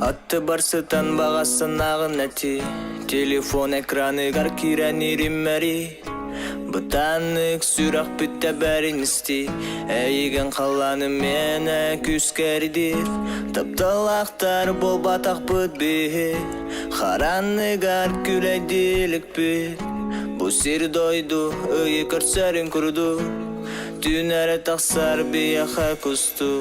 Аттыбар сытан баҕа санааҕын этий Телефон экраныгар киирэн ириммэри Бытааннык сүрэхпит тэбэрин истий Эйигин халлааным миэнэ күүскэ эрдиир Тапталлаахтар буолбатахпыт биһи Харанныгар күлэйдииликпит Бу сир дойду ыйы көрсөрүн курдук Түүн эрэ тахсар биһиэхэ кустуу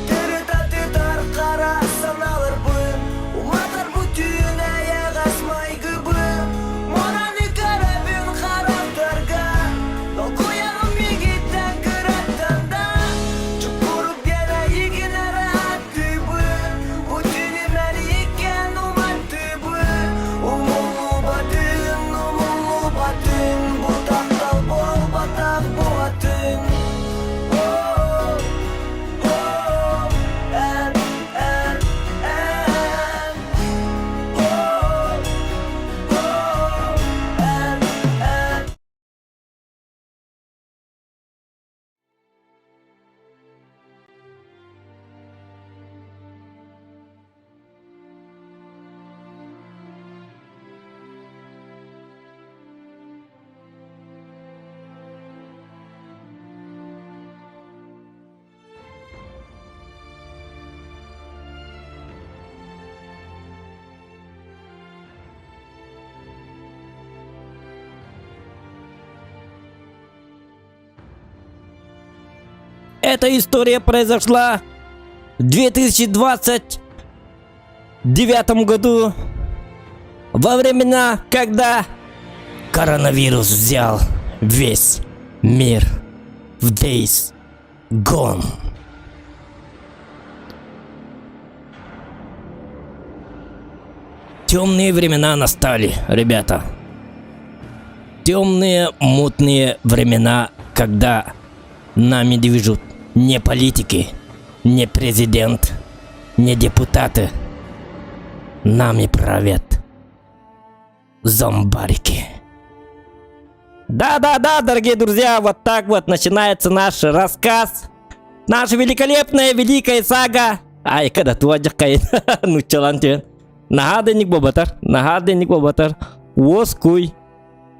Тырытатытар хара санааларбын Уматар бу түүн эйэҕэс майгыбын Муораны көрөбүн харахтарга Долгуйаҕын миигиттэн кыраттан да Чукурук диэн эйигин эрэ ааттыыбын Бу түүнү мэлийиккэн уматтыыбын Умуллубатын, умуллубатын Бу таптал буолбатах буолатын Эта история произошла в 2029 году, во времена, когда коронавирус взял весь мир в Days Gone. Темные времена настали, ребята. Темные, мутные времена, когда нами движут не политики, не президент, не депутаты. Нами правят зомбарики. Да-да-да, дорогие друзья, вот так вот начинается наш рассказ. Наша великолепная великая сага. Ай, когда туадьаккай, нуччалан түөн. Наһаа да буолбатар, наһаа да буолбатар. Уоскуй,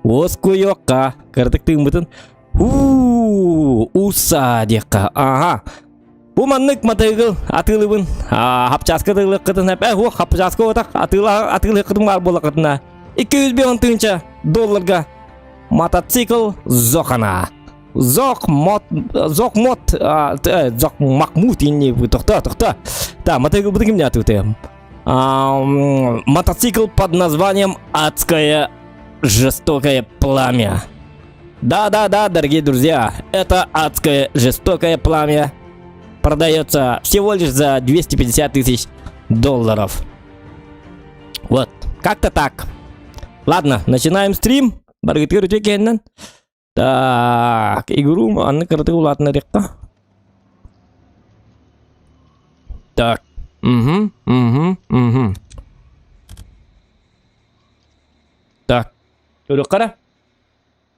уоскуйуохха, кырдык тыыммытын. Уу, уса диэххэ, ага. Бу маннык матыгыл атыылыбын хапчааска атыылыаххытын э хуох хапчааска отах атыылыаххытын баар буоллаххытына 205 тыһыынча долларга мотоцикл Зохана. Зох мот Зох мот Зох Махмуд инни тохто тохто. Да, мотоцикл бу кимне атыты. Мотоцикл под названием Адское жестокое пламя. Да-да-да, дорогие друзья, это адское жестокое пламя продается всего лишь за 250 тысяч долларов. Вот, как-то так. Ладно, начинаем стрим. Баргытыр үтүкеннен. Так, игру анны кырты улатына рекка. Так. Угу, угу, угу. Так. Көрө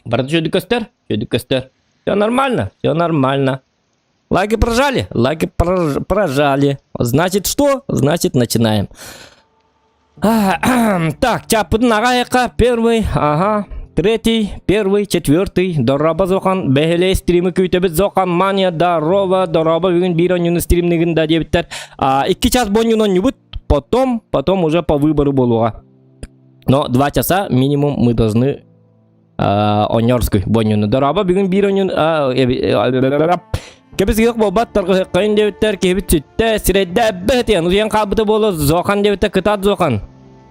Барыта чөдүк көстөр, чөдүк көстөр. Все нормально, все нормально. Лайки прожали, лайки прожали. Значит что? Значит начинаем. Так, чаппытын аҕайыка первый, ага, третий, первый, четвертый. Дороба Зохан, бэһэлэй стримы күүтэбит Зохан Мания, здорово, дороба бүгүн биир онньуну стримныгын да диэбиттэр. Икки час бонньун онньубут, потом, потом уже по выбору буолуоҕа. Но 2 часа минимум мы должны онньорскуй бонньуну. Дороба бүгүн биир онньун Кэбис буолбат таргыһыккайын диэбиттэр киһибит сүттэ сирэйдэ эббэтиэн утуйан хаалбыта буолуо Зохан диэбиттэр кытаат Зохан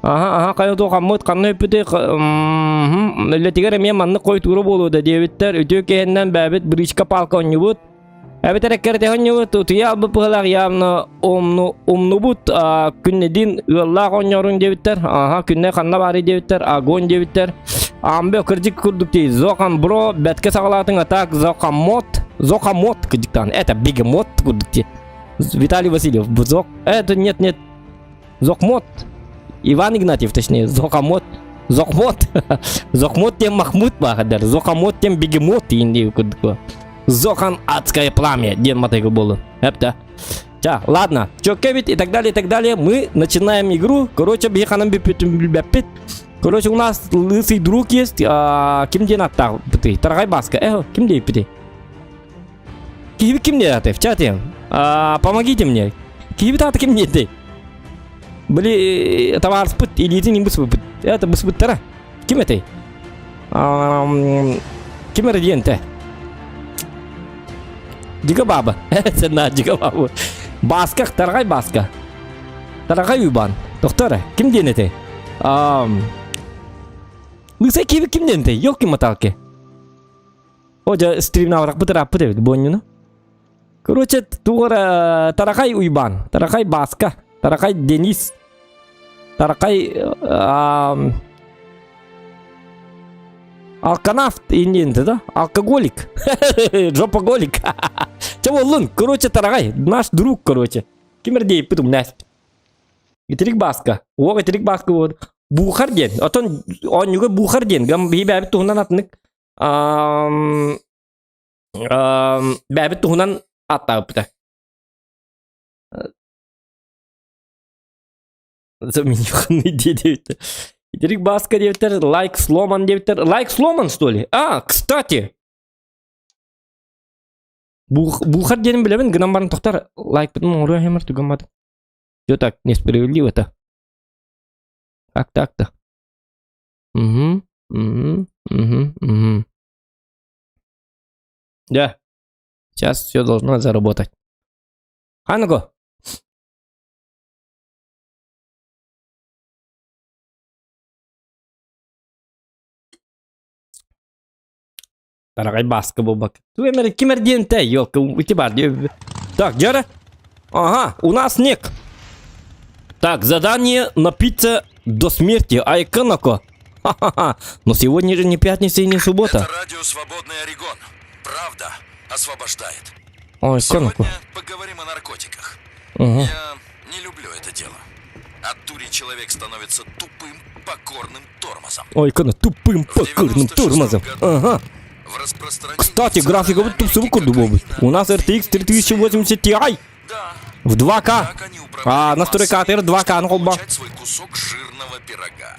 аха аха хайа Зохаммыт ханна өппүтүй үлэтигэр эмиэ маннык хой туура буолуо да диэбиттэр үтүө киһиннэн бээбит бричка палка онньубут. Эбэтэр эккэртэһэн утуйа албыт быһалаах явно умну умнубут күннедин ыаллаах оонньоорун диэбиттэр. Аха күнне ханна баарый диэбиттэр. Огонь диэбиттэр. Амбе кырдьык курдук дии. Зохан бро бэтке саҕалаатыҥ а так Зохамот Зохамот кырдьыктаан. Это бегемот курдук дии. Виталий Васильев. Зох. Это нет нет. Зохмот. Иван Игнатьев точнее. Зохамот. Зохмот. Зохмот тем Махмуд баахадар. Зохамот тем бегемот диэн курдук. Зохан адское пламя диэн матайга буолун. Эпта. Ча, ладно, чөккебит и так далее, и так далее. Мы начинаем игру. Короче, биханам биппит. Короче, у нас лысый друг есть. А, ким диэн аттаах бытый? Тарагай Баска. Э, ким диэппитий? Киһибит ким диэтэй? В чате. А, помогите мне. Киһибит аата ким диэтэй? Били, табаарыспыт илиитин быспыт. Это быспыттара. Ким этэй? Ким эрэ диэн тэ? Дига баба. Сен Дига баба. Баска, тарагай Баска. Тарагай Уйбан. Доктор, ким диэн этэй? Лысай киви ким диэн этэй? Ёлки маталки. О, дьэ, стримнаабарахпыт ырааппыт эбит, буонньуну. Короче, тугара Таракай Уйбан, Таракай Баска, Таракай Денис, Таракай Алканавт индиенті да? Алкоголик. Жопоголик. Че боллун? Короче, Тарагай, наш друг, короче. Ким эрдейппит умнәспит. Итирик Баска. Уох итирик Баска вот. Бухар диэн. Отон оонньууга Бухар диэн. Гам биһи бэйэбит туһунан атынык бэйэбит туһунан ааттаабыппыта. Замениханный диэбиттэр. Итирик Баска диэбиттэр, лайк сломан диэбиттэр. Лайк сломан, что ли? А, кстати! Бухар диэнин билэбин, гынан баран тохтар лайкпытын оҥоруо хэмэр түгэн Все так несправедливо-то. Как так-то? Угу, угу, угу, угу. Да. Сейчас все должно заработать. Ханго. Тарагай баска буолбак. Ким эрдиэнтэй, елка, ити бар. Так, Джера. Ага, у нас снег. Так, задание напиться до смерти. Айконоко. Ха-ха-ха. Но сегодня же не пятница и не суббота. Это радио «Свободный Орегон». Правда освобождает. Ой, Коноко. Сегодня поговорим о наркотиках. Угу. Я не люблю это дело. От дури человек становится тупым, покорным тормозом. Ой, Коно, тупым В покорным 96 тормозом. году Ага. В распространении Кстати, в графика Центральной вот тупсову Америке курду кокаина У нас RTX 3080 Ti Да, в 2К. так они управляли А, настройка массами, ATR 2К, чтобы ну, холба. получать свой кусок жирного пирога.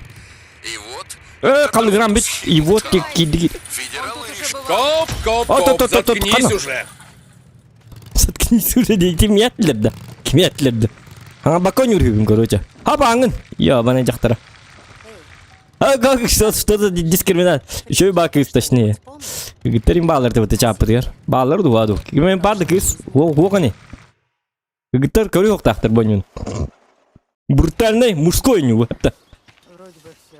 И вот... Э, калыграм бит. И вот Кайф. киди. Федералы решили... Коп, коп, А, коп, то-то-то-то, заткнись хана. уже. Заткнись уже, дейти миятлерді. Кимиятлерді. А, бакон үргүбүн, короче. Хабаңын. Ебаный дьахтара. А как, что, что за дискриминация? Еще и бакыс, точнее. Гитарин баалар деп чааппытыгар. Баалар дуаду. Кимен барды кыз. Уогани. Гитар көрү тахтар бонюн. Брутальный мужской ню. Вроде бы все.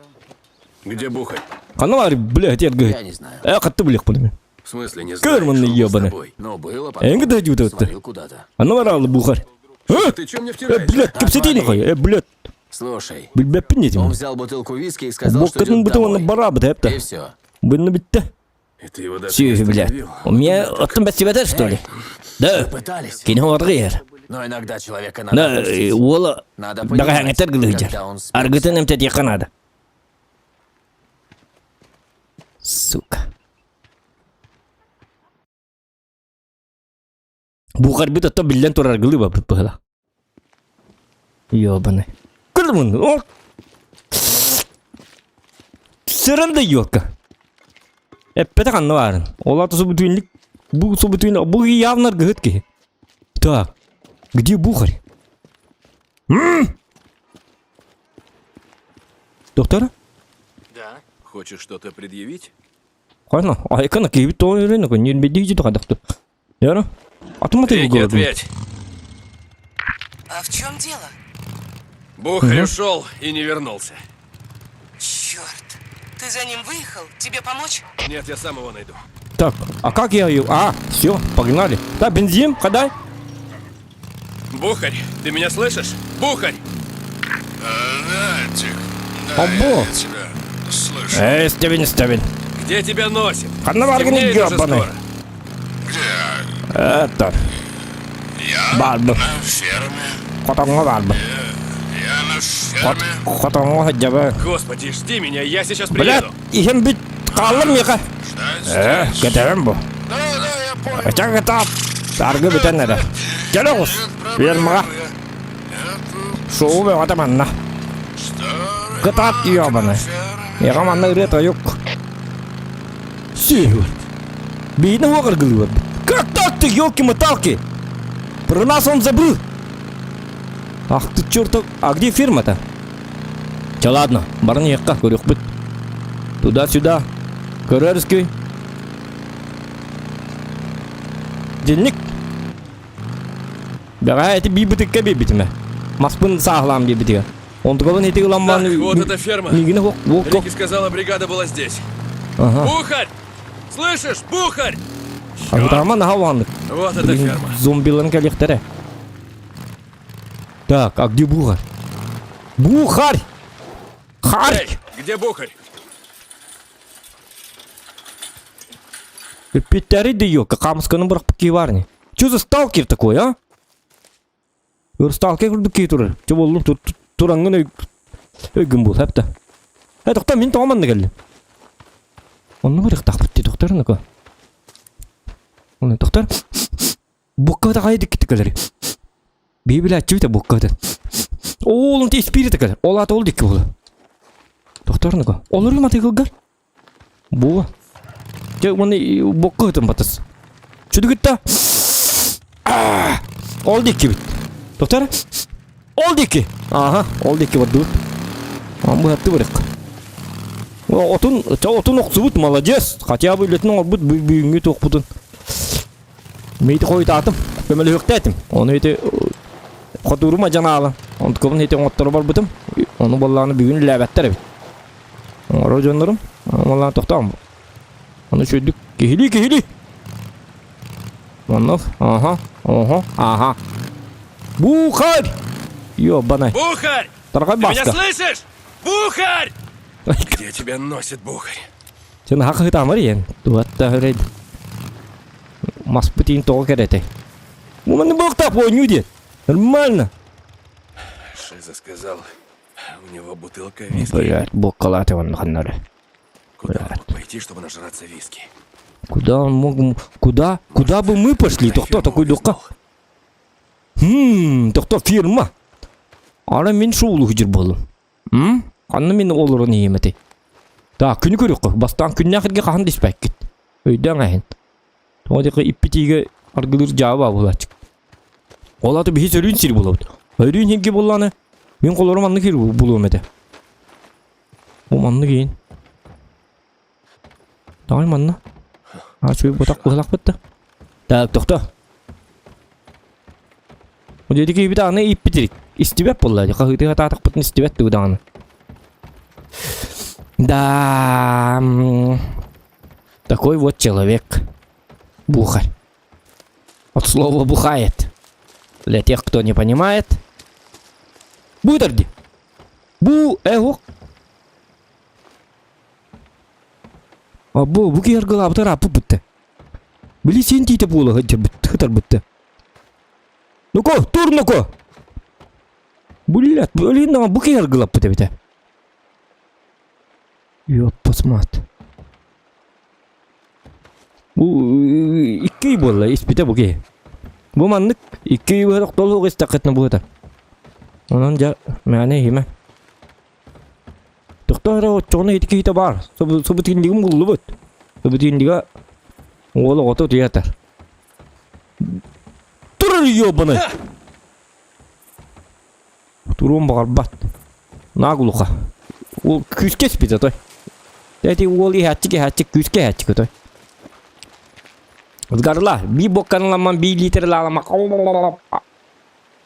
Где Бухарь? Каналар, блядь, я Я не знаю. Э, хатты блях пулеме. В смысле, не знаю. Кырманный ебаный. Но было потом. Эңги да жуут өттө. Свалил куда-то. Анна бухарь. Э, Ты чем мне э, втираешь? блядь, кепсетей нахуй. Э, блядь, Слушай, билбеппин он детим. взял бутылку виски и сказал, что Боккатын идет бутыланы домой. барабы И депті. все. Бұны бітті. И ты его даже Сүйі, не блядь. остановил. У меня оттан бәсебетер, что ли? Да. Пытались. Кини оргыр. Но иногда человека надо Да, отпустить. ола Надо понимать, дагаһаңытар гылыжар. когда он спится. Аргытын эмтет надо. Сука. Бухарбит ото биллен турар гылыба была. Ёбаный. Кырмын. О! Сырында ёлка. Эппете ханна барын. Ола тусу бүтүнлүк. Бу су бүтүн бу явно гыт ки. Так. Где бухарь? М? Доктор? Да. Хочешь что-то предъявить? Хайна, айкана киби то өрөнө көн нербеди жити кадакты. Яра? Атыматы Рики, ответь. А в чем дело? Бухарь ушел и не вернулся. Черт! Ты за ним выехал? Тебе помочь? Нет, я сам его найду. Так, а как я ее? А, все, погнали. Так, бензин, ходай. Бухарь, ты меня слышишь? Бухарь! Да, Тик. Да, Або. я тебя слышу. Эй, Стивен, Стивен. Где тебя носит? Ханна баргын Темнеет уже ёбаный. скоро. Где? Это, Я Барбы. на ферме. хотоҥҥо баарбын. Я на ферме. Хотоҥҥо сылдьабын. Господи, жди меня, я сейчас Блядь, приеду. иһим бүт хааллым миэхэ. Ждать Э, здесь. кэтэбин бу. Да, да, я понял. Ыча кытаат. Аргы бүтэн эрэ. Кэлэ оҕус. Нет Фермаҕа. проблем. Я, я тут Шоу бөҕөтө манна. старый Кытаат маг ёбаный. на ферме. Эҕэ манна ырыа тойук. Сүһүр. Биһини уоҕаргылыыбыт. Как так ты, елки-моталки? Про нас он забыл. Ах ты чертов, а где фирма-то? Чэ ладно, баран иһиэххэ, көрүөхпүт. Туда-сюда. Көрөрүскүй. Дневник. Бэҕэһээ ити биир биэрбитим ээ. Маспын сааһылаан биэрбитигэр. Онтукабын ити ылан Так, вот эта ферма. Миигини хуох Рики сказала, бригада была здесь. Ага. Бухарь! Слышишь, Бухарь! Агытаама наһаа улаханнык. Вот эта ферма. Зомбиларын кэлиэхтэрэ. Так, а где Бухарь? Бухарь! Харь! Эй, где Бухарь? Питтери да ёлка, хаамысканы бырахпыт киһи баар ини. Чё за сталкер такой, а? Өр сталкер курдук киһи турар. Чэ буоллун тураҥҥын өй өйгүн бул, хэптэ. Э, тоқта, мин тоҕо манна кэллим? Онно барыахтаахпыт дии, тохтор нака. Оны тохтор. Букка таҕайы диккити кэлэри. Биһи билээччибит букката. Оол онто испиирите кэлэр. Ол аата ол дикки буола. Тохтор нака. Олору матыгылгар. Буо. Дьэ уонна бокка ытын батыс. Чүдүгүтта. Ол диэккибит. Доктор? Ол диэки. Ааха, ол диэки бардыбыт. Быһатты барык. Отун, отун охсубут, молодец. Хотя бы үлэтин оҥорбут бүгүҥҥү туохпутун. Мейти хойутаатым, көмөлөһүөхтээтим. Ону ити хотуурум адьанаала. Онтукабын ити оҥотторо барбытым. Ону буоллаҕына бүгүн үлэлээбэттэр эбит. Оҥорор дьоннорум, малаан тохтоом. Ону үчүгүйдүк киһилии киһилии. Оннук, аха, ого, аха. Бухарь! Ёбаный. Бухарь! Тарҕай Ты меня баска. слышишь? Бухарь! Где тебя носит Бухарь? Сен хахытамар иен. Туатта хөрейд. Маспытин тоҕо кэрэтэй. Муманы буохтаах оонньуу диэн. Нормально. Шиза сказал, у него бутылка виски. Блядь, буоккалааты онно ханнары. Куда он мог пойти, чтобы нажраться виски? Куда он мог... Куда? Куда бы мы пошли? На Тохто ферму такой духка. улизнул. Хм, тохто фирма. Ара мин шоулу хыдьыр буоллум. М? Ханна мин олорон иһиэм этэй? Так, күнү көрүөххэ. Бастаан күннээх эргэ хаһан да испэккит. Өйдөөн аһын. Тоҕо диэххэ иппитиигэ аргылыыр дьаабы буолааччы. Ол аата биһи сөрүүн сир булабыт. Өрүүн сиргэ буоллаҕына, мин холоро маннык сир булуом этэ. Бу маннык иин. Давай манна. А чуй бутак быһалахпыт да. Так, тохто. Бу диэки киһибит аны ииппит истибэт буолла. Хаһыытыы хатаатахпытын истибэт тугу даҕаны. Да, такой вот человек. Бухарь. От слова бухает. Для тех, кто не понимает. Бу дии. Бу эһуох. А бу бу киһи аргылаабыта ырааппыт бытта. Били син тиитэ буола сылдьарбыт сытарбытта. Ну-ка, тур ну-ка! Блядь, блин, бу киһи аргылаппыт эбитэ. Ёппасмаат. Бу икки ый буолла испитэ бу киһи. Бу маннык икки ый быһа тохтолуох истэххитинэ быһыта. Онон дьэ мээнэ иһимэ. Тохтоо эрэ оччоҕуна ити киһитэ баар. Субутиннигым буллубут. Субутиннига уол оҕото утуйа сытар. Турар ёбаный! Туруон баҕарбат. Наглухо. Уол күүскэ испит отой. Эти уол иһээччик иһээччик күүскэ иһээччик отой. Ызгарла, би бокканыламман би литр лаалама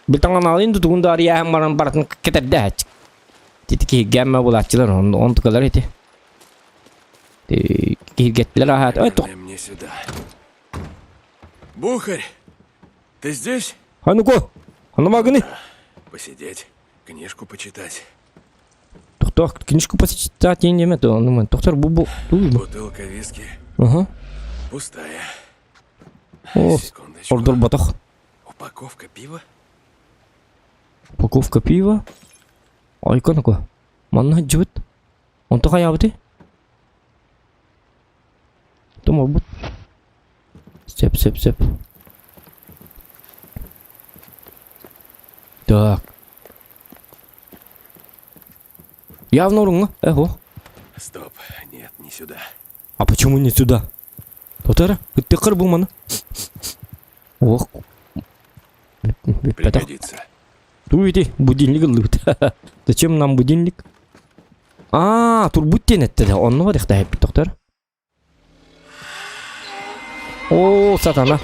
Битаҥаналын тутугун да арыйааһын баран барытын кэтэрдэ иһээччик. Тити киһиргээммэ булааччылар онтукалар ити. Киһиргэттилэр аһаат. Ой, Наверное, мне сюда. Бухарь, ты здесь? А ну-ка, а ну магни. Посидеть, книжку почитать. Тохтор, книжку почитать не неме, то ну тохтор бу бу. Бутылка виски. Ага. Пустая. О, Секундочку. ордор ботох. Упаковка пива? Упаковка пива. Айка ну-ка. Манна жыбыт. Онто хайаабыты? Томорбут. Сөп, сөп, сөп. Так. Явно уруҥҥа. Эхо. Стоп, нет, не сюда. А почему не сюда? Тотара, ыттыккар бу маны. Ох. Пригодится. Туйти, будильник ыллыбыт. Зачем нам будильник? А, турбут диэн эттэ онно барыахтаах доктор. О, сатана.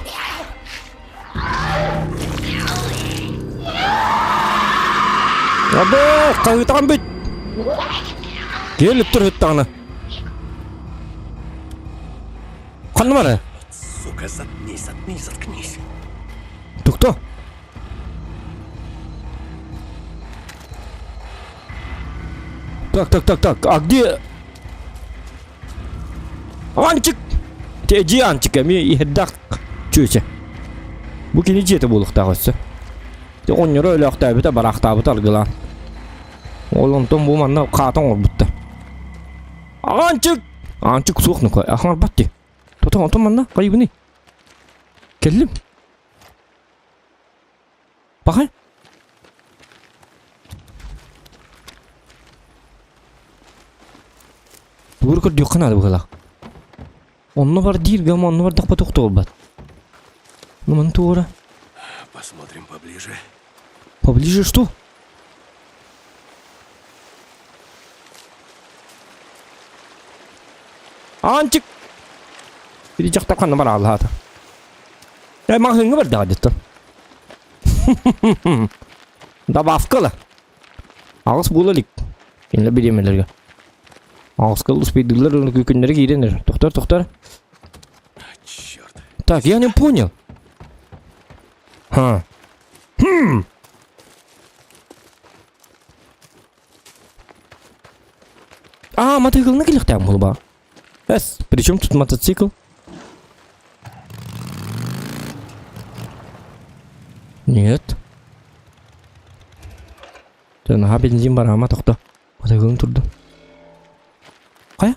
Абы, хаһыытаҕын бүт. Келип тұр ыттаҕына. Ханна бара? Сука, заткнись, заткнись, заткнись. Ты кто? Так, так, так, так, а где... Анчик! Те Анчик, эми иһэрдэх чүөчэ. Бу кини дьиэтэ буолуохтаах өссө. Оҕонньоро өлөөхтөөбүтэ, бараахтаабыта аргылаан. Ол онтон бу манна хаата оҥорбуттар. Аанчык! Аанчык суох нука, аһаҥарбат дии. Тото онтон манна хайыбыный? Кэллим. Пахай. Тугур көрдүөххэ наада быһыылаах. Онно бар диир гам онно бардахпа туох туолбат. Ну маны туора. Посмотрим поближе. Поближе что? Аанчык! Ити дьахтар ханна бараалаата? Э, маҕаһыыҥҥа бардаҕа диттэн. Добавка ыла. Аҕыс буола илик. Кинилэр бириэмэлэргэ. Аҕыска успейдыыллар күннэри киирэн эрэр. Тохтор, тохтор. Черт. Так, я не понял. Ха. Хм. А, мотоциклны кэлиэхтээх буолба. Эс, при чем тут мотоцикл? Нет. Наһаа бензин бараама тохто. Мотоциклын турду. Хайа?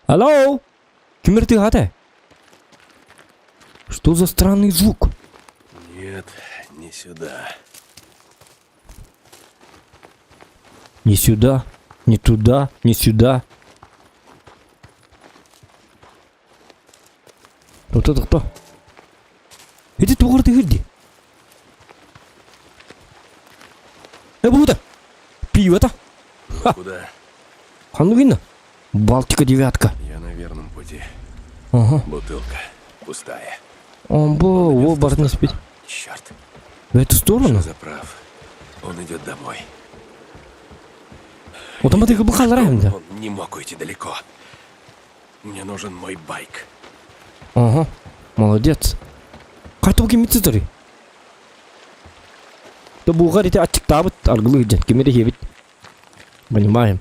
Алло? Ким ыртыгата? Что за странный звук? Нет, не сюда. Не сюда, не туда, не сюда. Кто кто? Ити тугар тыгырди. Э бута. Пиво-то. Ну, куда? Ханну видно? Балтика девятка. Я на верном пути. Ага. Бутылка пустая. Он был, во, барный спит. Черт. В эту сторону? Заправ. Он идет домой. Вот там ты Он не мог уйти далеко. Мне нужен мой байк. Ага. Молодец. Хайта ким сытарый? Да бугар ити аччыктаабыт аргылыы дьэн ким эрэ иһэбит. Понимаем.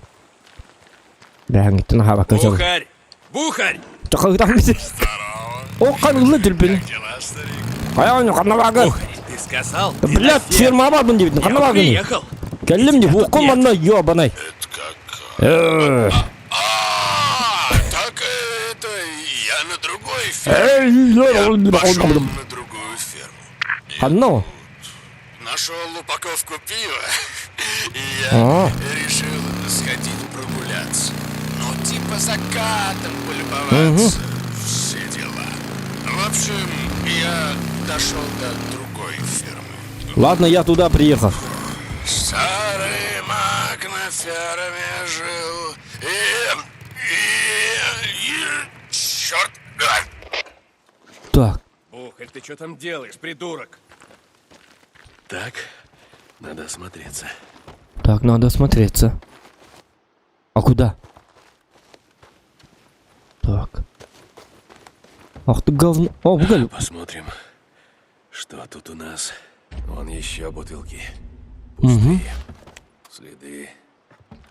Бэһэҥҥиттэн аһаабакка дьыл. Бухарь! Бухарь! Чахыытан бит. О, хан ылла дүлбүн. Хайаан ханна баагын? Бухарь, ты сказал? ты на Блядь, ферме. ферма барбын диэбитин ханна Я баагын? приехал. Кэллим ди, бууккун манна ёбанай. Э, А, так это я на другой ферме. Пошел на другую ферму. Ханна? Нашел упаковку пива, и я А. решил сходить прогуляться. Ну, типа закатом полюбоваться. Все дела. В общем, я дошел до другой фермы. Ладно, я туда приехал. Старый маг на ферме жил. И... Черт! Так, Бухарь, ты что там делаешь, придурок? Так, надо осмотреться. так, надо осмотреться. А куда? Так. Ах ты говно. О, бугель. Посмотрим, что тут у нас. Вон еще бутылки. Пустые. Угу. Следы.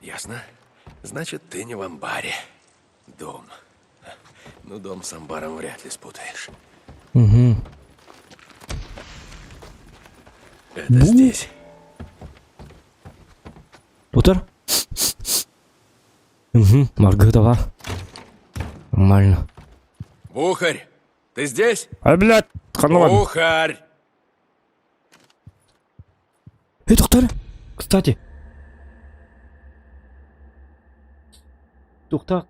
Ясно? Значит, ты не в амбаре. Дом. Ну, дом с амбаром вряд ли спутаешь. Угу. Это Бу. здесь. Утар? Угу, Маргарита бар. Нормально. Бухарь, ты здесь? А, блядь, хануан. Бухарь! Эй, доктор, кстати. Доктор.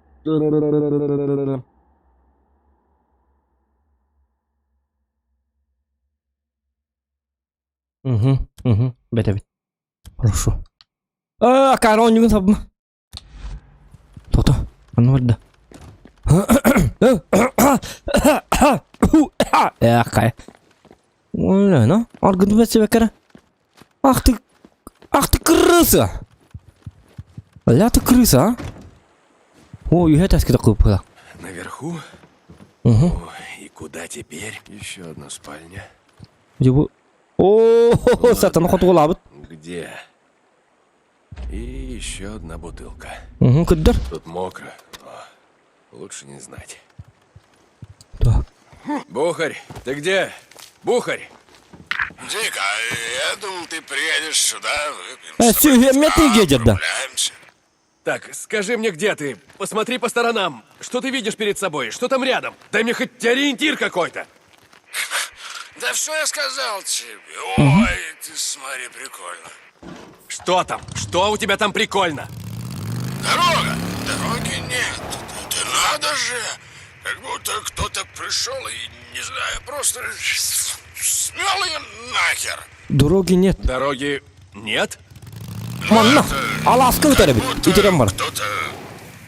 Угу, угу, бэтэбит. Хорошо. А, коронюгун сабма. Тото, ону барда. Эх, Ой, аргын бэсэбэкэрэ. Ах ты, ах ты крыса! Ля ты крыса, а? О, үһэ таскита кыппыла. Наверху? Угу. Ой, и куда теперь? Еще одна спальня. Дьэ О, сатана хотугулаабыт. Где? И еще одна бутылка. Угу, кыддар. Тут мокро, но лучше не знать. Так. Бухарь, ты где? Бухарь! Дик, а я думал, ты приедешь сюда, выпьем Э, сүүһүөммэ тиийгэ прогуляемся. Так, скажи мне, где ты? Посмотри по сторонам. Что ты видишь перед собой? Что там рядом? Дай мне хоть ориентир какой-то. Да все я сказал тебе. Ой, ты смотри, прикольно. Что там? Что у тебя там прикольно? Дорога! Дороги нет. Это надо же! Как будто кто-то пришел и, не знаю, просто смел ее нахер. Дороги нет. Дороги нет? Манна алааска ыытар эбит. Будто Итирэн бар. кто-то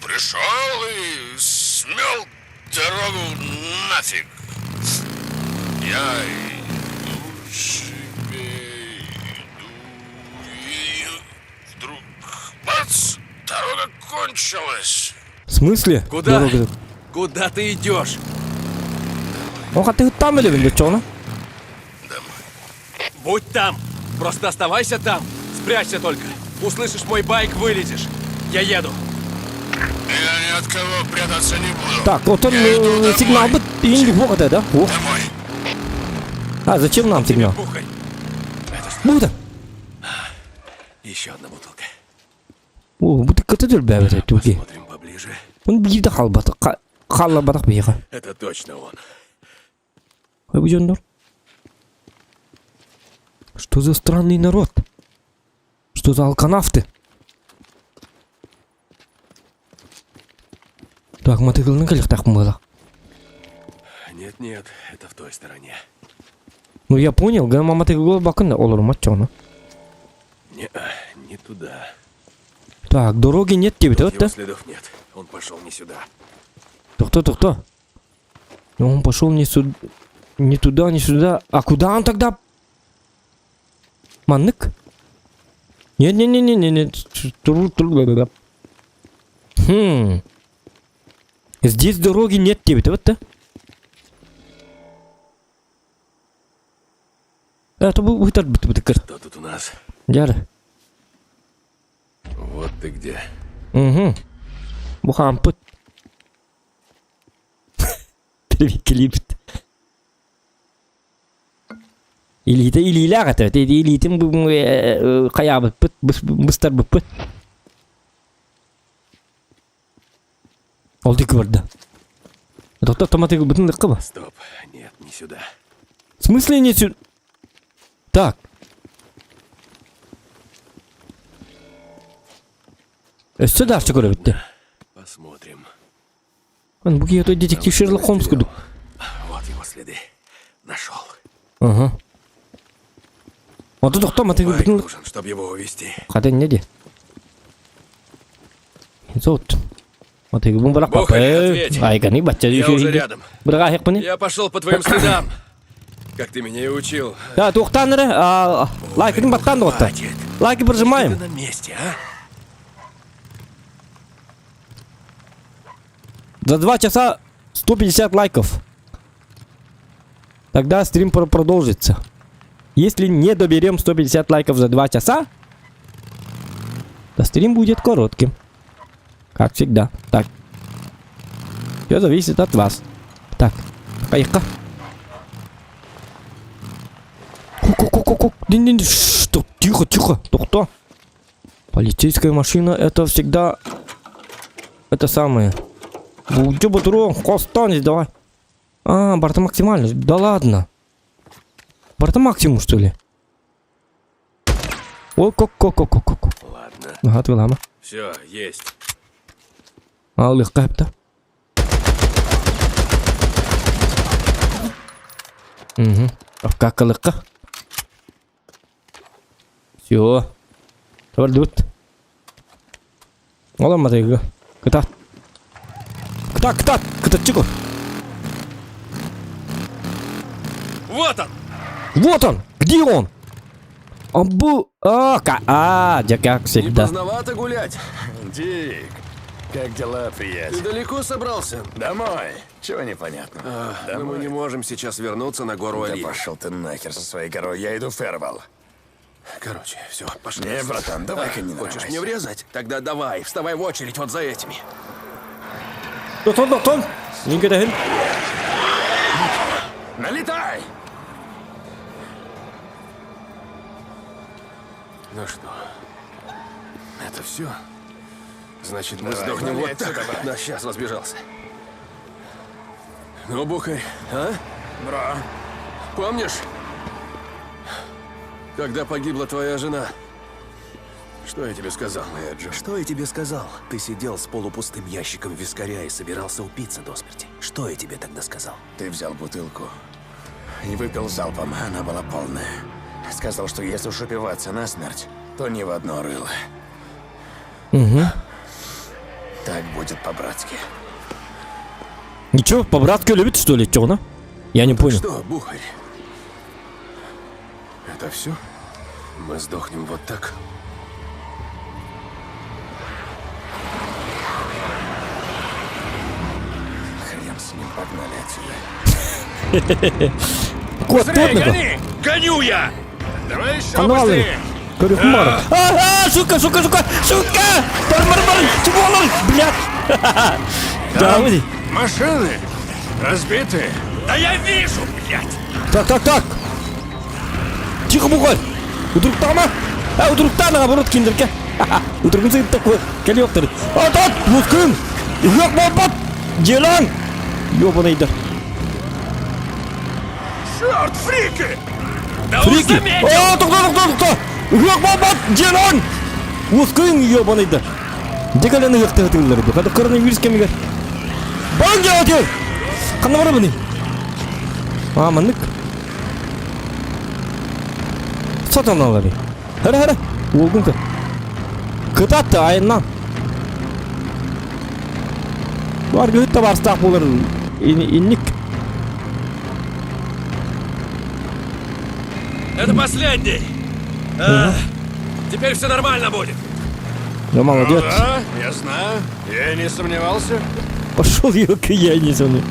пришел и смел дорогу нафиг. Я иду себе, иду, и вдруг бац, дорога кончилась. В смысле? Куда? Дорога. Куда ты идешь? Ол хатты ыттаан билэбин дочоҕуна. Домой. Будь там! Просто оставайся там! Спрячься только! Услышишь мой байк, вылезешь! Я еду! Я ни от кого прятаться не буду. Так, вот он Я иду домой. сигналбыт иин буох этэ да? Уох. Домой. А зачем нам сигнал? Бухарь! Это что? Бу да. Еще одна бутылка. О, бу тыкката төлбөөбөт туги. Посмотрим поближе. Он биирдэ хаалбата хаалларбатах биһиэхэ. Это точно он. Ой, бу дьоннор. Что за странный народ? Что за алканавты? Так, мотоциклын кэлиэхтээхпин буолла. Нет, нет, это в той стороне. Ну я понял, гына мотоцикл бакын олорумат чоҕуна. Не, не туда. Так, дороги нет диэбит Тут вот его следов нет. Он пошел не сюда. Тохто, тохто. Он пошел не сюда, не туда, не сюда. А куда он тогда? Маннык? Не-не-не-не-не-не. Хм. Здесь дороги нет диэбит, вот да? Это был бытар быт бытыкыр. Что тут у нас? Дьэ. Вот ты где. Угу. Бу хаампыт. Клипт. Илиитэ илиилээх этэ. Илиитин хайаабыппыт, быстарбыппыт. Ол диэки барда. Доктор томатыгы бытын ба? Стоп. Нет, не сюда. В смысле не сюда? Так. Өссө да көрөбүттэ. Посмотрим. Бу киһи детектив Шерлок Холмс курдук. Вот его следы. Нашел. Ага. Ото тохто матыгы Байк бытын нужен, чтобы его увезти. Хата не де. Зот. Матыгы барак Бухарь, ответь. Айганы бачча Я уже рядом. Быраҕа Я пошел по твоим следам. Как ты меня и учил. Да, туохтаан эрэ, лайкын баттаан доҕотта. Хватит. Лайки Ты прожимаем. на месте, а? За 2 часа 150 лайков. Тогда стрим продолжится. Если не доберем 150 лайков за 2 часа, то стрим будет коротким. Как всегда. Так. Все зависит от вас. Так, поехали. Ку-ку-ку-ку-ку. Что? Тихо, тихо. Кто? Полицейская машина это всегда... Это самое. Будь бутрон, хостанись, давай. А, барта максимально. Да ладно. Барта максимум, что ли? Ой, ко ко ко ко ко ко Ладно. Ага, твилама. Все, есть. А, легка Угу. Как Все. Товардут. Оламатыга. Кытаат. Кытаат, кытаат, кытатчыку. Вот он! Вот он! Где он? Он был... А, ка... а, да как Не всегда. поздновато гулять. Дик, как дела, Ты приятель? далеко собрался? Домой. Чего непонятно? Но мы не можем сейчас вернуться на гору Да Али. пошел ты нахер со своей горой, я иду в Фервал. Короче, все, пошли. Не, братан, давай-ка не Хочешь нарывайся. мне врезать? Тогда давай, вставай в очередь вот за этими. Тон, тон, тон. Никогда. Налетай! Ну что, это все? Значит, мы Давай, сдохнем вали вот отсюда, так. брат. Да, сейчас разбежался. Ну, Бухарь, а? Бро, Помнишь, когда погибла твоя жена? Что я тебе сказал? моя Джо. Что я тебе сказал? Ты сидел с полупустым ящиком вискаря и собирался упиться до смерти. Что я тебе тогда сказал? Ты взял бутылку и выпил залпом, она была полная. Сказал, что если уж упиваться насмерть, то не в одно рыло. Угу. Так будет по-братски. Ничего, по-братски любит, что ли, чё, Я не понял. Что, Бухарь? Это все? Мы сдохнем вот так? Хрен с ним, погнали отсюда. Кот, тут Гоню я! Давай еще Каналы. Корюхмар. А, сука, сука, сука, сука! Бар, бар, бар, чего он, блядь? Да, выйди. Машины разбиты. Да я вижу, блядь! Так, так, так. Тихо, бухарь. Утуруктама. А, утурукта, наоборот, киндерке. Утуругун такой, калёктор. А, так, мускын. Yok, бот, Делан. Ёбаный да. Черт, фрики! Да уж Фрики. заметил! А, тохто, тохто, тохто. Yok, бот, Делан. Мускын, ёбаный да. Декалены яқты тыллар бу. Хада коронавирус кемигер. Бан жаатыр. Ханна бар бұны? А, маннык. Сатаналары. Хара хара. Уолгун ка. Кытатты айынан. Бар гыт барстак булар. Инник. Это последний! А, теперь все нормально будет. Ну, молодец. Да, я знаю. Я и не сомневался. Пошел елка, я не знаю.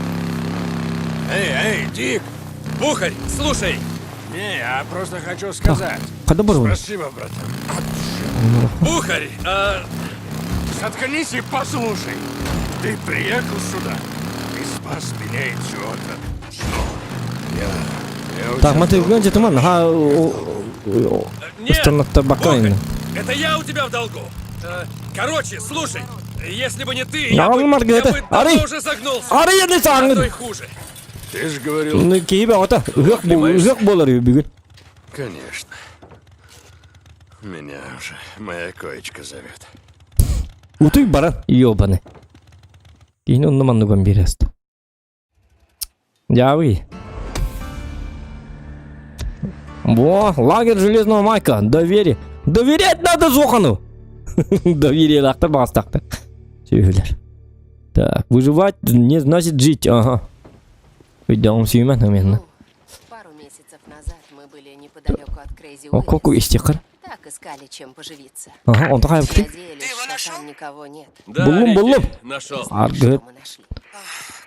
Эй, эй, Дик! Бухарь, слушай! Не, я просто хочу сказать. Када бар оны? Спасибо, братан. Бухарь! А, Заткнись и послушай. Ты приехал сюда и спас меня, идиота. Что? Я... Я Так, маты уган жетіман. Ха, нет! Устанатта бакайны. Бухарь, это я у тебя в долгу. Короче, слушай, если бы не ты, я Ағыл бы, я Маргарита, бы давно Ари! уже загнулся. Ары енді А то и саңын. хуже. Ты же говорил... Ну, кейбе ата. Үхек бол, үхек болар бүгін. Конечно. Меня уже моя коечка зовет. Утуй баран, ёбаны. Кейін онны манныган бересті. Дявый. Во, лагерь Железного Майка. Доверие. Доверять надо Зохану. Доверие лақты бастақты. Сүйелер. Так, выживать не значит жить. Ага. Өйдәғым сүймен, мен. Ну, пару месяцев назад мы были неподалеку от Крейзи О, коку истекар. Так искали, чем поживиться. Ага, он такая Надеялись, ктик. что там никого нет. Да, Булум, Рики, булум. Нашел. Аргы. Что мы нашли?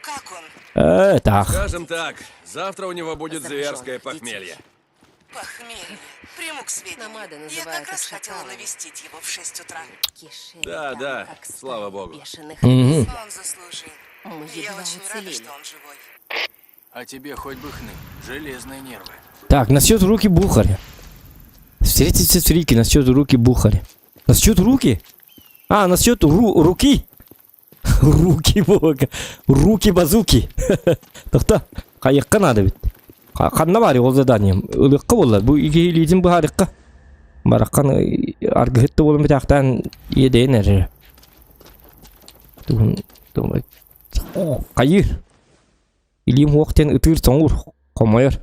Как он? Э, так. Скажем так, завтра у него будет Зараженных зверское детей. похмелье. Похмелье. Приму к сведению. Намады Я называют как раз их хотела шакалами. навестить его в 6 утра. Кишели Да, там, да, как стая слава богу. бешеных Мгм. обезьян. Он заслужил. Мы Я едва очень рада, уцелели. что он живой. А тебе хоть бы хны. Железные нервы. Так, насчет руки Бухаря. Встретиться с Рики, насчет руки Бухаря. Насчет руки? А, насчет ру руки? Руки бога. Руки базуки. Тохто, хайыкка надо ведь. Ханна бар ол задание. Ылыкка болар. Бу игейлидин бу харыкка. Бараккан аргыһытты болон битахтан иедейн эрер. Тугун думай. Хайыр. Илиим суох диэн ытыыр соҥуур, хомойор.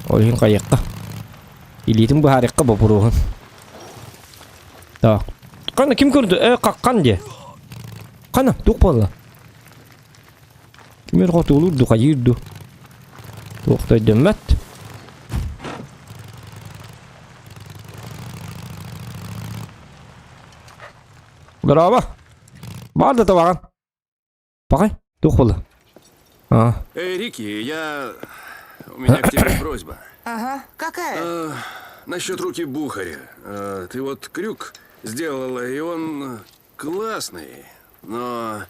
Ол иһин хайыахха. Илиитин быһаарыахха боппуруоһун. Так. Ханна ким көрдө? Э, хаххан диэ. Ханна, туох буолла? Ким өр хотуолуур ду, хайыыр ду? Туох да өйдөммөт. Браво! Баар да табаҕын. Пахай, туох буолла? А. Эй, Рики, я... У меня к тебе просьба. Ага, какая? Э, насчет руки Бухаря. Э, ты вот крюк сделала, и он классный. Но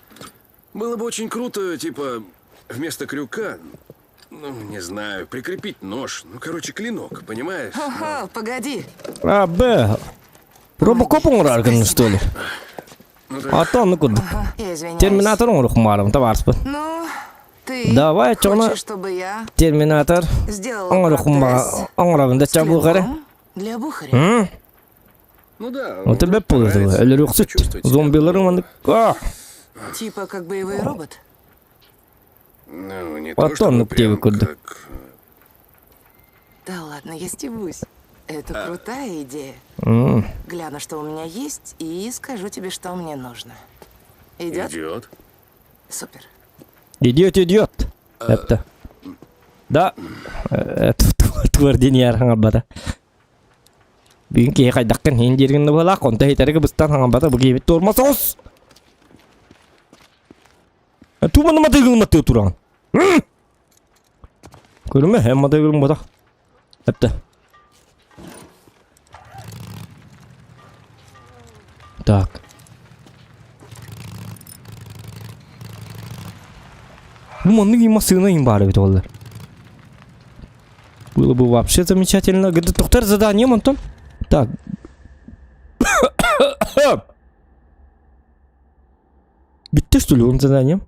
было бы очень круто, типа, вместо крюка, ну, не знаю, прикрепить нож. Ну, короче, клинок, понимаешь? Ого, погоди. А, Б. Робокоп оҥорор гынна что ли? Ну, так А то ону курдук. Я извиняюсь. Терминатор оҥоруохмаарым табаарыспын. Ну, ты Давай, чоҕуна хочешь, чтобы я Терминатор сделала оҥоруохмаҕа протез оҥоробун да с чабуухары. клинком для Бухаря? М? Ну да. Ота бэп буолар нравится. өлөрүөхсүт. Чувствуете себя. Зомбиларың маннык. А! Типа как боевой робот? Ну, не Вот то, чтобы он, ну, прям где куда. как... Да ладно, я стебусь. Это крутая идея. М. Гляну, что у меня есть, и скажу тебе, что мне нужно. Идет? Идет. Супер. Идет, идет. Это. Да. Твардиньяр хаҥарбата. Бүгүн киһи хайдаххын иһин дииргин да быһалаах, онто иһитэргэ быстан хаҥарбата бу киһибит туорма соҕус. Туманы матыгын матыы тураҕын. Көрүмэ, эн матыгын ботах. Эптэ. Так. Ну, маннык и массыына им баар эбит олар. Было бы вообще замечательно. Где тоқтар задание, Антон? Так. Битте, что ли, он задание?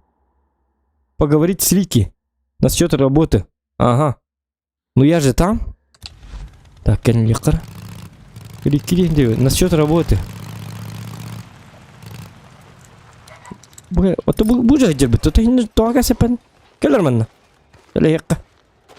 Поговорить с Рики. Насчет работы. Ага. Ну я же там. Так, кэлин Рики диэн насчет работы. Бу ото бу бу жайдербит. Ото хинне тоҕо сепен. Кэлэр манна. Кэлэйэххэ.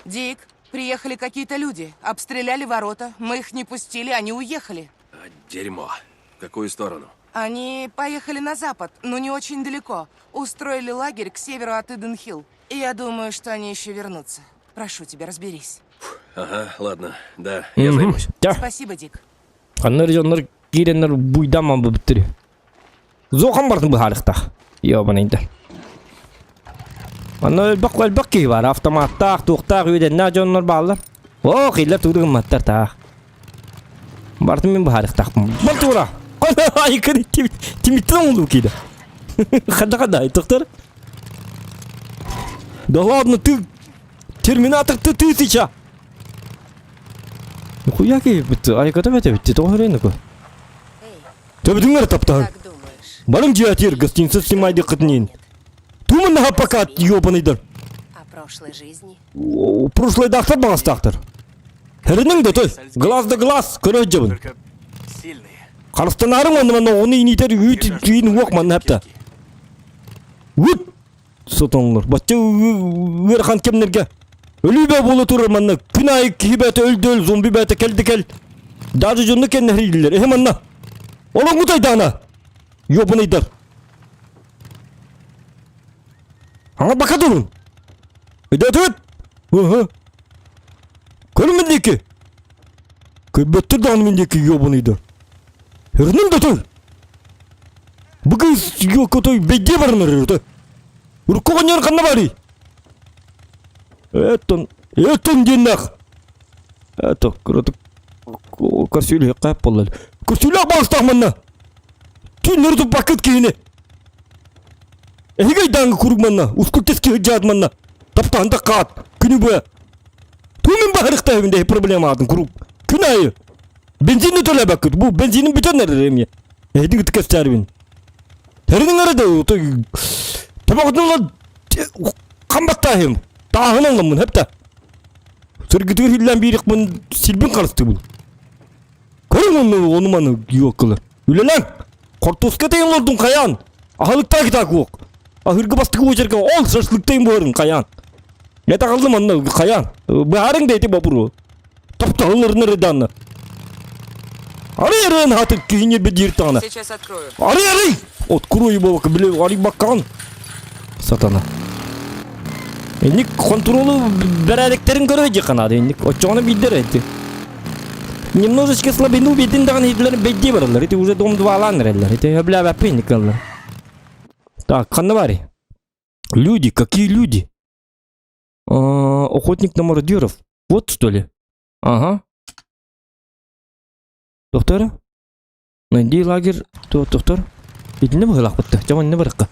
Дик, приехали какие-то люди. Обстреляли ворота. Мы их не пустили, они уехали. А, дерьмо. В какую сторону? Они поехали на запад, но не очень далеко. Устроили лагерь к северу от Иден-Хилл. И я думаю, что они еще вернутся. Прошу тебя, разберись. Ага, ладно, да, я займусь. Дьэ. Спасибо, Дик. Ханна дьоннор киирэннэр буйдаман быттыри. Зохан бартын быһаарыхтаах. Ёбаныйдар. Манна элбэх элбэх киһи бар. Автоматтаах, туохтаах үөдэннээх дьоннор бааллар. Оо, киллэр тугу гымматтар таах. Бартын мин быһаарыхтаахпын. Балтура! Айкын тимиттен оңолуу киирэ. Хада хада, тоқтар. Да ладно, ты Терминатор ты тысяча! Нихуя киһибит, айката бэтэбит, тоҕо өрөйнөкө. Төбүтүҥ эрэ таптаһын. Как думаешь? Барым дьиэтир, гостиница снимайдыккытынин. Туман пока, ёбаныйдар. О прошлой жизни? Прошлойдаахтар баҕастаахтар. Херинең да той, глаз да глаз, көрө дьабын. Только сильные. Харыстанаарыҥ онно манна оҕону иниитэр үүт түүн уох манна хапта. Үт сотоннор. Бачча ыарахан кэмнэргэ өлүү бөө буола турар манна күн аайы киһи бэйэтэ өлдө өл, зомби бэйэтэ кэлдэ кэл. Даже дьонно кэннэһирииллэр. Эһэ манна. Олоҥҥут айдаана. Ёбаныйдар. Аңа бака турун. Өйдөөтүгүт? Ыһы. Көрүн мин диэки. Көрбөттөр даҕаны мин диэки ёбаныйдар. Өрүнүм да тур. Бу кыыс той бэйдиэ баран эрэр. Урукку оҕонньор ханна барый? Этон, этон диэннэх. Это кыратык көрсүүлүөххэ боллар. Көрсүүлээх баҕастаах манна. Түүннэри туппаккыт киһини. Эһиги айдааҥҥы куруук манна, ускул-тэс киһи дьаат манна. Таптаан да хаат, күнү быа. Тугу мин баһарыктаһыбын дэһи проблема аатын куруук. Күн аайы. Бензинни төлөөбөккүт. Бу бензинин бүтэн эрэр эмиэ. Эһиги кытта кэпсээрибин. Тэриниҥ эрэ да табаҕытын ыла хам баттааһым. Тааһын ылламмын хэптэ. Сыргытыгыр хиллээн биирикпин силбин харыстыбын. Көрүҥ онну ону маны юоккылар. Үлэлээн. Хортуоска тэйин олордун хайаан. Аһылыктаа китаа куок. Аһыргы бастакы уочарка ол шашлыктайын буһарын хайаан. Я таҕаллым онно хайаан. Быһаарыҥ да ити бопуру. Таптаһылларын эрэ Арый арыйан хатык киһини бедиир таҕына. Сейчас открою. Арый арый! Открою буолбакка били арыйбаккаҕын. Сатана. Инник контролу бэрээдэктэрин көрө дии ханаады инник. Оччоҕуна биирдэр эти. Немножечко слабину биирдин даҕаны иһиллэр бэйдии бараллар. Ити уже дом двалаан эрэллэр. Ити өблээбэппин инник кыллар. Так, ханна барый? Люди, какие люди? А, охотник на мародеров. Вот что ли? Ага. Доктор? Найди лагерь. Доктор? Итинне быһылаахпытта. Дьэ манна барыкка.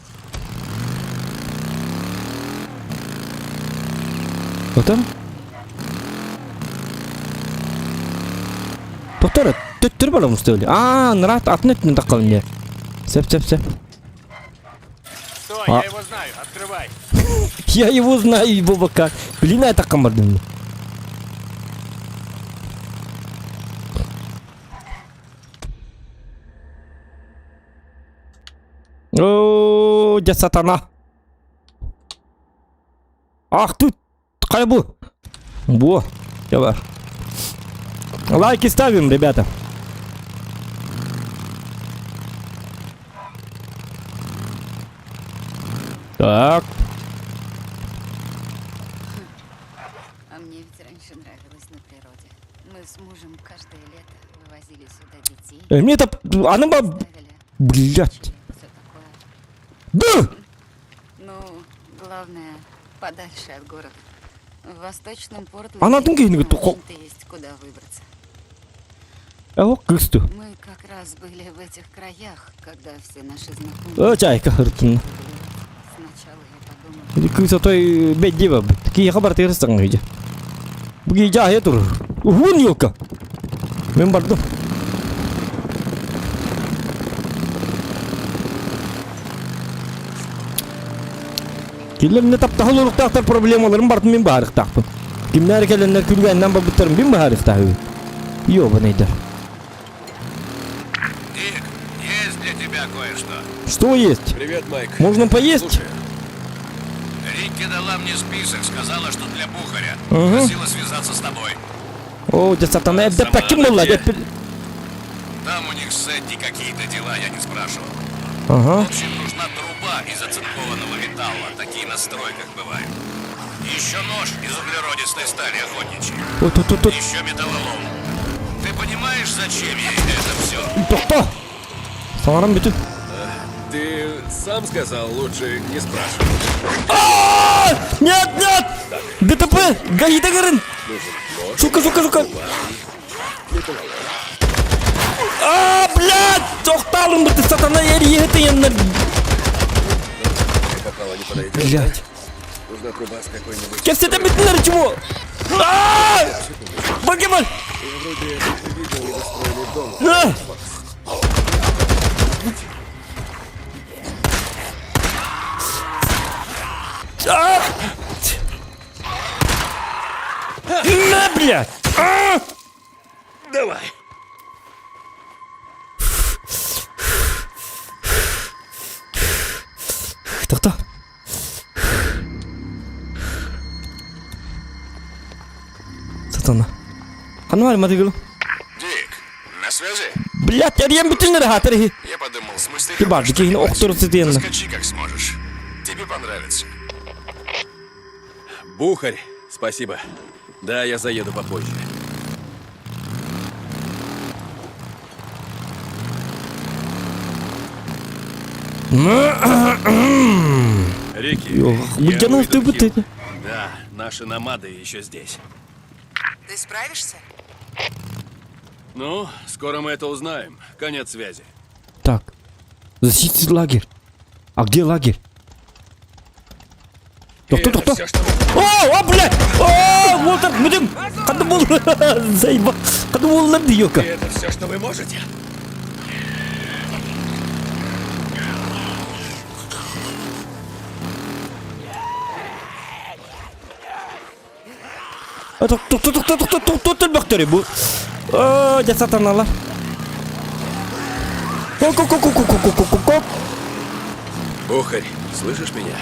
Доктор? Доктор, төттөрү барабын что ли? Аа, нырат атын өттүнэн таххабын дии. Сөп, сөп, сөп. Стой, А. я его знаю, открывай. Я его знаю, Бобака. Блин, это камардын. О, дьэ сатана. Ах ты, хайа бу? Бу, бар. Лайки ставим, ребята. Так. А мне ведь раньше нравилось на природе. Мы с мужем каждое лето вывозили сюда детей. Мне это... Она ба... Блядь. Все такое. Да! Ну, главное, подальше от города. В Восточном Портленде Она там где-нибудь не есть куда выбраться. О, кысту. Мы как раз были в этих краях, когда все наши знакомые... О, чайка хыртын. Сначала я подумала... Кыыс отой бэдди бабыт. Киһиэхэ барытыгар саҥа Бу киһи аһыйа турар. Уһун елка. Мен бардым. Кинилэр не таптаһал уруктаахтар проблемаларын бартын мин баарыктаахпын. Кимнээр кэлэннэр күлгэннэн барбыттарын мин баарыктаахпын. Ёбаныйдар. Дик, есть для тебя кое-что. Что есть? Привет, Майк. Можно поесть? Слушай, Рикки дала мне список, сказала, что для Бухаря. Угу. Просила связаться с тобой. О, дьэ сатана эрдэ паким буолла. Там у них с Эдди какие-то дела, я не спрашивал. Ага. В общем, нужна труба из оцинкованного металла. Такие на стройках бывают. Еще нож из углеродистой стали охотничьей. Тут, тут, тут. Еще металлолом. Ты понимаешь, зачем ей это все? Тохто. Саҥаран бүтүн. Ты сам сказал, лучше не спрашивай. А! Нет, нет! ДТП! ГАИда көрүн! Сука, сука, сука! А, блядь! Тохталым бу сатана ер янна. Попало не подойдет. Блядь. Нужна труба с какой-нибудь... Кэпсэтэ бүтүннэр чего? А! Покемон! Я вроде видел недостроенный дом. А! А! На, блядь! А! Давай. Тохто. Сатана. Ханна бар матыгыл. Дик, на связи? Блядь, эрийэн бүтүннэр хатыр. Я подумал, с Ты бар, киһини охтору сытыянна. Заскочи, как сможешь. Тебе понравится. Бухарь, спасибо. Да, я заеду попозже. Рики, я Бу у тыбыт Иденхилл. Да, наши намады еще здесь. Ты справишься? Ну, скоро мы это узнаем. Конец связи. Так. Защитить лагерь. А где лагерь? Тохто, тохто. О, о, блядь! О, Уолтер, будем! Кады бол? Заеба. Кады боллар диёка. Это все, что вы можете? Тохто, тохто, тохто, тохто, тохто, бу. О, дьэ сатаналар. Ко-ко-ко-ко-ко-ко-ко-ко. Бухарь, слышишь меня?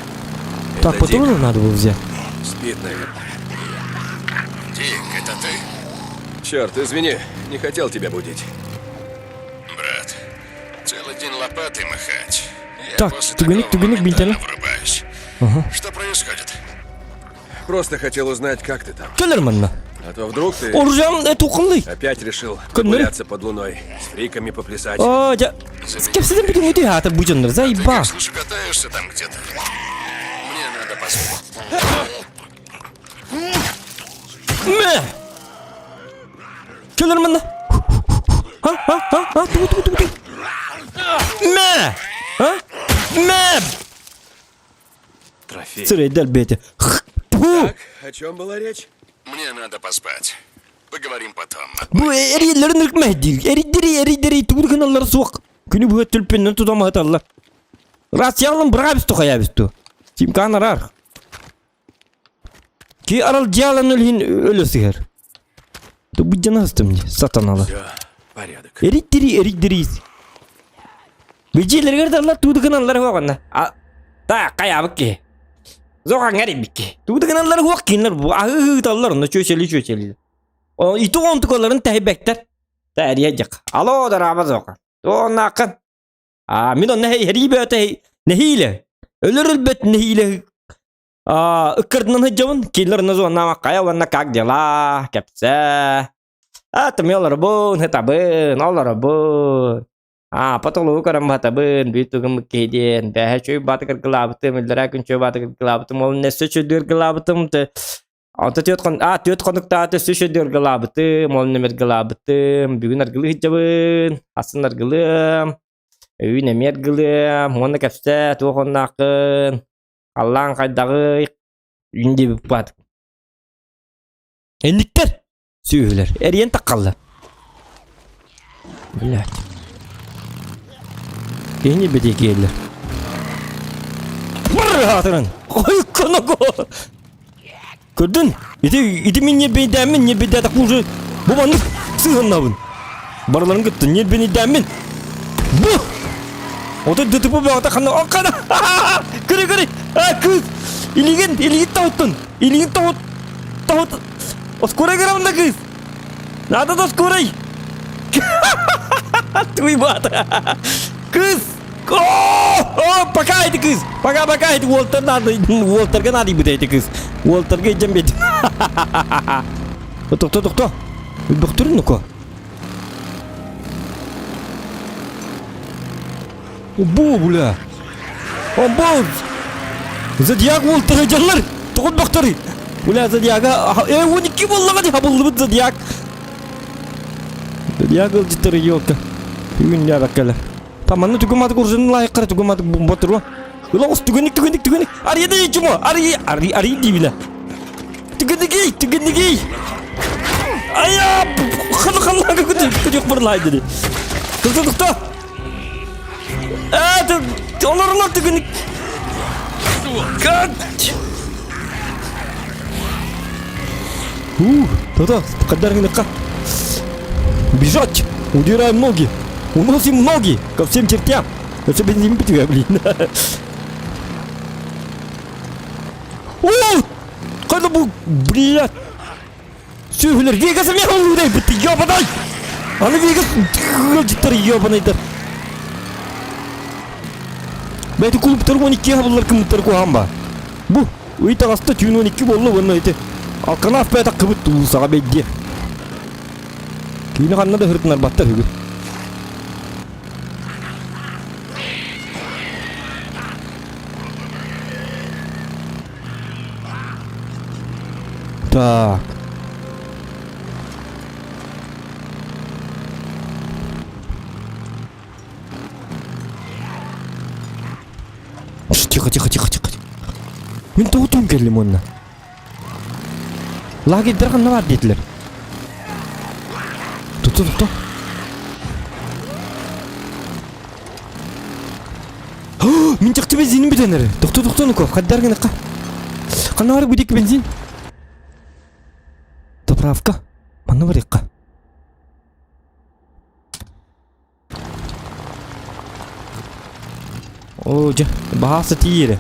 Так, Это Дик. патроны надо было взять. Спит, наверное. Дик, это ты? Черт, извини, не хотел тебя будить. Брат, целый день лопатой махать. Я Так, после тугуник, такого тугуник, моментально бинтяна. врубаюсь. Что происходит? Просто хотел узнать, как ты там. Кэлэр манна. А то вдруг ты Оружием это уколы. опять решил Көннөрү. погуляться под луной, с фриками поплясать. О, дьэ. Кэпсэтэн бүтүн үтү хаата бу дьоннор. Ты, Заеба. как слышу, катаешься там где-то. Мне надо поспать. Мэ! Кэлэр манна. А, а, а, а, ту, ту, ту, ту. Мэ! А? Мэ! Трофей. Сырайдар бэйэтэ. Тьфу! Так, о чем была речь? Мне надо поспать. Поговорим потом. Бу эриллэрин ыркмэһдиир. Эриддери, эриддери тугу гыналлар суох. Күнү быһа төлпөннөн тутамаһыталлар. Рациялын бырабыс тухаябысту. Тимкан арар. Ки арал дьялан өлһин өлө сыһар. Тубуддана астым сатаналар. Все, порядок. Эриттери, эриттери. Бижиэлэригэр да аллар тугу гыналлар хуоҕанна. Та хайаабыт киһи. Зоҕаҥҥар ирбикки. Тугу да гыналлар хуох кинилэр бу аһыы ыыталлар онно чүөчэли чүөчэли. Ити онтукаларын тэһийбэттэр. Та эрийэ Алло, дорообо зоха. Туоннааххын. А мин онно хэрии бөөтэ нэһиилэ. Өлөр өлбөт нэһиилэ ыккардынан сылдьабын. Кинилэр онно зоннаамак хайа уонна как дела кэпсээ. А тымы олоробун, хытабын, олоробун. Аа, потолугу көрөн баһатабын, биир тугум киһи диэн, бээһэ чүй бааты кыргылаабытым, иллэрээ күн чүй бааты кыргылаабытым, ол өссө чүйдү кыргылаабытым, онто түөрт хон аа түөрт хонуктааты өссө чүйдү кыргылаабытым, ол нэмэргылаабытым, бүгүн аргылыы сылдьабын, астын аргылыам, өйүүн эмиэ аргылыам, уонна кэпсээ туох оннооххун, халлаан хайдаҕый, үүн диэбит баат. Инниктэр сүөһүлэр эрийэн таххаллар. Блять. Киһини бэтиэкиэллэр. Бырраатырын! Хойукконого! Көрдүн? Ити ити мин ньирбэйдээммин, ньирбэйдээтэхпин уже бу маннык сыһыннабын. Барыларын кытта ньирбэйдээммин. Бу! Ото ДТП бөҕөтө ханна оккана! Көрө көрө! А кыыс! Илигин, илигин тоһуттун! Илигин тоһут! Тоһут! Оскорай грамна кыыс! Надо да скорай! Туйбаата! Кыыс! О, о, пока эти кыыс! Пока, пока эти Уолтер надо, Уолтерга надо бит эти кыыс. Уолтерга идем бит. Тохто, тохто. Бөхтөрүн ну-ка. Бу, бля. Бу. Зодиак Уолтера дьаллар. Тоҕун бөхтөрүй. Бля, Зодиага. Э, 12 буоллаҕа дии, хабыллыбыт Зодиак. Зодиак ылдьыттары елка. Бүгүн дьаабаккалар. Таманны түгүн матык уржын лайыққара түгүн матык ботуруа. Ыла түгүнүк түгүнүк түгүнүк. Ария да чумо. Ари ари ари дибиле. Түгүнүгей түгүнүгей. Ая ханы ханы күтү күтү бырлай dedi. Тукта тукта. Э, олорлар түгүнүк. Кат. Ух, та-та, кадаргыныкка. Бежать! Удираем ноги! Уносим ноги ко всем чертям! Это бензин тебя, блин. О! Қайда бұл, блядь! Сүөһүлэр Вегас эмиэ олуурай битти, ёбаный! Аны Вегас ыалдьыттар ёбаныйдар. Бэйти клубтар 12 хабыллар кымыттар куһаан ба. Бу ый таҕаста түүн 12 буолла уонна ити алканаaf бэйэтэ кыбыт уулусаҕа бэйдиэ. Киини ханна да һыртынарбаттар үгү. Так. Тихо, тихо, тихо, тихо. Мин тоҕо түн кэллим уонна? Лагерьдар ханна бар диэтилэр. Туту, туту. Мин чахчы бензиним бүтэн эрэр. Тохто, тохто, ну-ка, хаддар гынакка. Ханна бар бу бензин? Заправка. Манна барыахха. Оо, дьэ, баһааса тиийэрэ.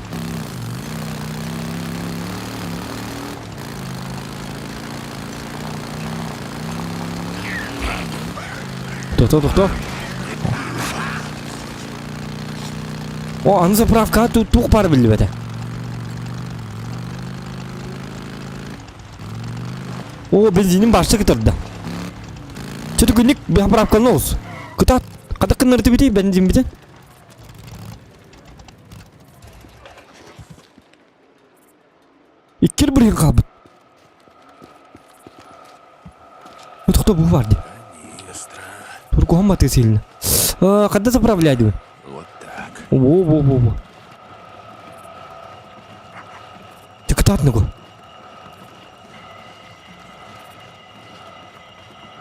Тохто, тохто. О, аны заправкаҕа туох баара биллибэтэ. О, бензинин башта кытарда. Чөтө күннүк заправканы олус. Кытаат, хата кыннарыты бити бензин битен. Иккер бирин қалбыт. Тохто бу бар ди. Тургуһан батыы сильно. Когда заправлять вы? Вот так. Во-во-во-во. Ты кытаатныгу.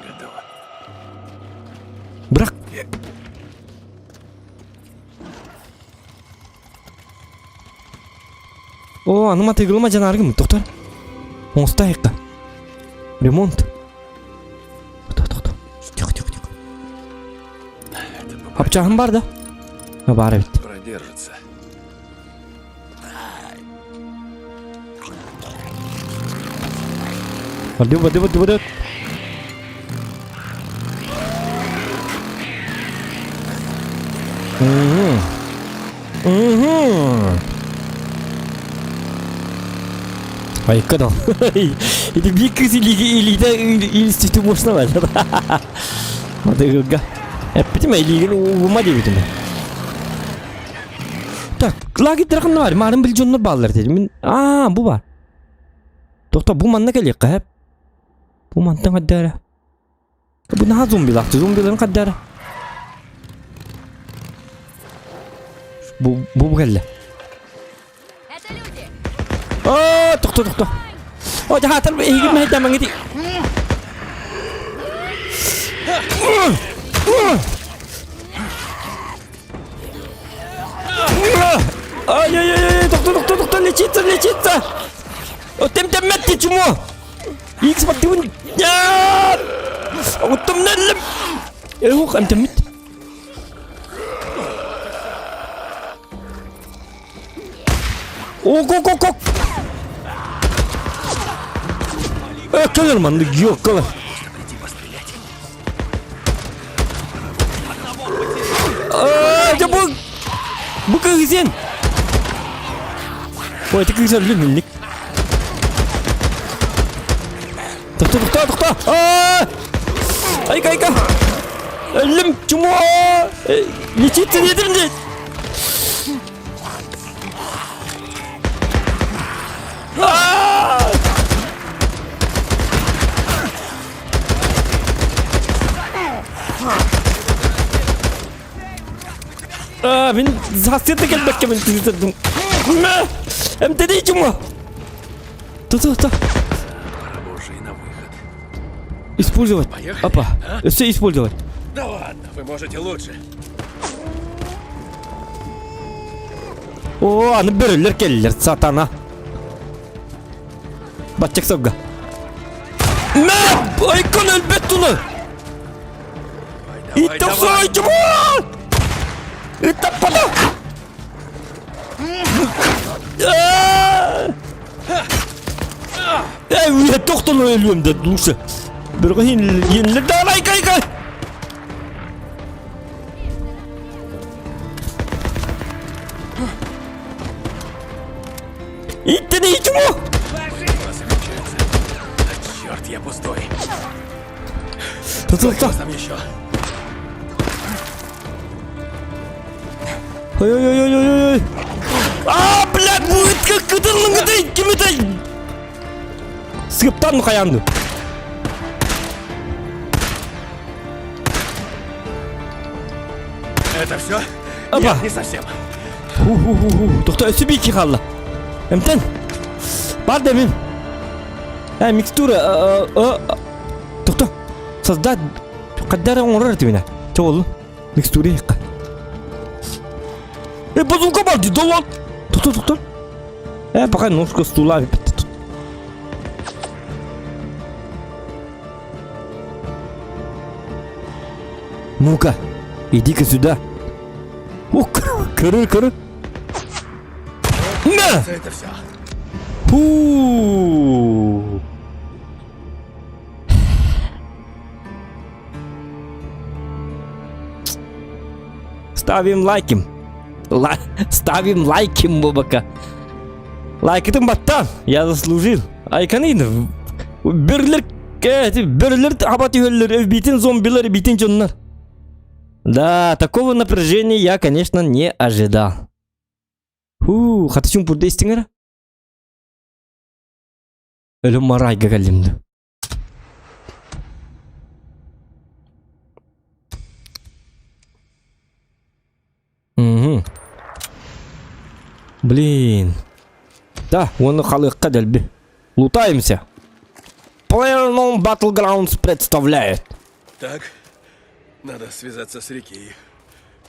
Готово. Бырах. О, аны матыгылыма жанаргым, тоқтар. Оңыстайыққа. Ремонт. Тоқта, тоқта. Тихо, тихо, тихо. Апчағым бар да? Бар эбит. Продержится. Воды, воды, воды, воды. Угу. Угу. Айка дал. Ити биир кыз илиги илиитэ илистити муосна бар. Мадыгылга. Эппитим илиигин угума диэбитим. Так, лагерь ханна бар? Марын бил дьоннор бааллар дедим. Мин аа, бу бар. Тохто бу манна кэлиэххэ хэп. Бу мантан хаддара. Бу наһаа зомбилаахты, зомбиларын хаддара. Бу бу кэллэ. Это люди! Оо, тохто тохто. О, жаһаатар эһигин мэһэйдээмэҥ ити. Ай-яй-яй, тохто тохто тохто, лечиться, лечиться. Темтеммет ти чмо. Икс баттыбын. Нет! Оттомнеллим. Эух, эмтеммит. Ок-ок-ок-ок! Э, кэлэр маннык ёккала. Дьэ бу бу кыысен. Ой, ты кыыс өллүм инник. Тохто, тохто, тохто! Айка, айка! Өллүм, чмо! Лечиться дедим де! Мин састыта кэлбэккэ мин тыытырдым. Эмтэний чума. Ту-ту-ту. Пора уже и на выход. Использовать. Поехали. Опа. А? Все использовать. Да ладно, вы можете лучше. О, аны бөрөлөр келлер, сатана. Баччак согга. Мэ! Айкон өлбөт туну! Давай, давай. Иттопсой чмо! Иттаппата! Эй, үйе тоқтон өлүөм да лучше. Бирге енлер давай кай кай. Иттени чмо! Черт, я пустой. Ту ту Сколько там еще? Сыптан хайанды. Это все? Опа. Нет, не совсем. Ху-ху-ху-ху. Тохто өссө биир хаалла. Эмтэн. Бар да мин. Э, микстура. Тохто. Создать. Хайдах оҥорор этибинэ. Чоҕулу. Микстура иһикка. Э, базука бар дии, доллар. Тохто, тохто. Э, пока ножка стула. Ну-ка, иди-ка сюда. О, көрө, көрө. На! Это все. Фу! Ставим лайки. Ла ставим лайки, Мубака. Лайкытын баттан. Я заслужил. Айканын. Бөрлер, бөрлер аба түһөллөр, битин зомбилар, битин дьоннор. Да, такого напряжения я, конечно, не ожидал. Фу, хата чуҥпурда истиҥ эрэ. Өлүм марайга кэллим да. Угу. Блин. Да, уонна халыакка дэлби. Лутаемся. PlayerUnknown Battlegrounds представляет. Так, надо связаться с Рики и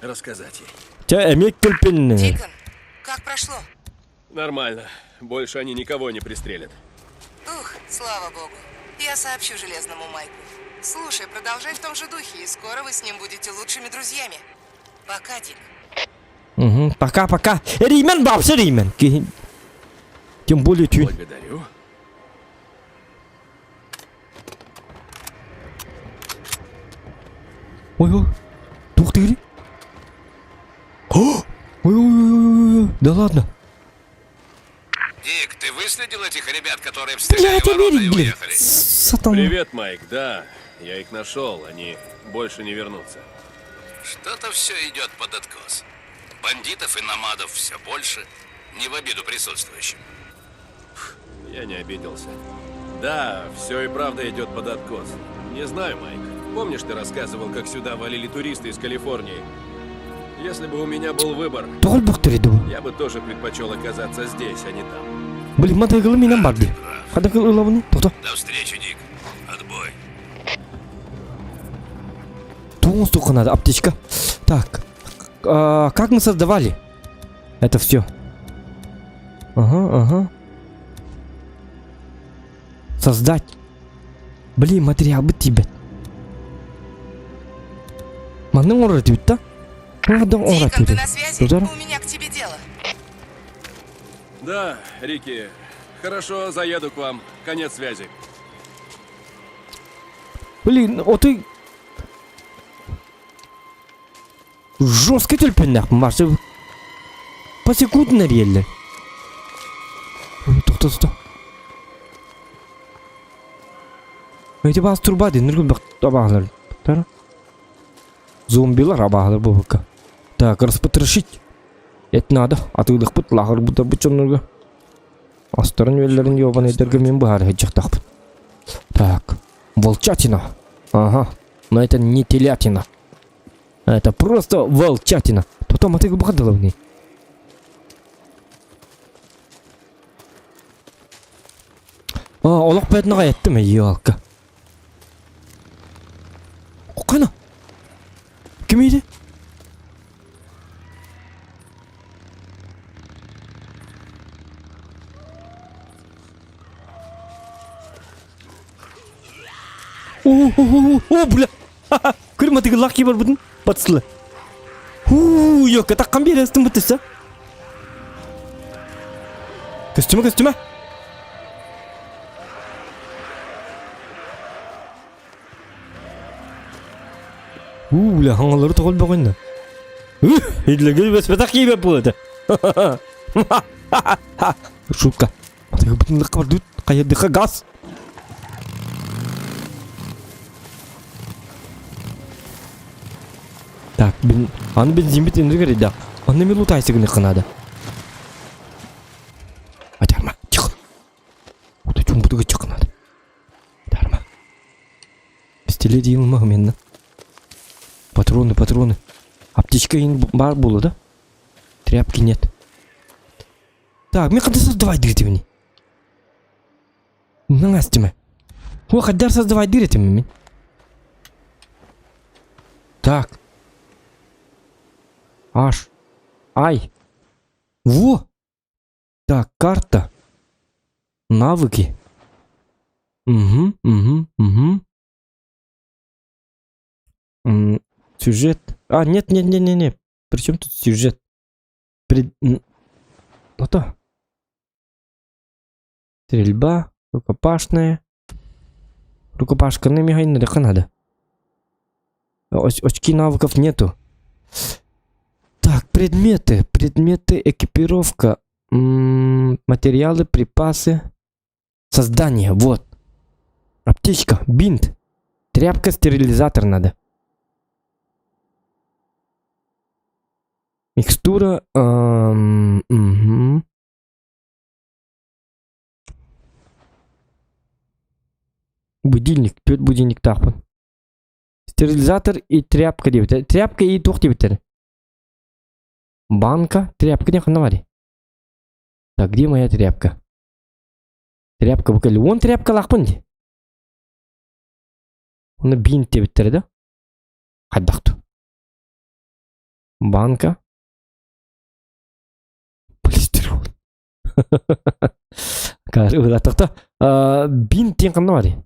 рассказать ей. Чэ, эмиэ көлпүн. Дикон, как прошло? Нормально. Больше они никого не пристрелят. Ух, слава богу. Я сообщу Железному Майку. Слушай, продолжай в том же духе, и скоро вы с ним будете лучшими друзьями. Пока, Дик. Угу, пока-пока. Римен бабсы Римен. Тем более тюнь. Благодарю. Ой, ой, туох диирий? Ой, ой, ой, ой, да ладно. Дик, ты выследил этих ребят, которые обстреляли Блядь, ворота и Америк, блин. уехали? Сатана. Привет, Майк. Да, я их нашел. Они больше не вернутся. Что-то все идет под откос. Бандитов и номадов все больше. Не в обиду присутствующим. Я не обиделся. Да, все и правда идет под откос. Не знаю, Майк. Помнишь, ты рассказывал, как сюда валили туристы из Калифорнии? Если бы у меня был выбор, Тоҕо элбэхтэр дуу. я бы тоже предпочел оказаться здесь, а не там. Блин, матайгылы минен бар дии. Хайдах ылабыный? Тохто. До встречи, Дик. Отбой. Тугун стука надо, аптечка. Так, а, как мы создавали это все? Ага, ага. Создать. Блин, материал бы тебе. Манны оҥорор этибит да? Дикон, ты на связи? У меня к тебе дело. Да, Рики. Хорошо, заеду к вам. Конец связи. Блин, о ты... Жестко төлпөннөх Марсы посекундно эрийэллэр. Тохто тохто. Эти баас турба дин нүргүн абаалар. Зомбилар абаалар буолбакка. Так, распотрошить. Это надо. Атыылыхпыт лааҕырбыт бу дьоннорго. Астарын-үөллэрин ёбаныйдарга мин быһаара сылдьыахтаахпын. Так, волчатина. Ага, но это не телятина. Это просто волчатина. Потом атыгы бухадаловный. А, олох бэтин аҕай елка. Кана? Ким иди? О, о, о, бля. Көрмө тиги лак бар бутун батысылы. Хуу, ёка таккан берестин бутыса. Көстүмө, көстүмө. Уу, бля, хаҥалары тоҕо элбэҕин Идлэгил бэспэтэх киибэт буолата. Шутка. Хайдыха газ. Так, бен... Аны бензин бит инде керейді. Аны мен лутайсы гына надо. Атарма, тихо. Уда чумбудуга чык надо. Пистолет именно. Патроны, патроны. Аптечка бар было, да? Тряпки нет. Так, мне когда создавать дыры Настиме. О, хотя создавать дыры мне. Так. Аж. Ай. Во! Так, карта. Навыки. Угу, угу, угу. Сюжет. А, нет, нет, нет, нет, нет. Причем тут сюжет? Пред... Это. Стрельба, рукопашная. Рукопашка на надо. Очки навыков нету. Так, предметы. Предметы, экипировка. Материалы, припасы. Создание, вот. Аптечка, бинт. Тряпка, стерилизатор надо. Микстура. Эм, угу. Будильник. Түөрт будильниктаахпын. Стерилизатор и тряпка диэбитэ. Тряпка и туох диэбиттэр. Банка. Тряпка диэн ханна барый? Так, где моя тряпка? Тряпка бу кэлли. Уон тряпкалаахпын дии. Оны бинт диэбиттэрэ да? Хайдахту. Банка. Полистирол. Тохто. Бинт диэн ханна барый?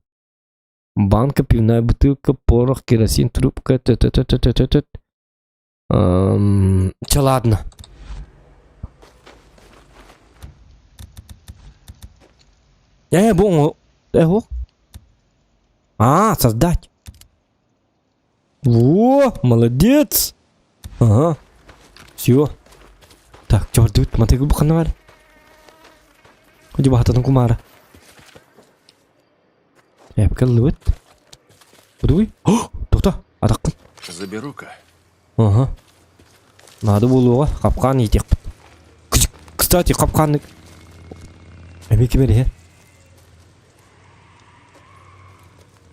Банка, пивная бутылка, порох, керосин, трубка, т т т т т т т Чэ, ладно. Э, бу э, А, создать. Во, молодец. Ага. Все. Так, чордут, матыгы бухана бар. Ходи бахататын кумара. Тряпка лыбыт. Кудуй? Тоқта, атаққын. Заберу-ка. Ага. Надо буолуоҕа хапкаан иитиэхпит. Кстати, хапкааны эмиэ ким эрэ иһэр?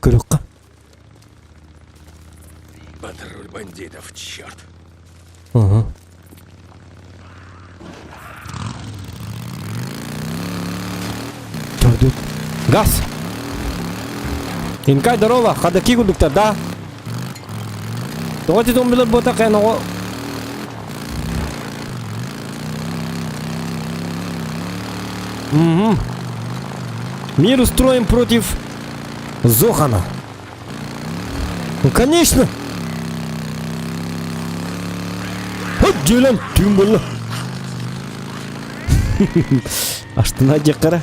Көрүөххэ. Патруль бандитов, черт. Ага. Төрдүк. Газ! Инкай, здорово, ходаки курдуктар, да? Тоҕо ити зомбилар буотах эн оҕо Угу. Мир устроим против Зохана. Ну, конечно. Вот дьүлэн түүн буолла. Астына диэххэ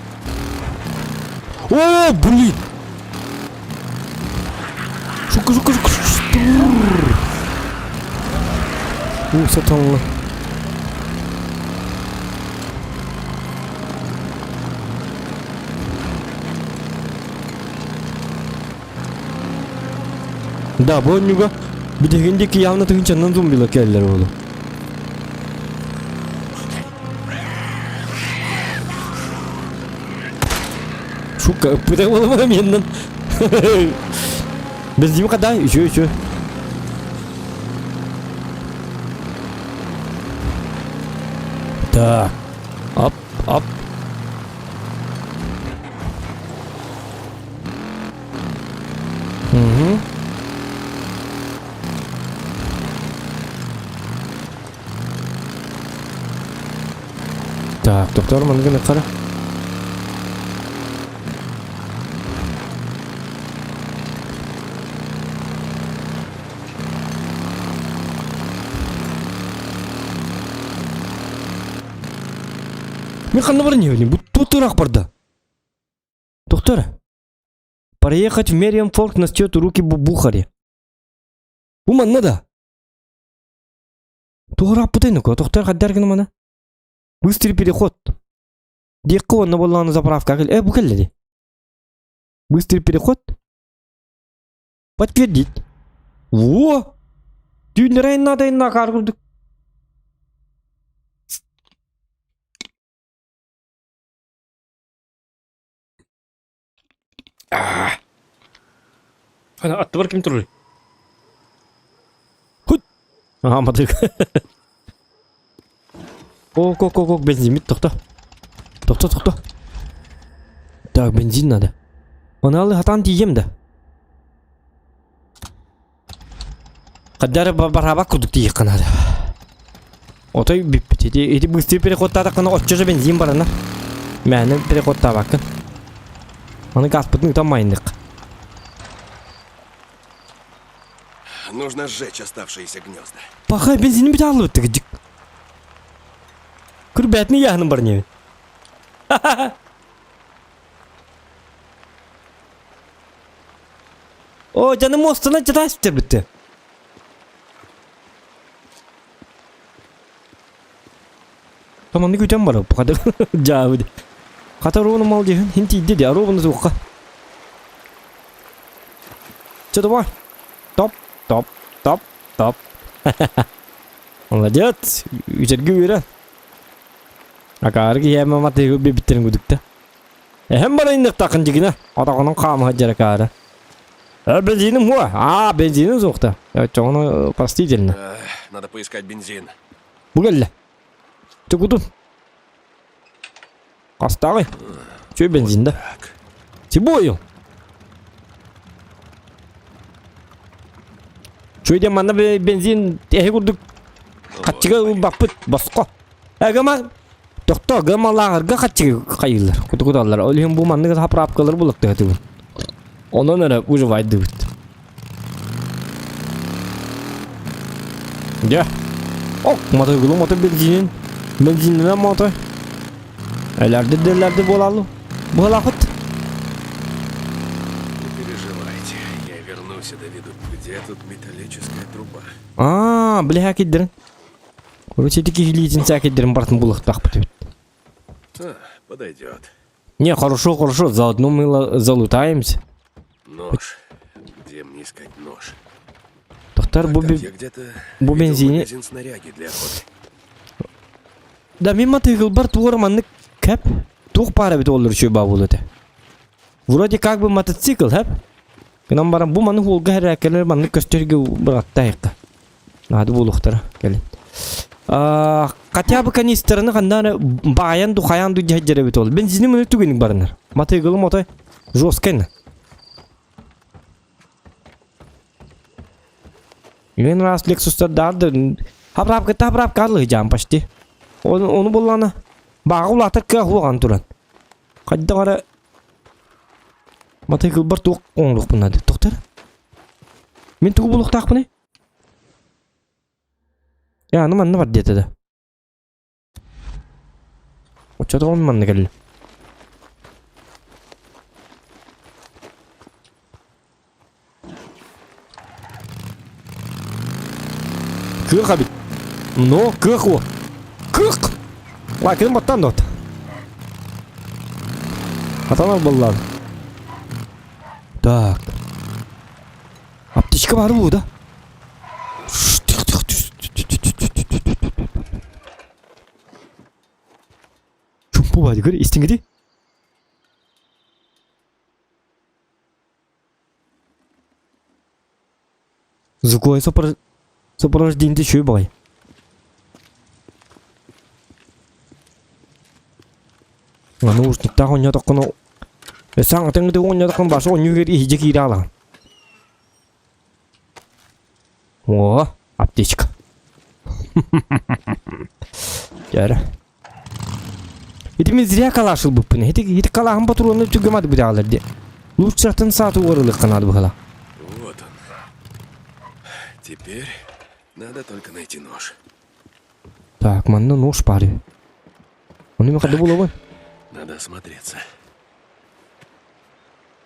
О, блин! Шука, шука, шука, Уу, сатанла. Да, бу онньуга билигин диэки явно тыһыынчаннан зомбилар кэллэр буолу. Шука, ыппыта буолума меннен. Бензин қадай, еще, еще. Так, ап, ап. Угу. Так, доктор манныгын қара. Мен ханна баран иһэбин, бу туох барда. Доктор, проехать в Мериам Форк на счет руки Бухари. Бу манна да. Туһурааппытай нука, тохтор хаддар гына мана. Быстрый переход. Диэккэ уонна буоллаҕына заправка э бу кэллэ дии. Быстрый переход. Подтвердить. Во! Түүннэрэ надо на курдук. Аттыбар ким турар? Хут! Ага, матык. Ок, ок, ок, ок, бензин бит, тохто. Тохто, тохто. Так, бензин надо. Оны хатан тиийем да. Хаддары барабак курдук тиийиэххэ наада. Отой бүппүт. Ити, ити быстрый переходтаатаххына оччо же бензин барана. Мээнэ переходтаабаккын. Аны газпытын ытан майыннык. Нужно сжечь оставшиеся гнезда. Пахай бензини бүтэ алыбыт дик. Күрбәтini яһының бар не. О, жаным остына жата сүтер бітті. Таманны күтен бар, бұқады. Жабыды. Қатар оны мал дегін, хин тиді де, аробыны суыққа. Че давай. Топ, топ, топ, топ. Молодец. Үтерге үйрен. Акары киһиэмэ матыгы бибиттерин күдүктэ. Эһэм барайынныктакын дигинэ. Атаҕынан хаамыһа дьэрэ Э, бензиним хуа. А, бензиним суохта. Чоҕуну простительно. Надо поискать бензин. Бу кэллэ. Чукутун. Хастааҕый. Чү бензин да. Тибою. Чуйде манна бензин эһи курдук хаччыга ылбаппыт босхо. Эгема тохто гымалааҕырга хаччыга хайыыллар. Кутукуталлар. Ол иһин бу маннык заправкалар булуктаһытыбын. Онон эрэ выживайдыбыт. Дьэ. Ок, мотоциклы мото бензинин. Бензининен мото. Элэрди дэлэрди буолалу. Буолахыт. Не переживайте, я вернусь и доведу. Где тут металлическая труба? Аа, бля киддерин. Короче, ити киһилиитин сээкиддерин барытын булуохтаахпыт эбит. А, подойдет. Не, хорошо, хорошо, заодно мы залутаемся. Нож. Где мне искать нож? Тоқтар, бу, Так, я где-то бу видел бензини... магазин снаряги для охоты. Да мин матыгылбар тугар маннык кэп туох пара бит оллар үчүгэй баа буолуо этэ. Вроде как бы мотоцикл, хэп? Гынан баран бу маны хуолга хэрээккэлэр маннык көстөргө быраттаайыкка. Наада буолуохтара кэлин. А, хотя бы канистраны ханна эрэ баайан ду хайаан ду дьэһдьэр эбит ол. Бензини маны түгэнник барынар. Матыгылым отой жесткайна. Мен раз Lexus'та дарды хапрапка тапрапка алыһыдьаан почти. Оны, оны буллана бааҕа улаатар кыах уоҕан туран. Хайдах эрэ матыгылбар туох оҥоруохпун наада. Тоқтар. Мин тугу булуохтаахпыный? Я, аны манна бар диэтэ да. Оччотоҕун манна кэллим. Кыах эбит. Но кыах уо. Кыах! Лайкын баттан дот. Атанар боллар. Так. Аптечка бар бу да. Чумпу бар көр истиңиди. Звуковое сопровождение еще и бай. А наушниктаах оонньоотоххуна саҥатын оонньоотоххуна баша оонньуу иһдьэ киирэ аалаҕын. О, аптечка. Дьэ Ити мин зря калаш ылбыппын. Ити, ити калааһын ботуруона түгэмат быдаалар ди. Лучшатын сааты уорылык наада быһала. Вот он. Теперь надо только найти нож. Так, манна нож баар. Ону мен хадда булабын. Надо осмотреться.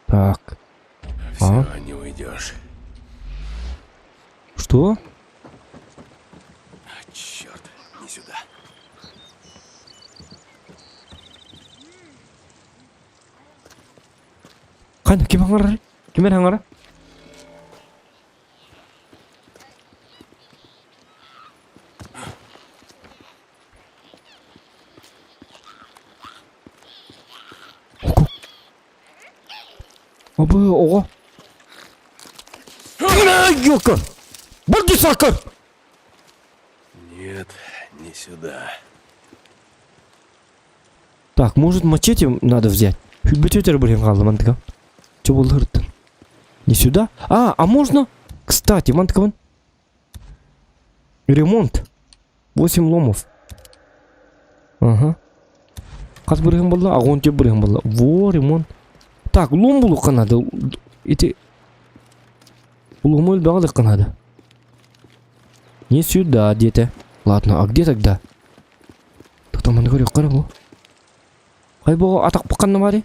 Так. Все, а? не уйдешь. Что? А, черт, не сюда. Хана, ким хаҥарар? Ким эрэ хаҥара? Абы, оҕо. Ёлка! Бурди сакыр! Нет, не сюда. Так, может мачете надо взять? Хүлбөтөтөр блин қалды мантыка. Че болды Не сюда? А, а можно? Кстати, мантыка Ремонт. 8 ломов. Ага. Хас бырыһын буолла? Аҕон түп бырыһын буолла. Во, ремонт. Так, лом булуохха наада. Ити лому элбэҕи ылыахха наада. Не сюда диэтэ. Ладно, а где тогда? Тогда манна көрүөххэ эрэ бу. Хай бу атахпыт ханна баарый?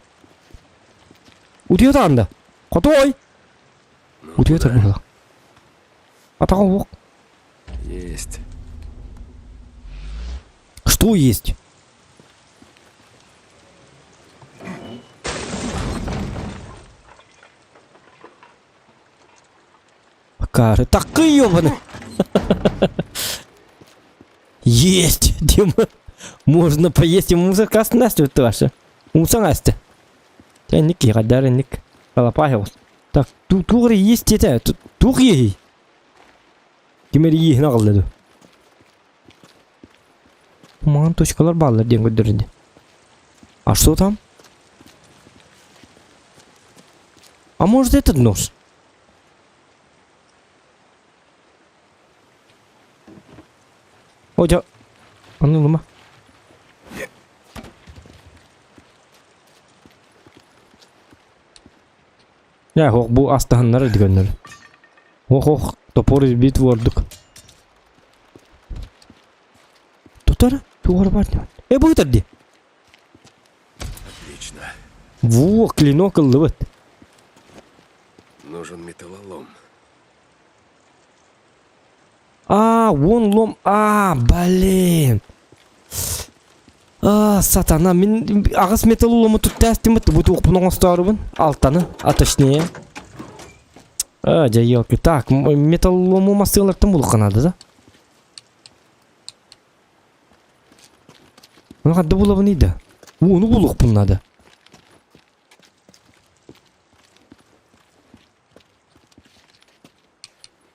Утуйа таанда. Хотой! Ну, Утуйа куда? тарбыһылах. Атаҕа уох. Есть. Что есть? Кары такы ёбаный. Есть, Дима. Можно поесть ему заказ Настю ваша. Умсан Настя. Ник, гадар ник. Алапахилс. Так, тут тугры есть это. Тух ей. Ким эрэ ииһин аҕалла дуу? Маҥан точкалар бааллар диэн көрдөрүннэ. А что там? А может этот нож? О, дьэ, аны ылыма. Дьэ, ох, бу астаһыннар дигөннөр. Ох, ох, топор избит ордук. Тутара, тугар бар. Э, бу ытар ди. Отлично. Во, клинок ыллыбыт. Нужен металлолом. А, вон лом. А, блин. А, сатана, мин аҕыс металлолому туттаастымыт, бу туохпун оҥостоорубун, алтаны, а точнее. А, дьэ, елки. Так, металлолому массыылартан булуохха наада да? Ну, ханна булабыный да? Ууну булуохпун наада.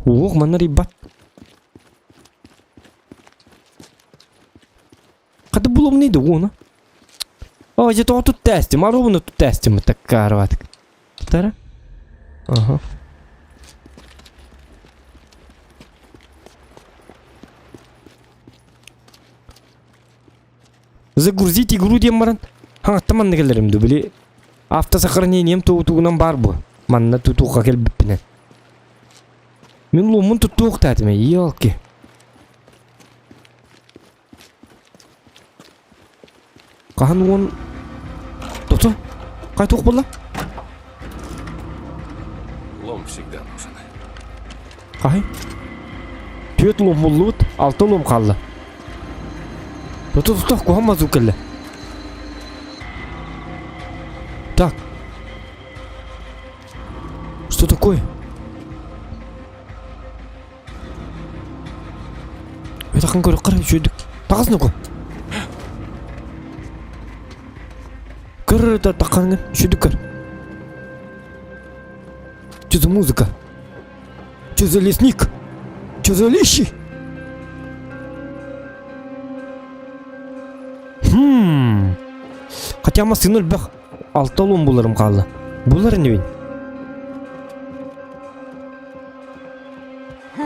Уох, манна рибат. Хата булумный да уона. О, я то тут тестим, а ровно тут тестим, так карватик. Тара? Ага. Загрузить игру диэн баран, хаҥаттан манна кэлэрим дуу, били автосохранением тугунан баар буо. Манна тутуохха кэлбиппинэн. Мин луоммун туттуохтаатым елки. Хаһан уон тото хай туох буолла? Лом всегда нужен. Хаһай? Түөрт лом буллубут, алта лом хаалла. Тото тото куһаҕан мазук кэллэ. Так. Что такое? Өтөккөн көрөххөр үчүгүйдүк. Таҕыс нуку. Көр таххаҥҥын үчүгүйдүк көр. Что за музыка? Что за лесник? Что за лещи? Хм. Хотя массыына элбэх алта олуон буларым хаалла. Булар инибин.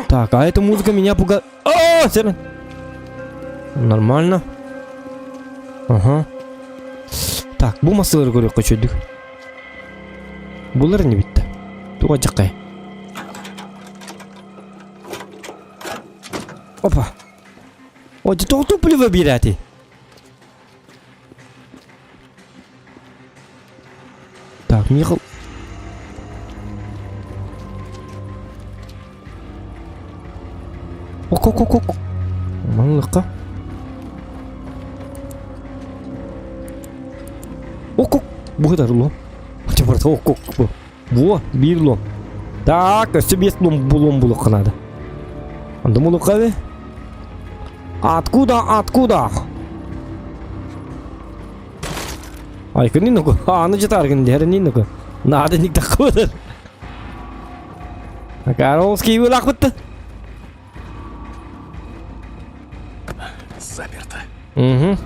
Так, а эта музыка меня пугает. О, Серен. Нормально. Ага. Так, бу массыылары көрүөххэ үчүгүйдүк. Булар ини битте. Туга дьаккай. Опа. О, тоҕо топливо биэрээти? Так, Михал... Ок, ок, ок, ок. Манлыкка. Ок, ок. Бу кытар лом. Чапарта ок, ок. Во, биир лом. Так, өссө биэс лом булуом булуохха наада. Онтон булуохха эби. Откуда, откуда? Ай, күннин нуку. Аны жетаргын дерин нуку. Надо ник такой. Карловский вылахпытты. Заперто. Угу.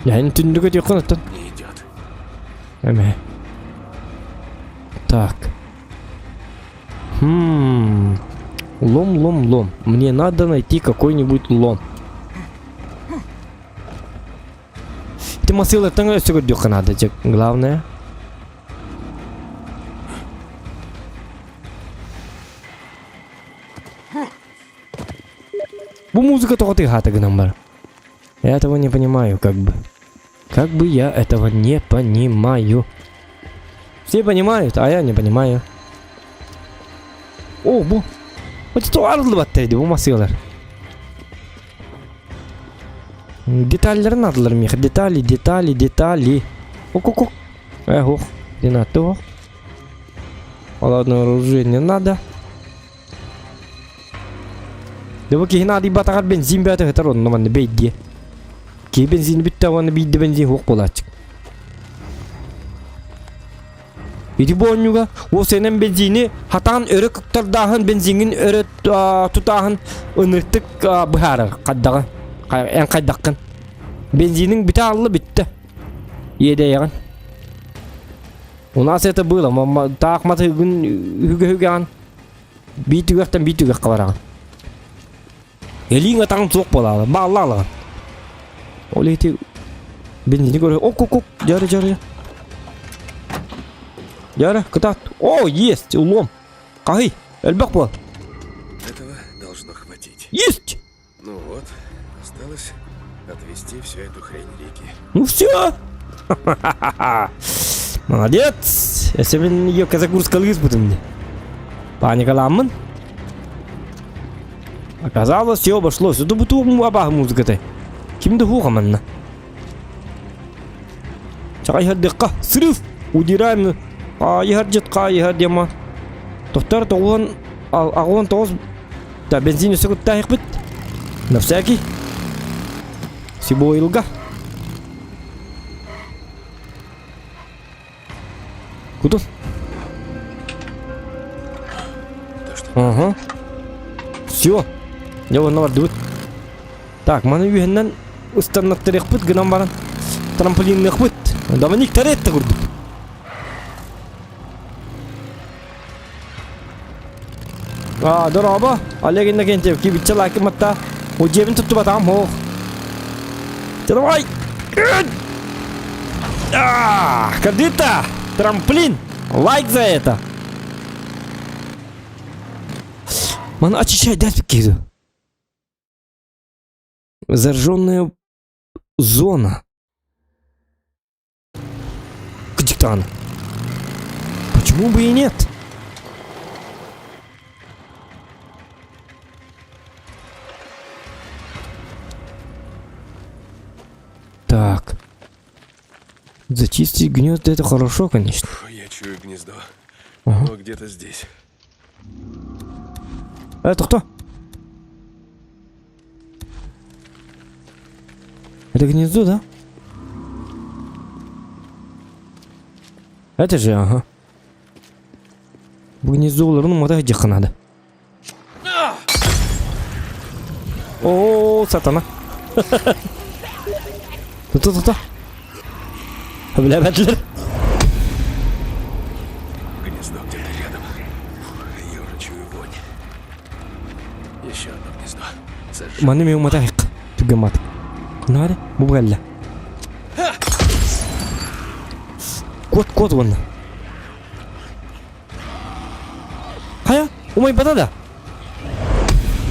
Я не түндүгө тиэххин оттон. Не идет. Эме. Так. Хм. Лом, лом, лом. Мне надо найти какой-нибудь лом. Ты масылаттан өссө көрдүөххэ наада дьэ главное. Бу музыка тоҕо тыаһаата гынан бар. Я этого не понимаю, как бы. Как бы я этого не понимаю. Все понимают, а я не понимаю. О, бу. Очто арылыбатта бу масыалар. Детальларын адылар миэхэ. Детали, детали, детали. Ок-ок-ок. Эх, ох. Не ох. Ладно, оружие не надо. Дэ бу киһи наадыйбатаҕар бензин бөтө сытар онно манна бэйдиэ. Киһи бензин бүттэ уонна биирдэ бензин суох буолааччы. Ити бу оонньууга уопсайынан бензини хатаан өрө куттардааһын бензиҥин өрө тутааһын ыныртык быһаарар хайдаҕы эн хайдаххын. Бензиниҥ бүтэ аалла бүттэ. Иэдэйэҕин. У нас это было. Таах матыгын үһүгэ-үгэҕин Биир түгэхтэн биир түгэххэ бараҕын. Илииҥ атаҕыҥ суох буолаалы, баалла алаҕын. Ол ити бензини көрө, ок ок ок, дьары дьары. Дьары, кытаат. О, есть, улуом. Хаһый, элбэх буол. Этого должно хватить. Есть! Ну вот, осталось отвезти всю эту хрень реки. Ну все! Молодец! Если мен ее казакурскалыыс бутым Паникаламмын. Оказалось, все обошлось. Это буту абах музыкаты. Ким да хуха манна. Чакай хаддыкка. Срыв! Удираем. Кайыһар дьыт кайыһар дема. Тохтар тоҕуон аҕуон тоҕус Да, бензин өссө куттаахпыт. На всякий. Сибоилга. Куда? Ага. Все. Я вон бардыбыт. Так, маны үһэннэн ыстаннаттарыахпыт гынан баран трамплинныахпыт. Доминик Торетто курдук. Аа, дорообо. Олег Иннокентьев, кибитчэ лайкын матта. Удьиэбин туттубатаҕым һуох. Давай! А, кадыта! Трамплин! Лайк за это! Маны очищай, дать киду. Зажженная зона. Диктан. Почему бы и нет? Так. Зачистить гнезда это хорошо, конечно. Я чую гнездо. Ага. Но где-то здесь. Это кто? Это гнездо, да? Это же, ага. Бу гнездо олорун умата сылдьыахха наада. О, сатана. Тута тута. Билэбэтилэр. Гнездо где-то рядом. Я уже чую вонь. Еще одно гнездо. Сожжу. Маны мен умата айық. Түгген мат. Наары, бу кэллэ. Кот, кот уонна. Хайа, умайбата да.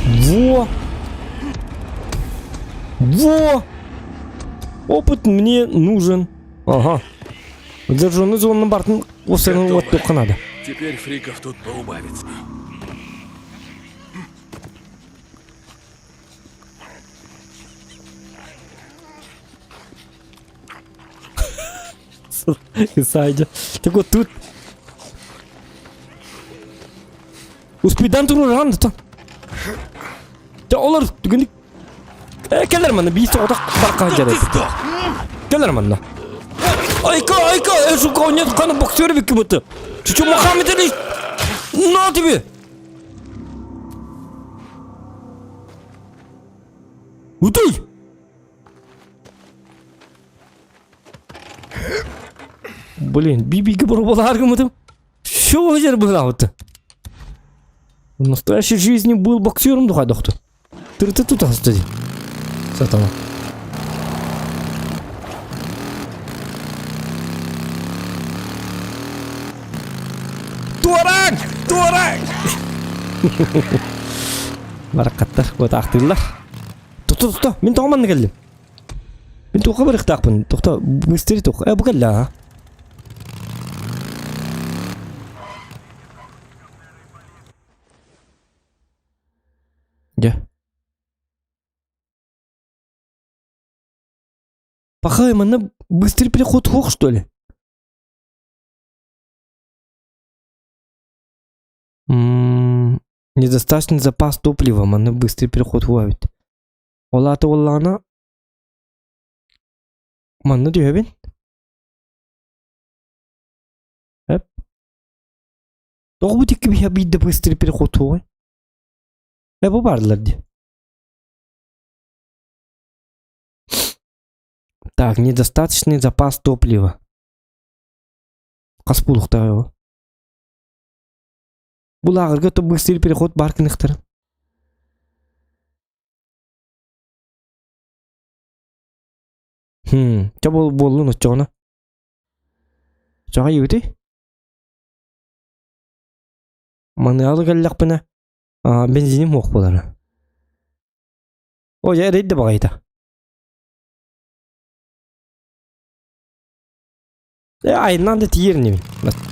Во! Во! Опыт мне нужен. Ага. Зажженный зонны бартын осыны Готово. оттуққа надо. Теперь фриков тут поубавится. Сайдя. Так вот тут. Успейдан турар да Дьэ олор түгэнник Э, кэлэр манна биир соҕотох барка сылдьар Кэлэр манна. Айка, айка, э, сука, нет, хана боксер эбикки быты. Чучу Мухаммед Али. На тебе. Утуй! Блин, бибиге боробалаар гыммытым. Все жер быһылаабыт. В настоящей жизни был боксером духа доктор. Тырты тутасты. Сатана. Туораҥ! Туораҥ! Баракаттар, куотаахтыыллар. Тохто, тохто, мин тоҕо манна кэллим? Мин туохха барыахтаахпын? Тохто, быстрее туох. Э, бу кэллэ, а? Дьэ. Пахай, манна быстрый переход хуох, что ли? М-м, недостаточный запас топлива, манна быстрый переход хуабит. Ол аата буоллаҕына манна түһэбин. Эп. Тоҕо бу тикки биһэ биирдэ быстрый переход хуой? Э бу бардылар дии. Так, недостаточный запас топлива. Хас буолуохтаах его? Бу лааҕырга то быстрый переход баар гыныахтарын. Хм, чэ буол буоллун оччоҕуна. Оччоҕо ийэбитий? Маныалы кэллэхпинэ, аа, бензиним суох буолара. О, дьэ эрэйдэ баҕайыта. Э, айаннаан да тиийэр инибин.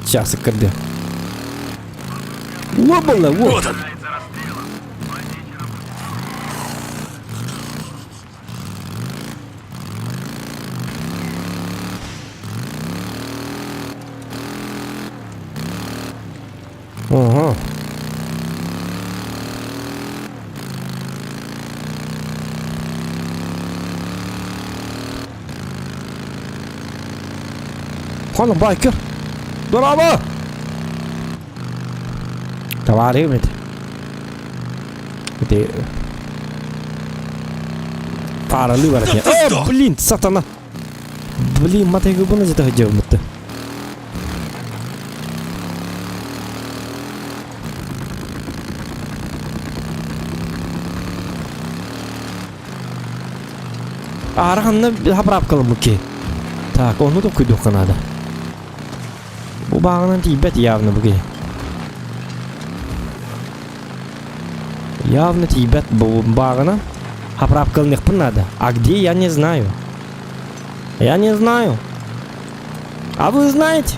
Сейчас кырдыа. Во было, во. Вот он! Ага. Хана байкер. Браво! Товарищ, Ити Паралыы барар. О, блин, сатана. Блин, матайгыбын ажыта сылдьабыммытты. Аара ханна заправкаламмыт киһи. Так, ону да күйдүөххэ наада. Бу бааҕынан тиийбэт явно бу киһи. Явно тиийбэт бу бааҕынан. Заправкаланыахпын наада. А где, я не знаю. Я не знаю. А вы знаете?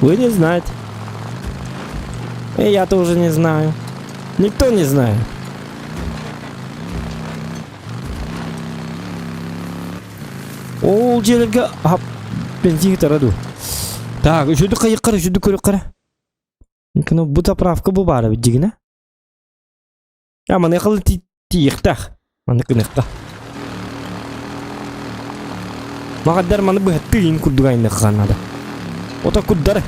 Вы не знаете. И я тоже не знаю. Никто не знает. Ол дьиэлэргэ бензин тара дуу. Так, үчүдүк хайыккара, үчүдүк көрүккара. Иккини бу заправка бу баара дигинэ. Я маныхалы тиийиэхтээх. Маны гыныахта. Маҕадар маны быһаттыы иин курдук айныахха наада. Ото курдары.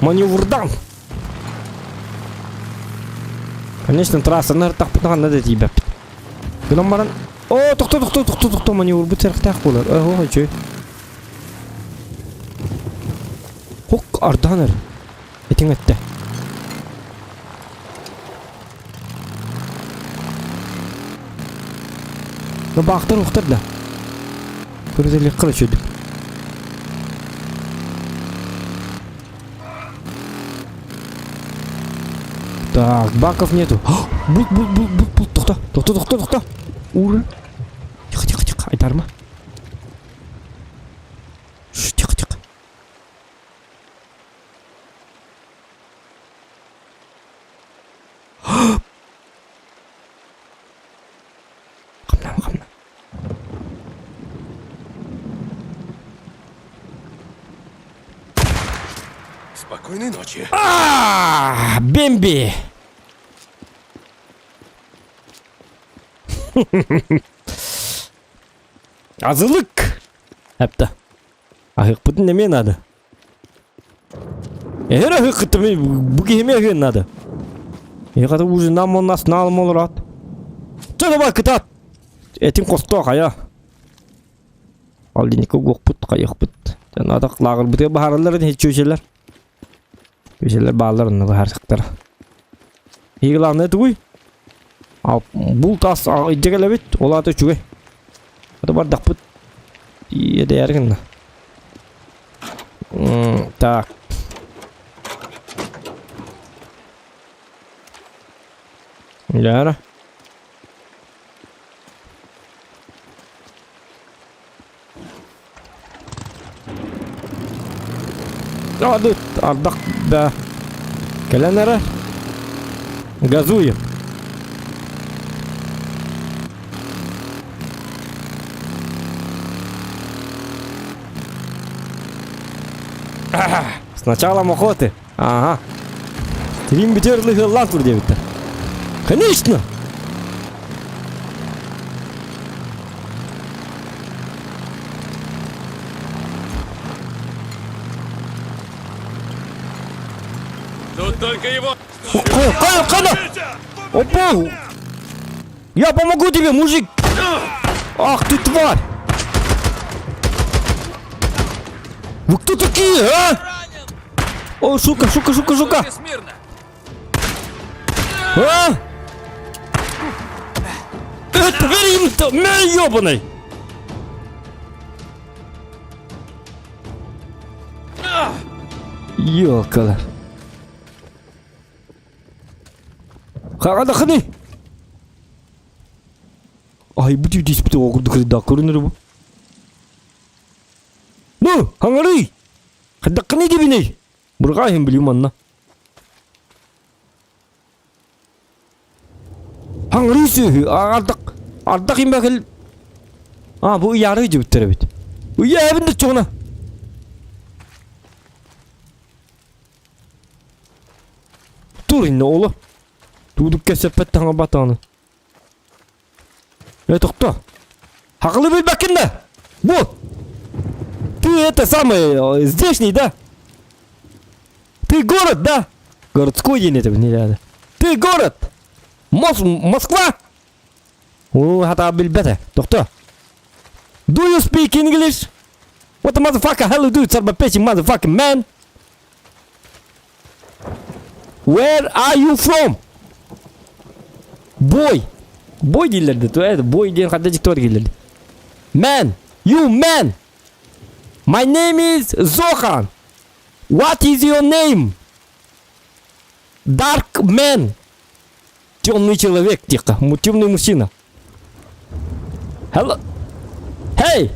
Маневрдан. Конечно, трассаны ыртахпытына ханна да тиийбэппит. Гынан баран О, тохто, тохто, тохто, тохто, маневрбут сэрхтээх буолар. Оо, үчүгэй. Хок, ардаан эр. Этиҥ эттэ. Ну, баахтар ухтар да. Көрүтэлиэххэ үчүгэй. Так, баков нету. Бут, бут, бут, бут, бут, тохто, тохто, тохто, тохто. Ура. Тихо, тихо, тихо, айтарма. Ш, тихо, тихо. Хамнам, хамнам. Спокойной ночи. А, Бэмби! Азылык! Әпті. Аһыахпытын эмиэ наада. Эһэр аһыаххыт бу киһи эмиэ аһыан наада. Ехата ужинам он нас налым олорат. Чэ давай кытаат. Этин хостоо хайа. Алдиника угуохпут хайыахпыт. Надо лааҕырбытыгар баһаараллар ини чүөчэлэр. Чүөчэлэр бааллар онно баһаарсыктара. И главное тугуй? А бул тас илдьэ кэлэбит, ол аата үчүгэй. Ата бардахпыт иэдэйэр гынна. Так. Ляра. Ады ардах да кэлэн эрэ. Газуем. С началом охоты. Ага. Трим бүтэр лыһыллаан тур диэбиттэр. Конечно! Тут только его... Кана, кана! Опа! Я помогу тебе, мужик! Ах ты тварь! Вы кто такие, а? О, сука, сука, сука, сука! А? Это верим-то, мэ ёбаный! Ёкала. Хаҕадахыный! Ай, бу түүтүспүтэ оҕурдук да көрүнэр бу. Ну, хаҥарый! Хайдаххыный дибиний? Бурҕаа иһин билим манна. Хаҥарый сүөһү, ардах, ардах имбэкил. А, бу ыйаары дьибиттэр эбит. Ыйаабын да чоҕуна. Тур инне оҕолор. Туудук кэпсэппэт таҥа батааны. Э, тохто. Хакылы билбэккин да? Бу! Ты это самый, здешний, да? Ты город, да? Городской день это не надо. Ты город! Мос Москва? О, хата билбэтэ. Тохто. Do you speak English? What the motherfucker hell you do, son of a bitch, motherfucking man? Where are you from? Boy. Boy дииллэр дии. Boy диэн ханна дьиктор дииллэр. Man. You man. My name is Zohan. What is your name? Dark man. Темный человек, тихо. Темный мужчина. Hello. Hey.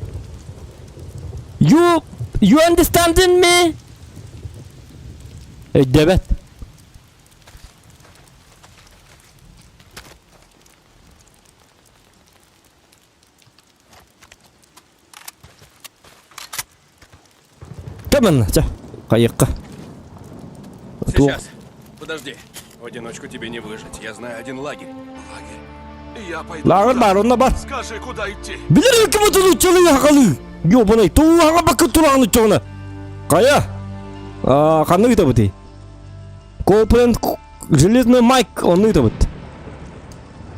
You you understanding me? Өйдөбөт. Кэмэн, чэ, хайыкка. Сейчас. Подожди. В одиночку тебе не выжить. Я знаю один лагерь. Лагерь? Я пойду. Лааҕыр баар, онно бар. Скажи, куда идти? Билэр ким отуну чылыы хакалыы. Ёбаный, туллаҕа бакы тураҕын учоҕуна. Хайа? Аа, ханна ыытабытый? Коупленд Железный Майк онно ыытабыт.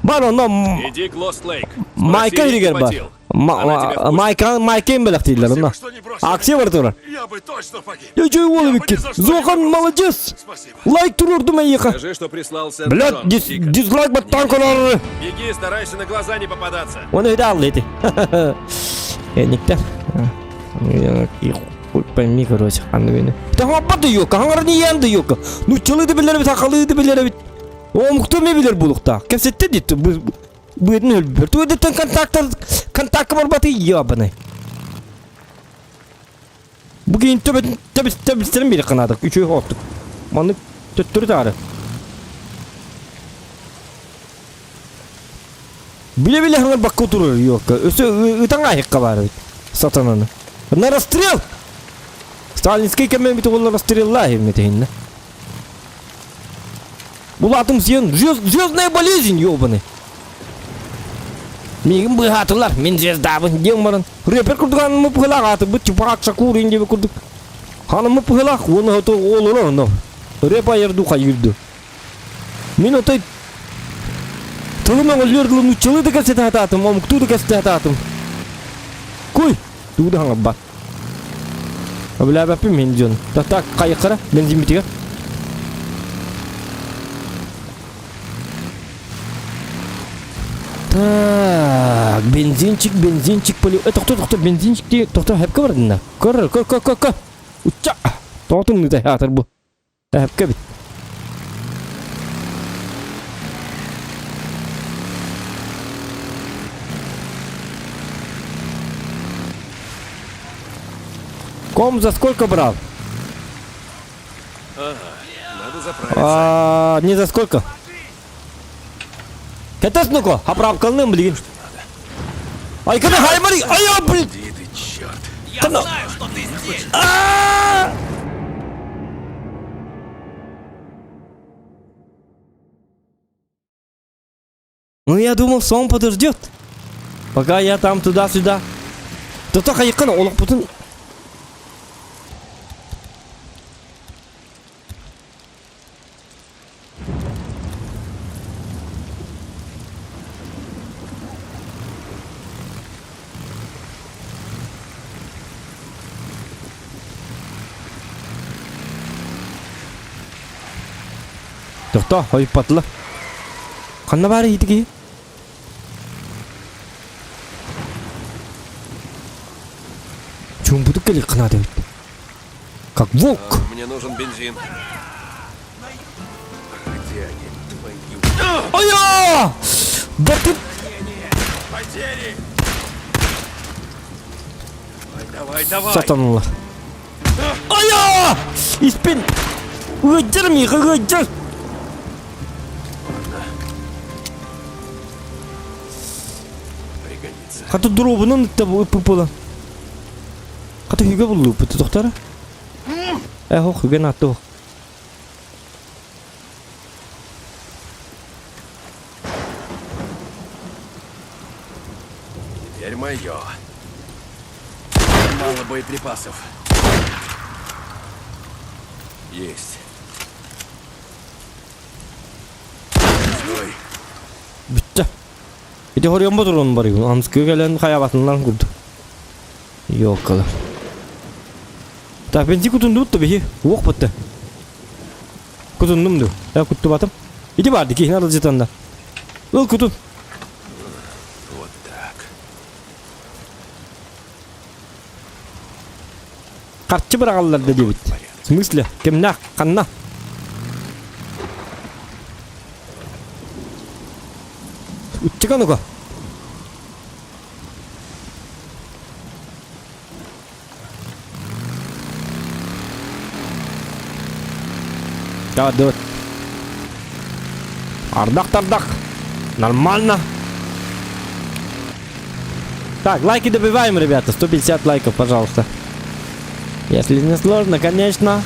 Бар онно Иди к Лост Лейк. Майка иригер бар. Майка Майкен бэлэхтииллэр онно. Акция бар турар. Я бы точно погиб. Дьэ уол эбиккин. Зохан молодец. Спасибо. Лайк туруордум эйиэхэ. Скажи, что прислался Блядь, дизлайк баттан көрөр. Беги, старайся на глаза не попадаться. Он и дал эти. Эниктер. Пойми, короче, ханны Таһаппат да юка, хаңарны иэн да юка. Нуччалыы да билэр эбит, сахалыы да билэр эбит. Омуктуу эмиэ билэр буолуохтаах. Кэпсэттэ диэт, быатын өлбөр. Тугуттан контактар контакка барбаты ебаный. Бу киин төбөтүн төбүстэрин бири кынаадык. Үчүгэй хоттук. Маннык төттөрү таары. Биле-биле хаҥарбакка турар ёлка. Өссө ытаҥ аһыкка баар эбит. Сатананы. На расстрел! Сталинский кэмэ бит оҕолор расстреллаа иһиммит Улаатым сиэн звездная болезнь ёбаный. Миигин быыһаатылар, мин звездабын диэн баран рэпер курдук аныммыт быһылаах аатырбыт Чупак Шакур диэбит курдук ханыммыт быһылаах уонна олорор онно рэп айар дуу хайыыр дуу. Мин отой тылым өҥөллүөр дылы нууччалыы да кэпсэтэ сатаатым, омуктуу да кэпсэтэ сатаатым. Куй! Тугу да хаҥарбат. Өбүлээбэппин мин дьон. Так, хайыккара, бензинбитигэр. Так, бензинчик, бензинчик полю. Э, тохто, тохто, бензинчик дии, тохто, хэпкэ бардынна. Көр, көр, көр, көр, көр. Учча! Тоҕо тымныытай аатыр бу. Эһэпкэ эбит. Ком за сколько брал? Ага, надо заправиться. А, не за сколько? Кэтэс ну-ка, оправкалным, блин. Ай, когда хаймари, ай, я, блин. Иди ты, черт. Я знаю, что ты здесь. Ну, я думал, что он подождет. Пока я там туда-сюда. Тута хайыккын олохпутун Тохтоо, хойуппатыла. Ханна баар иһити киһи? Чуумпутук кэлиэх ханаат эбит. Как волк. А, мне нужен бензин. Бродяги, твою... Ай-я! Да ты... Потери! Давай, давай, давай! Сатаналар. Ай-я! Испин! Ыдьыр миха, ыдьыр! Пригодится. Хата дробунан ыппыла. Хата хүгэ буллуппут тохтара. Э хох хүгэ наатты Теперь мое. Мало боеприпасов. Есть. Стой. Бүттэ. Ити хоруйан ботурун барыгын. Анскы кэлэн хайабатыннан курдук. Ёккала. Так, бензин кутундубут да биһи. Уох бутта. Кутундум ду. Э, куттубатым. Ити барды киһини аралдьытанна. Ыл кутун. Вот так. Харчы быраҕаллар да диэбит. В смысле? Кимнээх? Ханна? Уччика ну-ка. Да, да. Ардах-тардах. Нормально. Так, лайки добиваем, ребята. 150 лайков, пожалуйста. Если не сложно, конечно.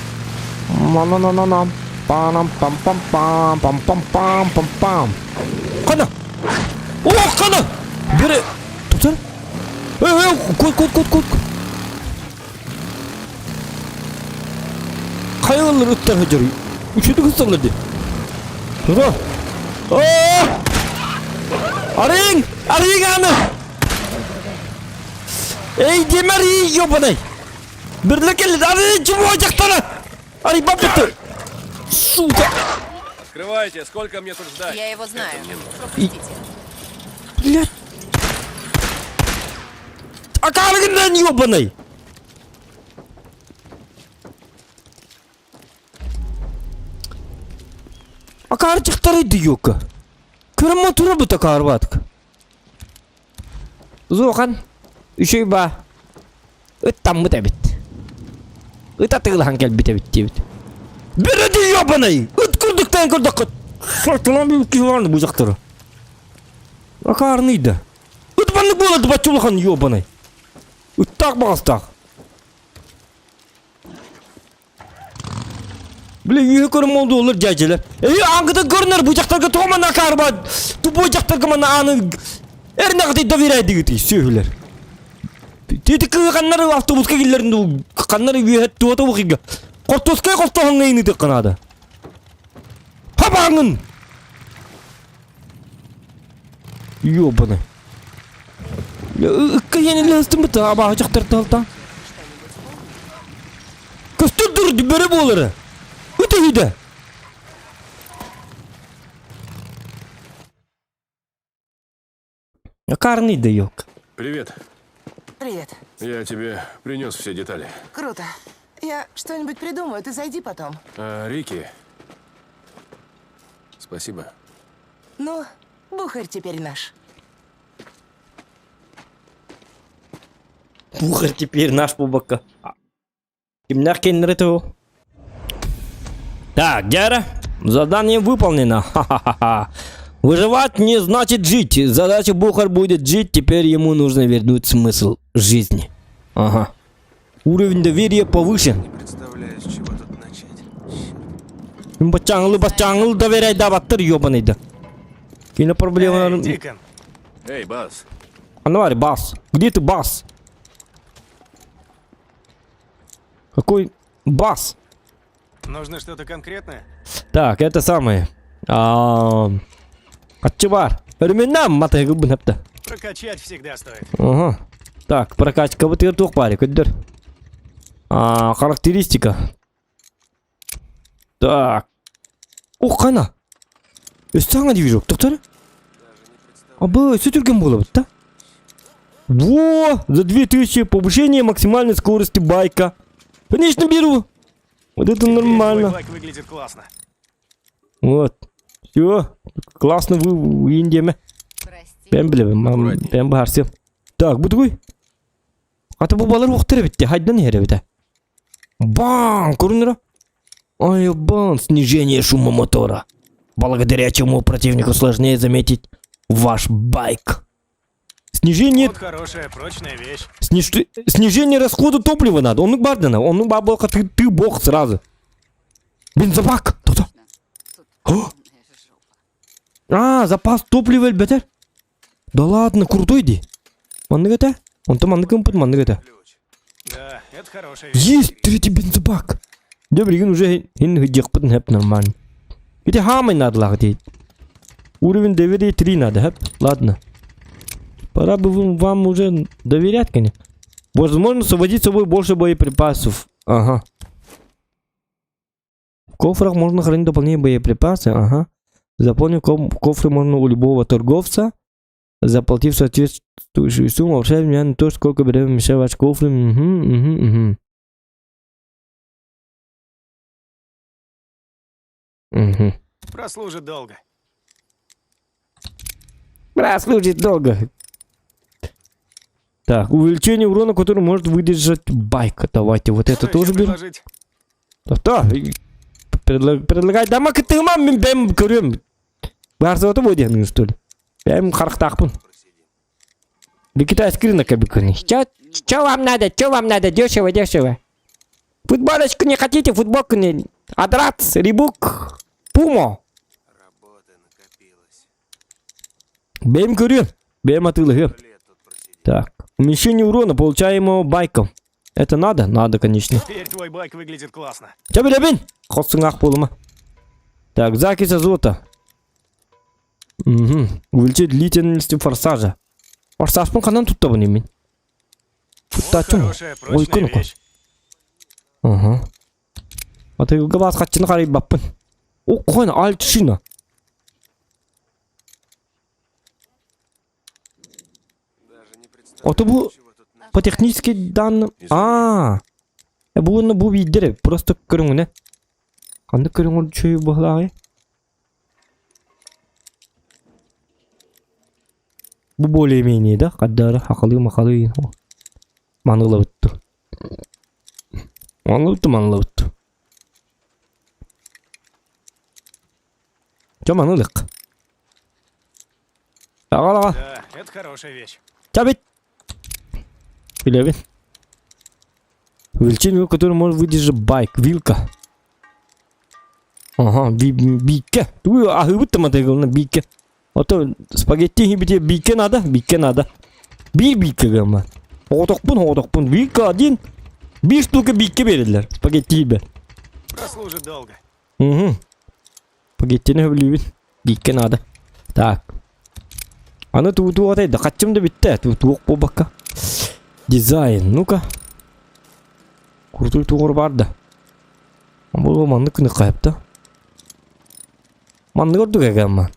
На-на-на-на-на. Пам пам пам пам пам пам пам пам пам. Хана! О, хана! Бери! Тутар? Эй, эй, кут, кут, кут, кут. Хайалар ыттар сылдьар. Үчүгэй сылдьаллар дии. Тура. Оо! Арыйыҥ! Арыйыҥ ааны! Эй, диэмэ арыйыы, ёбаный! Бирле кэллит, арыйын чумуо дьахтара! Арыйбат бытты! Сука! Открывайте, сколько мне тут ждать? Я его знаю. Пропустите. Блядь! Акаарыгын ёбаный! Акаары дьахтары дүйүөккө. Көрөммө тура бут акаарбаатык. Зуохан үчүй ба ыттаммыт эбит. Ыт атыылаһан кэлбит эбит диэбит. Бөрөдү ёбаный! Ыт курдуктан көрдөххө сортулан киһи бу дьахтары. Акаарныйда. Ыт маннык буолар бачча улахан ёбаный. Ыттаах баҕастаах. Бile үһү көрүм oldu olur дьээдьэлэр. Эйи ааҥҥытын көрүнэр бу дьахтарга тоҕо манна акаарба тупой дьахтарга манна ааны эрнэҕитий доверяйдыгытый сүөһүлэр. Тити кыыханнары автобуска киллэрин дуу ханнары үөһэ туота бухига. Хортуоскай хостооһуҥҥа иныытыахха наада. Хабааҥын! Ёбаный. Ыкка иэнилэ ыстыммыт абааһы дьахтар талтан. Көстөр дур бөрө буолары. Ыт өһүдэ. Карный да ёлка. Привет. Привет. Я тебе принес все детали. Круто. Я что-нибудь придумаю, ты зайди потом. А, Рики. Спасибо. Ну, бухарь теперь наш. Бухарь теперь наш бубака. Кимнээх кэннэрэ ту? Так, Гера, задание выполнено. Ха-ха-ха. Выживать не значит жить. Задача Бухар будет жить, теперь ему нужно вернуть смысл жизни. Ага. Уровень доверия повышен. Не представляю, с чего тут начать. Бачаңылы бачаңылы доверяй да баттыр ебаный да. Кино проблема. Эй, Дикон, Эй, Бас. Анвар, бас. Где ты, бас? Какой бас? нужно что-то конкретное? Так, это самое. А, Отчебар. Времена матай губы напта. Прокачать всегда стоит. Ага. Так, прокачка вот туох парик, көдөр. А, характеристика. Так. О, қана. Өстаңа движок, тоқтар. Абы, сөтірген болады, да? Во! За 2000 повышение максимальной скорости байка. Конечно, беру. Вот это Теперь нормально. Твой байк выглядит классно. Вот. Все. Классно вы индеме. Прости. Бен билебин, Аккуратней. бен баарсым. Так, бу тугуй. Ата бу балар уктар битте, хайдан хере бите. Бам, көрүнөр. Ай, бан, снижение шума мотора. Благодаря чему противнику сложнее заметить ваш байк. Снижение Вот хорошая, прочная вещь. Снижение расхода топлива надо. Он бардана, он бабка, ты, ты бог сразу. Бензобак. То-то. Тут О! полная жопа. А, запас топлива бетер. Да ладно, крутой ди. Маннык это? Он там маннык импут, маннык это. Да, это хорошая вещь. Есть третий бензобак. Да, блин, уже хин хидекпын хэп нормально. Где хамай надо лах дейт. Уровень доверия 3 надо, хэп. Ладно. Пора бы вам, вам уже доверять, конечно. Возможно, сводить с собой больше боеприпасов. Ага. В кофрах можно хранить дополнительные боеприпасы. Ага. Заполнив кофры можно у любого торговца. Заплатив соответствующую сумму, обращай внимание на то, сколько берем вмещает ваш кофры. Угу, угу, угу. Угу. Прослужит долго. Прослужит долго. Так, увеличение урона, который может выдержать байк. Давайте вот это Что тоже еще берем. предложить? Да, предлагай. Да, ма кытыма мен бэм көрөм. Барса это будет, что ли? Бэм харахтахпын. Да китайский рынок обыкновенный. Чё, чё вам надо? Чё вам надо? Дешево, дешево. Футболочку не хотите? Футболку не... Адрац, Рибук, Пумо. Работа накопилась. Бэм көрөм. Бэм атылы. Лет тут просидим. Так. Уменьшение урона, получаемого байком. Это надо? Надо, конечно. Теперь твой байк выглядит классно. Чэ билэбин! Хос полума. Так, закись азота. Угу. Увеличить длительность форсажа. Форсаж пын ханан туттабын емен. Вот Туттачым. хорошая, Ой, прочная күн вещь. Ага. А ты габас хатчыны қарай баппын. О, қойна, альт шина. Даже не представляю, А то бу с чего тут начать. по техническим данным... А, бу бу биддер просто көрүңүнэ. Ханнык көрүңүр чөйү баһылааҕый? Бу более-менее, да? Хаддары, хакалы, махалы. Манылабытту. Манылабытту, манылабытту. Чо манылык? Аҕал, аҕал. Да, это хорошая вещь. Чабит! Билэбин. Увеличение, который может выдержать байк. Вилка. Ага, бике. Туй, аһыбыт матайгылна бике. А то спагетти хибите бике надо, бике надо. Би бике гама. Оҕотохпун, оҕотохпун. Вилка один. Bir штука бике берилер. Спагетти бер. Прослужит долго. Угу. Спагеттини хөбүлүүбүн. Бике надо. Так. Аны туутуу атай да хаччым да бүттэ. Туутуох буолбакка. Дизайн, ну-ка. Крутой тугур бар да. Бу маннык күнү хайыпта. Маннык ордук эгэмман.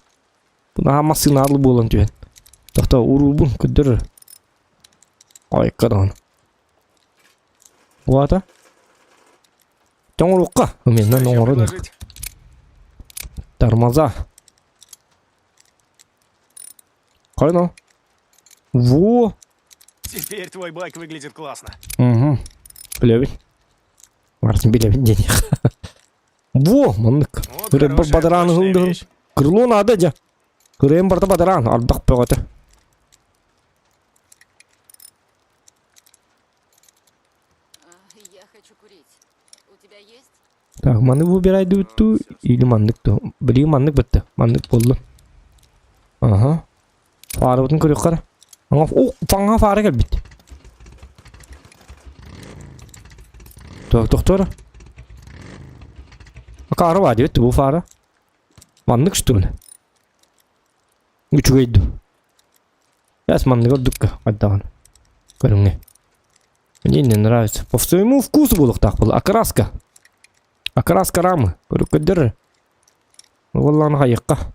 Бу наһаа массыынаарлы буолан түһэн. Тохто уруубун көрдөрөр. Айка даҕаны. Уата. Тоҥорукка. Уменнан Что еще оҥорон. предложить? Тормоза. Хайно. Во. Теперь твой байк выглядит классно. Угу. Билэбин. Барытын билэбин диэн. Во, маннык. Вот Ыры хорошая, бадараан прочная ыһылдыһын. вещь. Крыло надо дьэ. Ырыам барыта бадараан, ардах бөҕөтө. А, Я хочу курить. У тебя есть? Так, маны выбирай дуу или маннык ту. Блин, маннык бытты. Маннык буолла. Ага. Фаарыбытын көрүөххэ эрэ. Аңа, о, фаҥа фаара кэлбит. Так, тохтоо Акаары баа диэбит бу фаара. Маннык что ли? Үчүгэй дуу. Сейчас маннык ордукка хайдаҕын. Көрүҥҥэ. Мне не нравится. По своему вкусу буолуохтаах буолла. Окраска. Окраска рамы. Көрүккөдөр. Уоллааны хайыахха.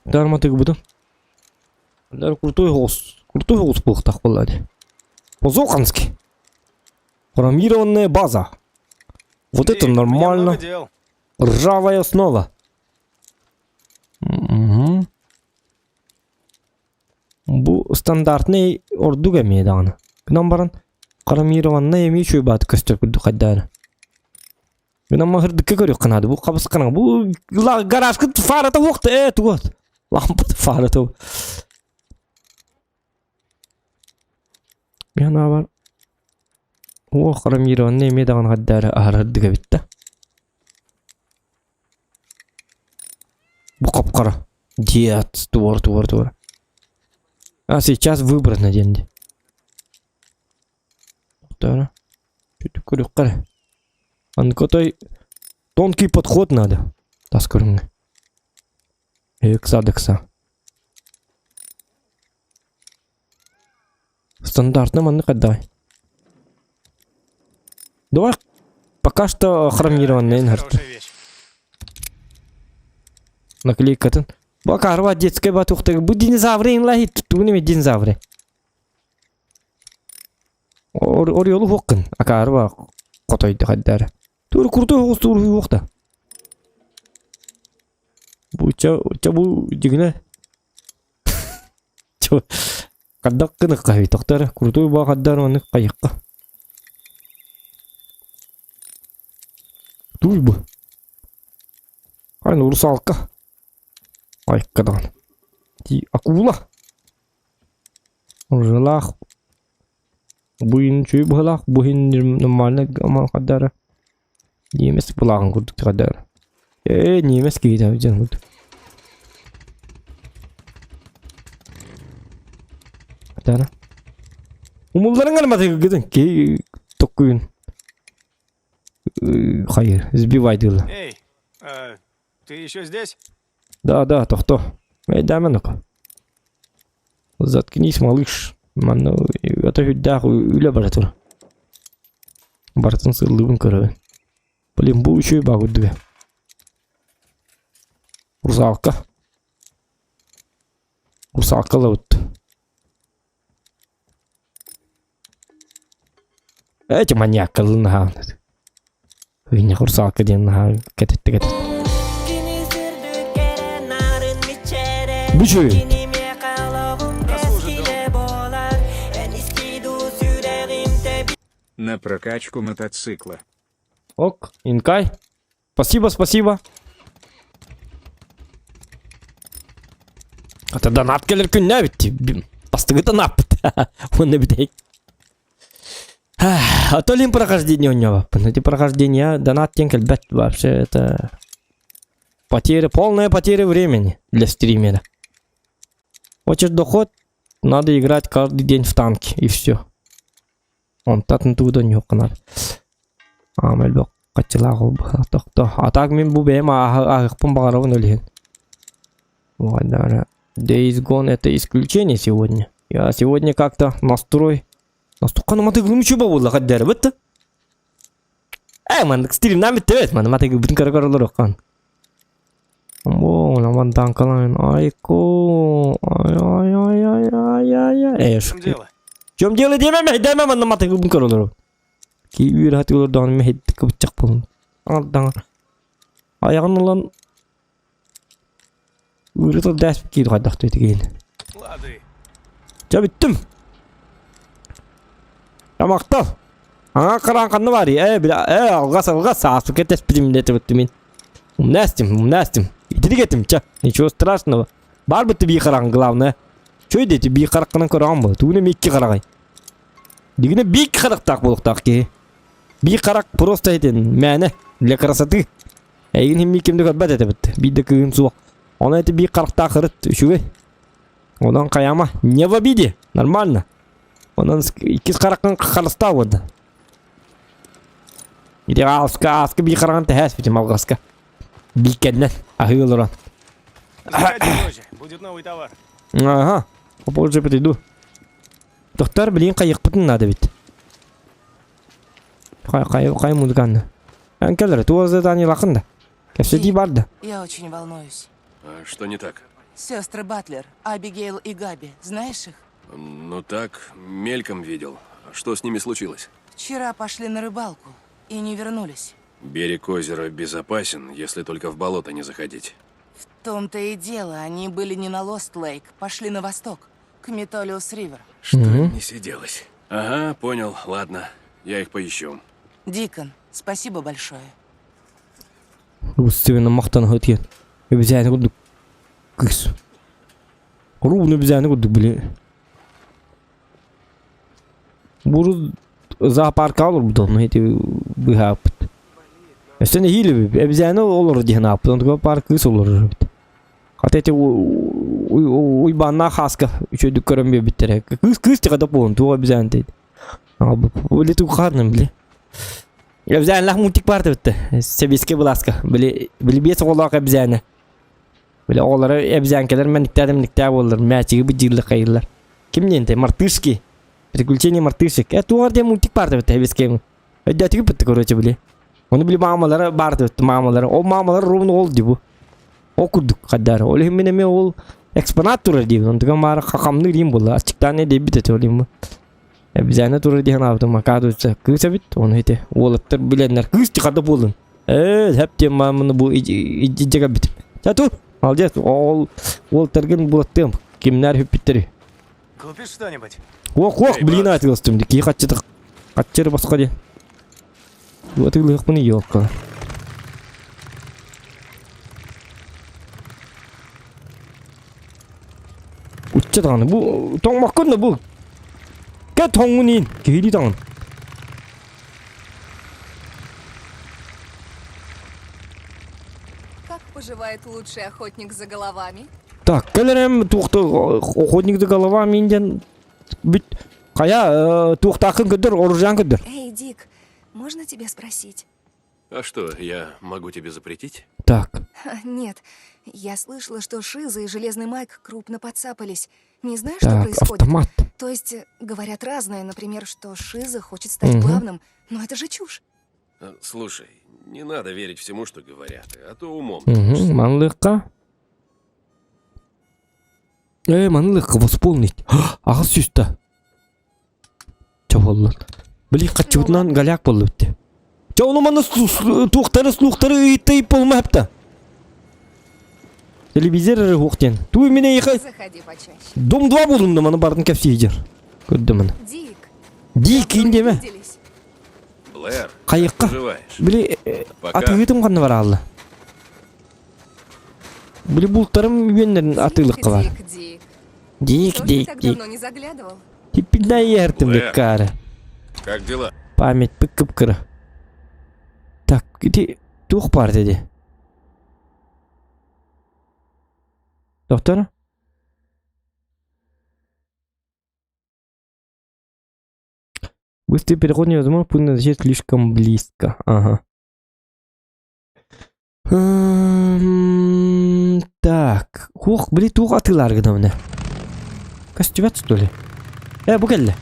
Дарматыгыбытын. Дар крутой голос. Крутой голос буолуохтаах буолла дии. Позоканский. Хромированная база. Вот это Эй, у меня нормально. много дел. Ржавая основа. Угу. Бу стандартный ордук эмиэ даҕаны. Гынан баран хромированнай эмиэ үчүгэй бааты көстөр курдук хайдаары. Гынан маһырдыкка көрүөххэ наада. Бу хабыс-хараҥа. Бу гаражка фарата уохта ээ тугут. Лампата фарата. Мин Оо, хромированнай эмиэ даҕаны хайдаары аһарардык эбит да. Бу хап-хара. Дед, туор, туор, туор. А сейчас выбрано диэн дии. Тохтоо. Чуть көрүөххэ эрэ. Аныкотой тонкий подход надо. Тас көрүҥҥэ. Ыкса дыкса. Стандартно маннык отдай. Давай пока что хромированный Хорошая вещь. Наклейкатын. Бу акаарба детская батухтаг. Бу динозавры инлахит. Тугун динозавры. Орьолу хуоккун. Акаарба хотойду хайдара. Тур курду оҕус тур хуохта. Бу ча ча бу дигине Хайдах гыныахха тохтор крутой баахардар маннык хайыахха Туй бу Аны русалка Айка даҕаны Ти акула Ырыалаах Бу иһин үчүгэй быһыылаах бу иһин нормально хардара Немец былааҕын курдук хардара Ээ немец киһитэ дьон курдук Хардара Умулларын гына киһи токкуйун хайыр сбивайдыылар Эй, э, ты еще здесь? Да, да, тохто. Эйдээмэ ну-ка. Заткнись, малыш. Манна это үрдээх үлэ бара тур. Барытын сыллыыбын көрөбүн. Блин, бу үчүгэй баа курдуга. Русалка. Русалка ылабыт. Эти маньяккалыы наһаа Ыйнах русалка диэн наһаа кэтэтте кэтэтте. Бу үчүгэй. На прокачку мотоцикла. Ок, Инкай. Спасибо, спасибо. Ата донат кэлэр күннээ битти. Бастыгы донаппыт. Уонна бүтэйик. А то ли прохождение у него. Эти прохождения донат диэн кэлбэт вообще это потеря, полная потеря времени для стримера. Хочешь доход, надо играть каждый день в танки и все. Онтон тугу да ньуоххунар. Аам элбэх хаччылаах ол быһа тохто. А так мин бу бэйэм ааһыахпын баҕарабын ол иһин. Ладно, Days Gone это исключение сегодня. Я сегодня как-то настрой... Настуккан матыгылым үчү буолла хаддары бытты. Э, маннык стримнан бүтті бет, маны матыгы бүтін көрө олоруккан. Бо, ламан танкалайн. Айко. Ай ай ай ай ай ай ай. Э, В чем дело? В чем дело демем, демем манна матыгы бүтін көрө олору. Ки үйір хаты олордоон мехит кыбычак болун. Аңардан. Аяғын улан Үрі дәс киir хайдах түйті Лады. Ча бүттүм. Тамақтал. Аңа қаран қанны бар. Э, била, э, алғас, алғас, асып кетес білім дете бітті мен. Умнастим, умнастим. Итiri кетим, ча. Ничего страшного. Бар бітті би қаран, главное. Чөй дети би қараққынан көраған бұл. Тугіне мекке қарағай. Дегіне би қарақтақ болықтақ ки. Би қарақ просто етен, мәні, для красоты. Әйгін хим кемді көрбәт ете бітті. Биді күйін суық. Оны әті би қарақтақ ырыт, үшіге. Онан қаяма. Не в обиде. Нормально. Онан иккис қараққан қарыста болды. Иде аска аска би қараған тәхәс бітім алғаска. Биккеннен. Ахы олоран. Заходи позже, будет новый товар. Ага. Попозже приду. Доктор, блин, қайықпытын надо ведь. Қай қай қай музыканы. Әнкелер, туазы тани лақында. Кәпседи барды. Я очень волнуюсь. А что не так? Сестры Батлер, Абигейл и Габи, знаешь их? Ну так, мельком видел. Что с ними случилось? Вчера пошли на рыбалку и не вернулись. Берег озера безопасен, если только в болото не заходить. В том-то и дело, они были не на Лост-Лейк, пошли на восток, к Метолиус Ривер. Что не сиделось? Ага, понял, ладно. Я их поищу. Дикон, спасибо большое. Устивен мақтан хөткен. Бізәні күрдік. Кыз. Ровно бізәні күрдік, біле. Буру зоопарк алыр бұдан, эти быхапыт. Өстен хилі бізәні олар деген апыт, онда парк кыз олар. Хата эти уйбанна хаска үчөдүк көрөм биттере. Кыз кыз тига да болон, туга бізәні дейdi. Били тугу биле. Эбзән лах мультик бар битте. Себеске буласка. Били били бес оголака бизәне. Били оголары эбзәнкелер мен никтәдем никтә болдыр. Мәчиги бу җирле кайырлар. Ким ненте? Мартышки. Приключения мартышек. Э тугар де мультик бар битте себеске. Өдәтиги битте короче били. Оны били мамалары бар битте мамалары. О мамалары ровно ол ди бу. О курдук каддар. Ол хим мене ол экспонат турар ди. Онтуга мары хакамны дим булла. Ачыктан не деп битте олим. Бизәне туры диһен абдым макадуца кыса бит оны ите уолаттар биленнер кыз тикада болдун. Э, хеп тем маны бу иджега бит. Тату, молодец, ол уолтаргын булаттым. Кимнер хүппиттери. Купишь что-нибудь? Ох, ох, блин, атылыстым. Ки хатчы хатчы баска ди. Атылык мыны ёлка. Учча таганы бу тоңмаккын да бу. Ке тоңунин, кири тагын. Как поживает лучший охотник за головами? Так, кэлэрем туохта охотник за головами инден бит кая туохтаакын көдөр оружан көдөр. Эй, Дик, можно тебя спросить? А что, я могу тебе запретить? Так, Нет, я слышала, что Шиза и Железный Майк крупно подцапались. Не знаешь, что так, происходит? автомат. То есть, говорят разное, например, что Шиза хочет стать Мгм. главным, но это же чушь. Слушай, не надо верить всему, что говорят, а то умом. Угу, манлыкка. Э, манлыкка восполнить. Ага сүстә. Чабаллар. Били качыбытынан галяк болду битте. Ча оны маны туохтары слухтары ыйыттайып болма хапта. Телевизор хуктен. Туй мене ихай. Заходи почаще. Дом 2 болдум да маны бардын кепси жер. Көрдүм маны. Дик, Ди давно кийин не деме. виделись. Блэр, Кайыкка. поживаешь? Били Пока. атыгытым канны бар алды. Били бултарым үйеннерин атыылыкка бар. Дик, Дик. Дик, Что ж ты дик, так дик. давно не заглядывал? Типпинна ертим Блэр. беккары. Как дела? Память пык кыра. Так, ити туох бар деди. Доктор? Быстрый переход невозможно, путь надо слишком близко. Ага. Так, хуох, били туох атыылаар гынабына? Көстүбэт что ли? Э, бу кэллэ.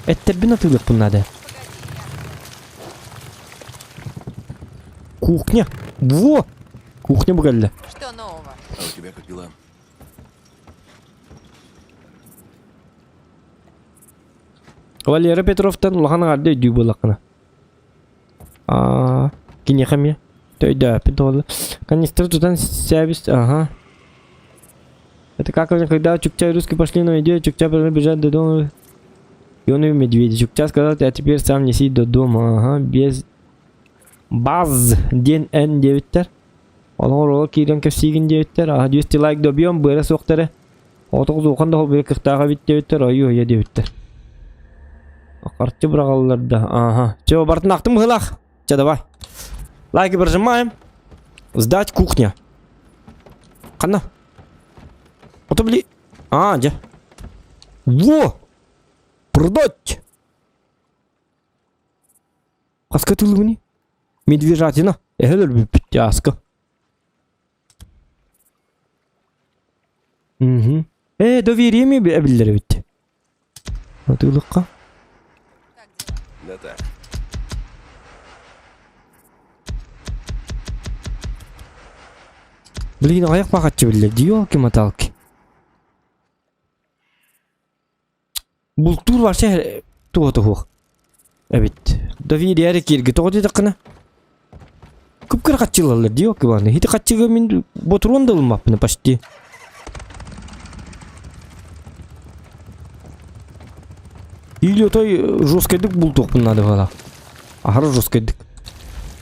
Эттэрбин атыылыахпын наада. Кухня. Во! Кухня бу кэллэ. Что нового? А у тебя как дела? Валера Петровтан улахан аҥаарда өйдүү буоллаххына. Аа, киниэхэ эмиэ өйдөөппүн тоҕо Канистры тутан сээбис, ага. Это как они, когда Чукча и русские пошли на идею, Чукча бежать до дома. И он и медведь. Чукча сказал, а теперь сам неси до дома, ага, без баз диэн эн диэбиттэр. Олоҕор ол киирэн кэпсиигин диэбиттэр. Аха 200 лайк добьем, быара суохтары. Оҕотох зуохан да холбуйа кыахтаах эбит диэбиттэр, ойу-ойо диэбиттэр. Харчы быраҕаллар да, ага. Чё, бартын ахтым быһылаах. Чэ, давай. Лайки прожимаем. Сдать кухня. Ханна? Ото били... А, дьэ. Во! Продать! Хаска тылыбыни? Медвежатина. Эһэл өлбүппүт аска. Мгм. Ээ, доверие эбиллэр эбит. Атыылыкка. Да так. Блин, аяқ бақатчы биллер. Ёлки-моталки. Бултуур вообще туох туһуох эбит. Доверие эрэ кииргэ тоҕо диэтэххинэ кып-кыра хаччылаллар дии Иван. Ити хаччыга мин ботуруон да ылыммаппын почти. Или отой жесткайдык бултуохпун надо было. Аһара жесткайдык.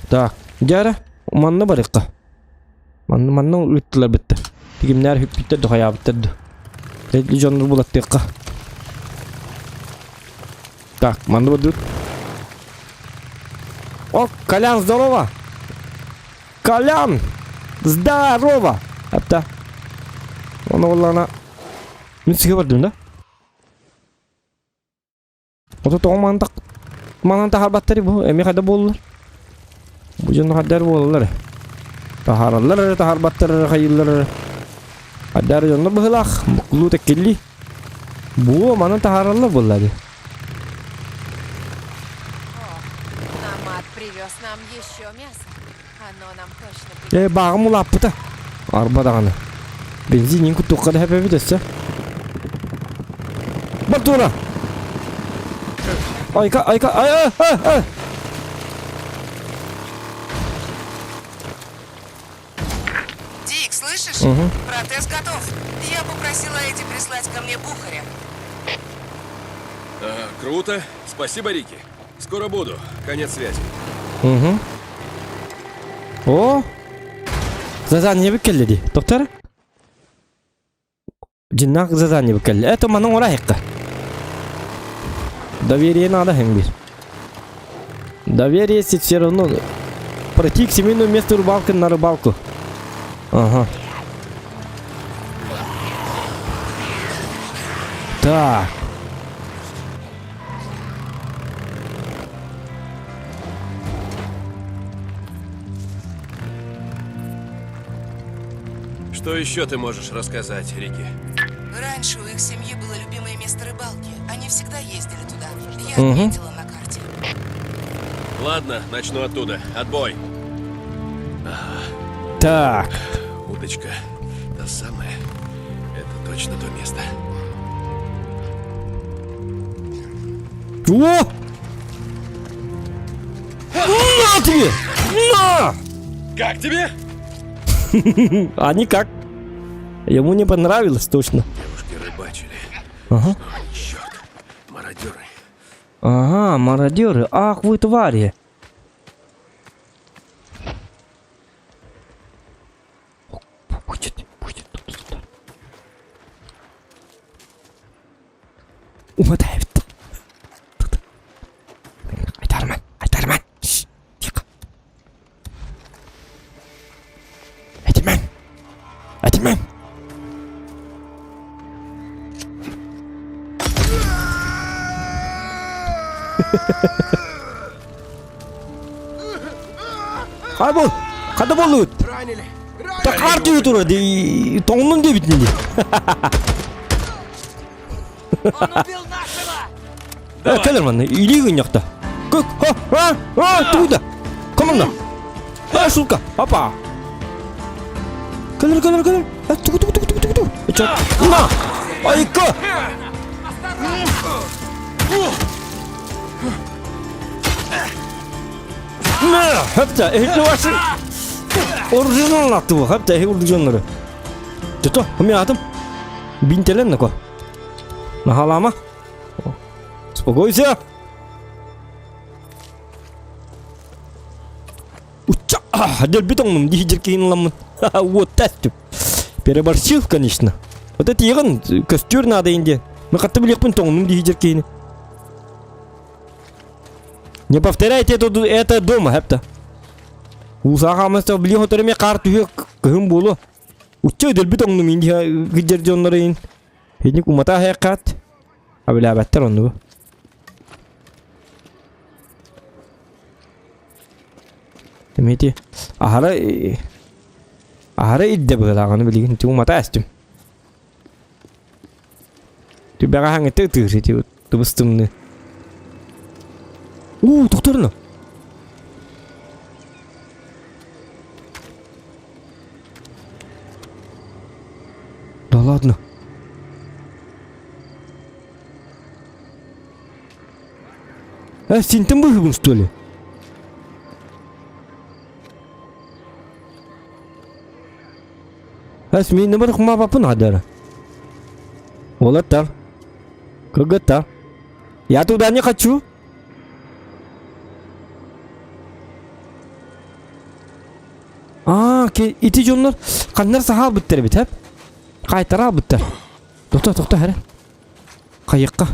Так, дьэ манна барыахха. Манна манна ыыттылар бүттэ. Тигимнээр хүппүттэр да хайаабыттар да. Эдли дьоннор булаттыахха. Так, манна бардыбыт. О, Колян, здорово! Колян! Здорово! Апта. Оны оллана. Мин сиге бардым да? Ото тоҕо мантак манан таһаарбаттар бу эмиэ хайда буоллар? Бу дьон хайдар буолаллар. Таһаараллар эрэ таһаарбаттар эрэ хайыыллар эрэ. Хайдар дьоннор быһыылаах буккулуу тэккилли. Бу манан таһаараллар буолла дии. О, Намат привез нам еще мясо. Оно нам точно Э, бааҕым улааппыта. Арба даҕаны. Бензин куттуохха да эбит өссө. Бартура! Айка, айка, ай, ай, ай, ай! Дик, слышишь? Угу. Протез готов. Я попросила Эдди прислать ко мне Бухаря. А, круто. Спасибо, Рики. Скоро буду. Конец связи. Угу. О! Задание кэллэ дии. Доктор? Дьиннээх задание кэллэ. Это манан ураһыкка. Доверие надо хэмбир. Доверие есть все равно. Пройти к семейному месту рыбалки на рыбалку. Ага. Так. Что еще ты можешь рассказать, Рики? Раньше у их семьи было любимое место рыбалки. Они всегда ездили туда. Я Мгм. отметила на карте. Ладно, начну оттуда. Отбой. Так. Удочка. Та самая. Это точно то место. О! На тебе! На! Как тебе? А никак. Ему не понравилось точно. Девушки рыбачили. Ага. Черт, мародеры. Ага, мародеры. Ах вы твари. Будет, будет тут сюда. Умотаев. Айтарман, Айтарман. Шш, тихо. Этимэн. Этимэн. Хай бу, хада болуут. Так хаар түһү тура ди тоҥнун диэбитин ди. Он убил нашего! Кэлэр манна, илии гынньахта. Көк, ха, а, а, тугуда. Команда. А, сука, опа. Кэлэр, кэлэр, кэлэр. А, тугу, тугу, тугу, тугу, тугу. Чё? На! Айка! На! Хапта, эһиги ваши оружие аттыбы, хапта, эһиги оружиелары. Тото, мен атым. Бинтелен нако. Нахалама. Успокойся. Уча, дэлби тоҥнум дии дьиркиин ыламмын. Вот тестүп. Переборщил, конечно. Вот это егын көстүөр надо инде. Мен хатты билиэхпин тоҥнум дии дьиркиини. Не повторяйте это, это дома, хепта. Уусаах амаста били хоторе хаар түһүө кыһын буолуо. Учча дэлби тоҥнум инди гиддер дьоннорын. Хинник умата хайаккаат. Абилээбэттэр оннугу. Эмити аһара аһара ирдэ быһыылааҕыны билигин ити умата эстим. Түбэҕэ хаҥыты ытыыр ити тыбыс тымныы. Уу, тохторно. Да ладно. Э, синтэн быһыыбын что ли? Эс мин бар хумаабаппын хадара. Уолаттар. Кыргыттар. Я туда не хочу. Аа, ити дьоннор ханнар саһаалбыттар эбит, хэп? Хаайтараалбыттар. Тохто, тохто, хәрэ. Хайыкка.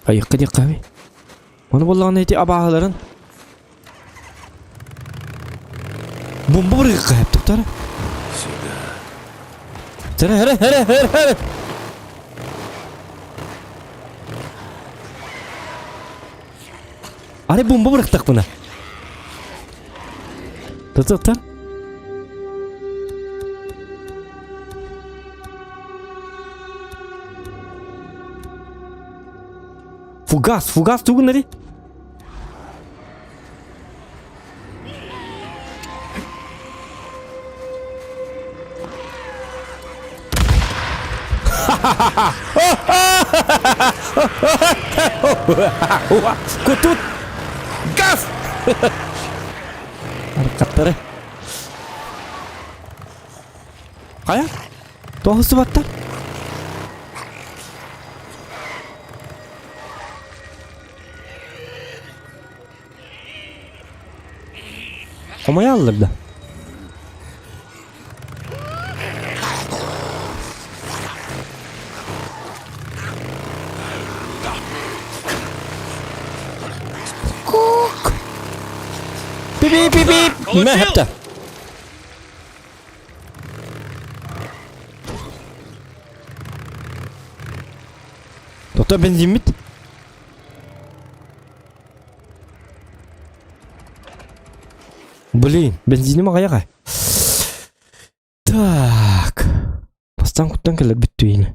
Хайыкка диэххэ эбий. Ону буоллаҕына ити абааһыларын бомба бырыгыкка хэп тохтор. Сюда. Хәрэ, хәрэ, хәрэ, хәрэ, хәрэ. Арай бомба бырахтахпына. Тохтор. Фугас, фугас тугун эри? Кутут! Газ! Аркаттары. Хайа? Тоҕус субаттар? Хомойаллар да. Кук! Пип-пип-пип! Мэ хэптэ. Тота бензиммит. Блин, бензиним аҕыйах Так. Бастаан куттан кэлэр бүттү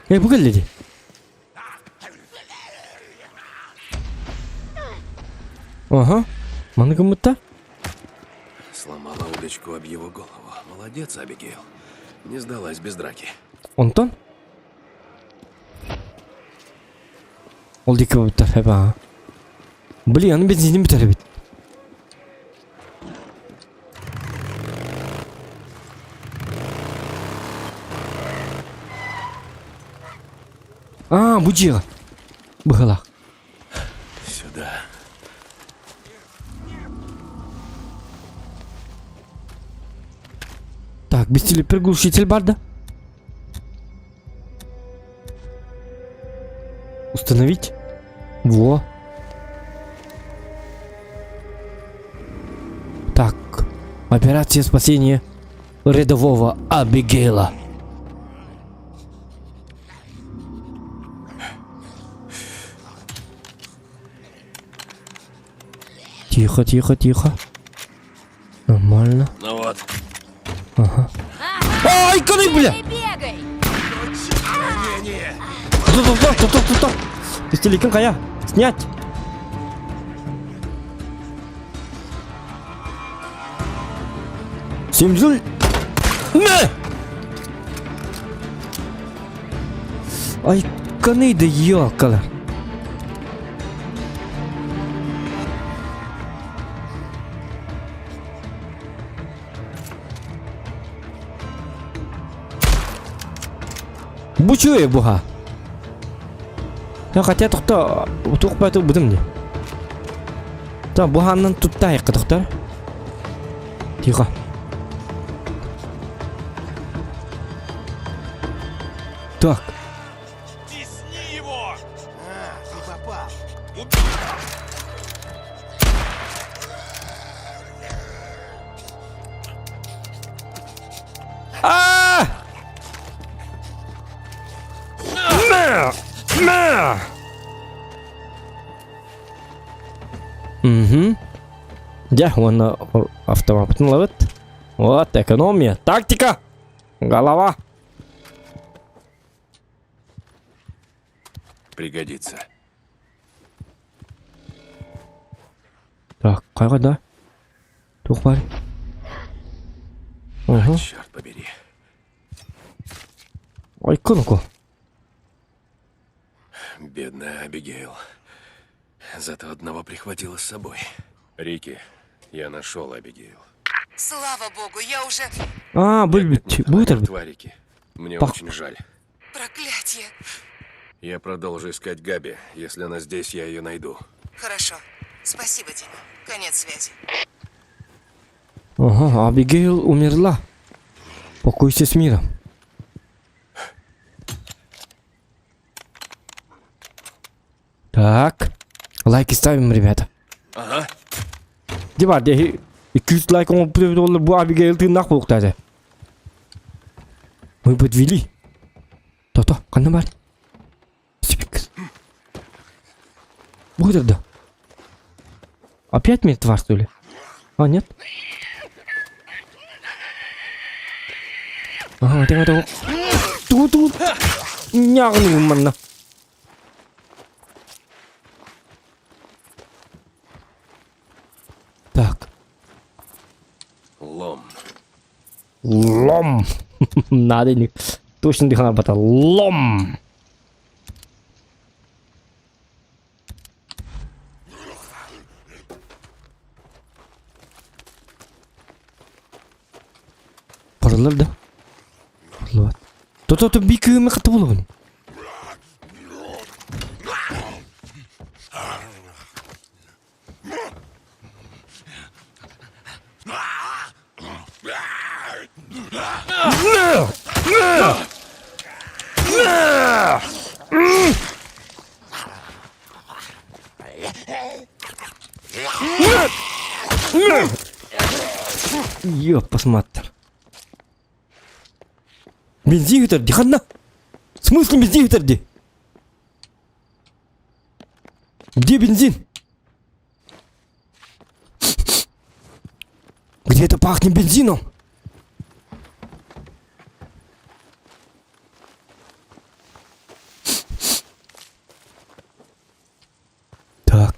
Э, бу кэллэ дии. Ага. Маны гыммытта? Сломала удочку об его голову. Молодец, Абигейл. Не сдалась без драки. Онтон? Ол диэки барбыттар, эбаа. Блин, аны бензинин бүтэр эбит. А, бу дьиэҕэ. Быһалаах. Сюда. Так, бистилип приглушитель бар да? Установить? Во. Так. Операция спасения. рядового Абигейла. Тихо, тихо, тихо. Нормально. Ну вот. Ага. Ай, каны, бля! Бегай! Стоп, стоп, стоп, стоп, стоп! Пистолетин кая? Снять! Семзүл! Мэ! Ай, каны да ёкалар. Бу чүө буха. Я хотя тохто туох бааты бутум не. Та буһаннан тутта айыкка тохтор. Тихо. Так. Тесни его! А, ты попал. А! На! На! Угу. Дьэ, уонна автомаппытын ылабыт. Вот, экономия. Тактика! Голова! Пригодится. Так, хайа да? Туох баар? Угу. Черт побери. Айкон Бедная Абигейл. Зато одного прихватила с собой. Рики, я нашел Абигейл. Слава богу, я уже... А, будет, будет. Тварики. Мне Пах. очень жаль. Проклятье. Я продолжу искать Габи. Если она здесь, я ее найду. Хорошо. Спасибо, Дима. Конец связи. Ага, Абигейл умерла. Покойся с миром. Так. Лайки ставим, ребята. Ага. Дебар, 200 лайк он бу Абигейл тыыннаах буолуохтаах. Мы подвели. То-то, ханна баар. Сипик. Будет да. Опять мертва, что ли? А, нет? Ага, это это. Тут тут. Нягну манна. Так. Лом. Лом. Надо не. Точно дыхана бата. Лом. Паралар да? Паралар. То-то-то бикүмэ хаты булабын. Ёппасматтар. Бензин бүтэр дии ханна? В смысле бензин бүтэр дии? Где бензин? Где это пахнет бензином? Так.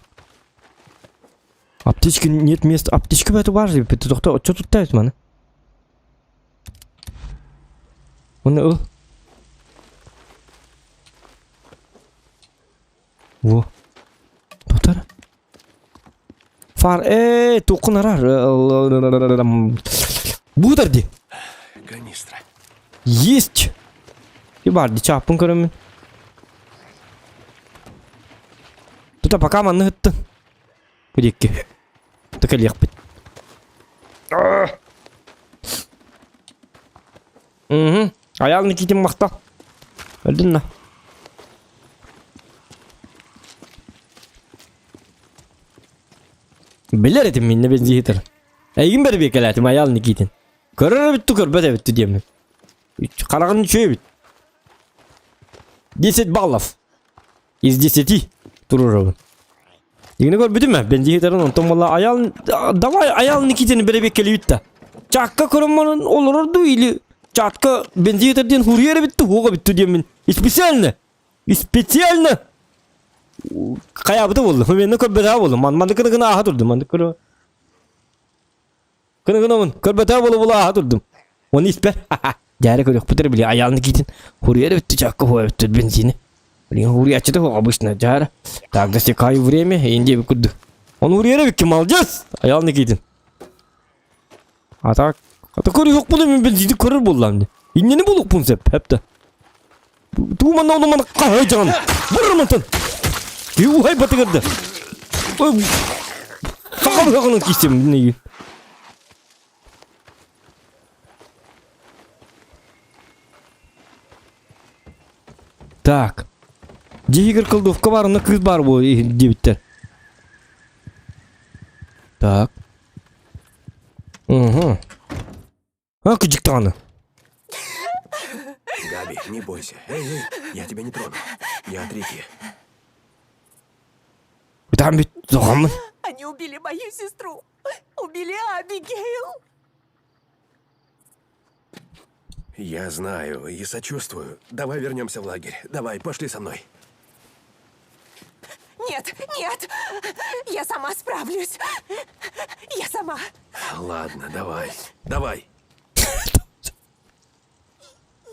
Аптечки нет места. Аптечка это важно. Что тут тавит маны? Оны ыл. Во. Тотар. Фар, э, туқын арар. Будар ди. Канистра. Есть. И бар ди чапын көрөмүн. Тута пока манны ыттын. Кудекки. Тыкалиэхпит. Угу. Аял Никитин махтал. Өлдүн на. Билэр этим минне бензиһитер. Эйигин бэрбиэкэлээтим Аял Никитин. Көрөр эбит көрбөт эбит диэммин. Хараҕын үчүгэй эбит. 10 баллов. Из 10 туруорабын. Дигини көрбүтүм ээ, бензиһитарын онтон буолла Аял давай Аял Никитини бэрэбиэккэлиибит да. Чаакка көрөн баран олорор дуу или чатка бензиһитэр диэн хуруйар эбит дуу, хуоҕа эбит дуу диэммин специально специально хайаабыта буолла. Мен көрбөтөҕө буоллум. Маннык гына гына ааһа турдум. Маннык көрө Гына гынабын, көрбөтөө була-була ааһа турдум. Оны испэр, дьээрэ көрүөхпүт эрэ били айаҕын киитин хуруйар эбит чаакка хуа эбит бензини. Блин, хуруйаччыта хуа обычно дьаарэ. Так, засекаю время, инде эбит курдук. Оны хуруйар эбикки, молодец! Айаҕын киитин. А так, ата көрүөхпүн мен бензини көрөр буоллаам дии. Иннени булукпун сеп, хепте. Туу манна ону мана хаһай дьаҕан. Быр мантан. Уһай батыгырды. Саха быһаҕынан киистим не. Так. Дьиһигэр кладовка бар, онно кыыс бар бу диэбиттэр. Так. Угу. А, кыдьык даҕаны. Габи, не бойся. Эй, эй, я тебя не трону. Я от реки. Там ведь соҕаммын. Они убили мою сестру. Убили Абигейл. Я знаю и сочувствую. Давай вернемся в лагерь. Давай, пошли со мной. Нет, нет! Я сама справлюсь. Я сама. Ладно, давай. Давай.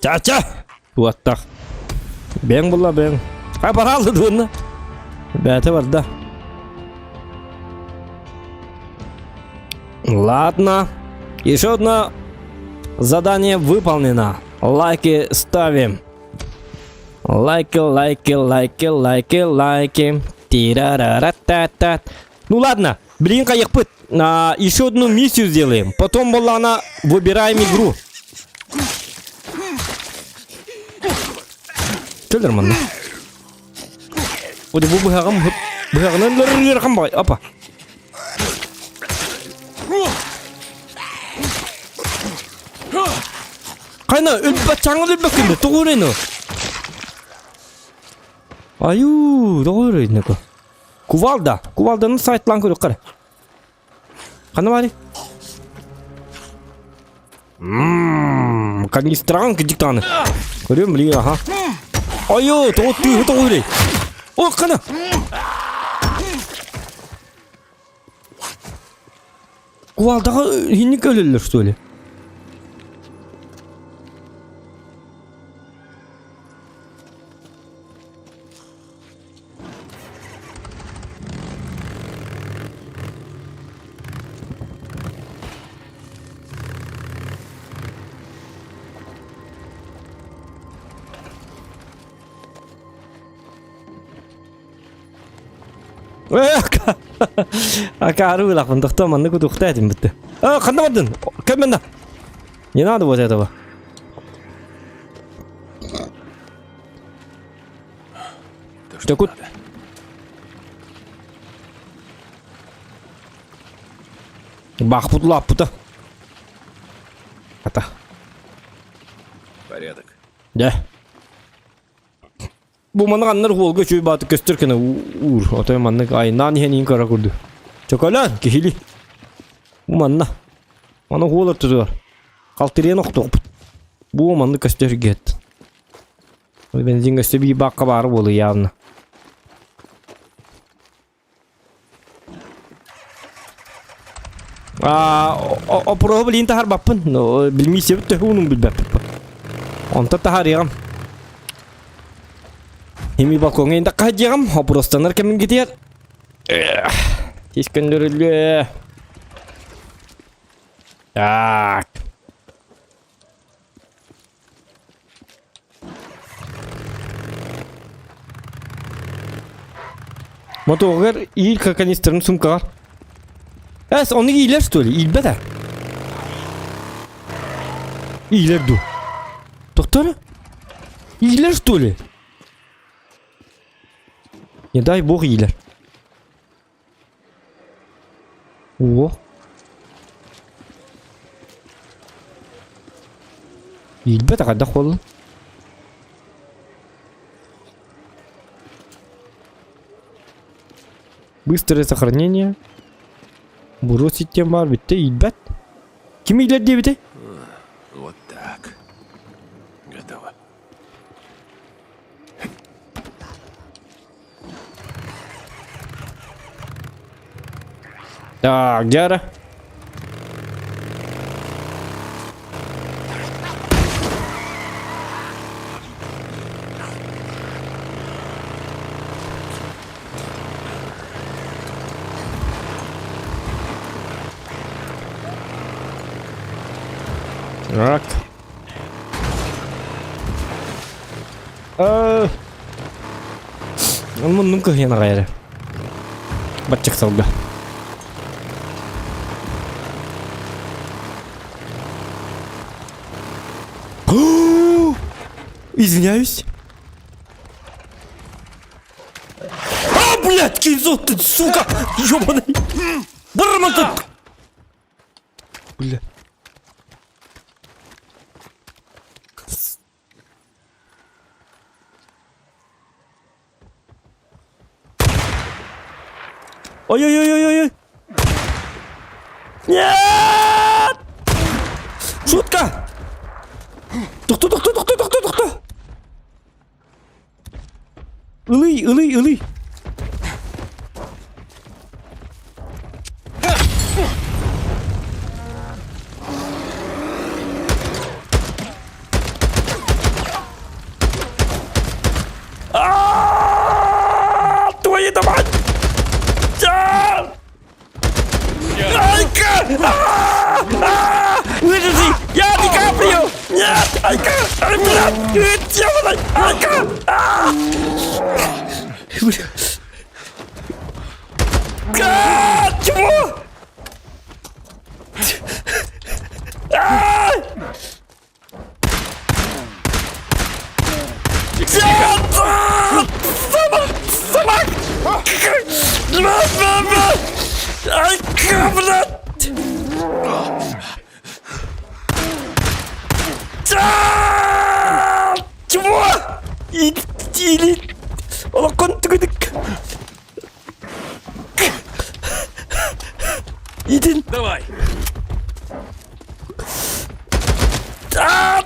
Ча-ча! Уоттах. Бэҥ була бэҥ. Хай бараалды дуонна. Бээтэ барда. Ладно. Еще одно задание выполнено. Лайки ставим. Лайки, лайки, лайки, лайки, лайки. Тира-ра-ра-та-та. Ну ладно, блин, хайыхпыт. А, еще одну миссию сделаем. Потом была она, выбираем игру. Көлөр манна. Ой, бу быһаҕым быһаҕынан лөрүрүрхан бай. Опа. Хайна өлбөт чаңыл өлбөккүн тоҕо өрөйнө? Аю, тоҕо өрөйнө Кувалда. Кувалданы сайтлаан көрүөххэ. Ханна баарый? Ммм, канистраҕын кырдьык даҕаны. Көрүөм билигин, аха. Айыы, тоҕо тыыһы тоҕо үрэй? О, хана! Кувалдаҕа иһинник өлөллөр, что ли? Акаары ылахпын тохтоо маннык утухта этим бутта. А, ханна бардын? Кэм манна? Не надо вот этого. То, что Дьокут. надо. Бахпут лаппута. Ата. Порядок. Дэ. Бу маннык аннар хуолга үчүгэй бааты көстөр кэнэ уур. Отой маннык айнаан иһэн иин кара курдук. Чоколаан киһили. Бу манна. Маны хуол ортотугар. Халтырыйан охтуохпут. Бу маннык көстөр гет. Бензин көстө бии баакка баара буолуо явно. Опроһу билигин таһаарбаппын. Билмиисийэбит төһө уунун билбэппит. Онтон таһаарыаҕым. Ими балкоҥҥа интэххэ дьиэҕим, опростанар кэмин китиэр. Тиис көннөрүллүө. Так. Мотуогар иил канистрын сумкаҕар. Эс, ону иилэр что ли? Иилбэт а? Иилэр дуу? Тохтор? Иилэр что ли? Не дай бог иилэр. О. Иирбэт хайдах буоллун? Быстрое сохранение. Бросить тем бар бүттэ иирбэт. Ким иилэр диэбитэй? Вот так. Готово. Так, Дяра. Так. Э, Муннум кыһыйан аҕай эрэ. Баччык сылга. Извиняюсь. А, блядь, кинзо, ты, сука, ёбаный. Барман Бля. Ой-ой-ой-ой-ой! Нет! Шутка! Тохто, тохто, тохто, тохто, тохто! Ылый, ылый, ылый! А, Твою да мать! А! Айка! А! А! Выживи! Я Ди Каприо! Нет! Айка! Ай, блядь! Ёбаный! Айка! А! Бля. А, чего? А! Собак! Ай, блядь! Чего? Или... Олокон түгүдүк. Идин. Давай! А!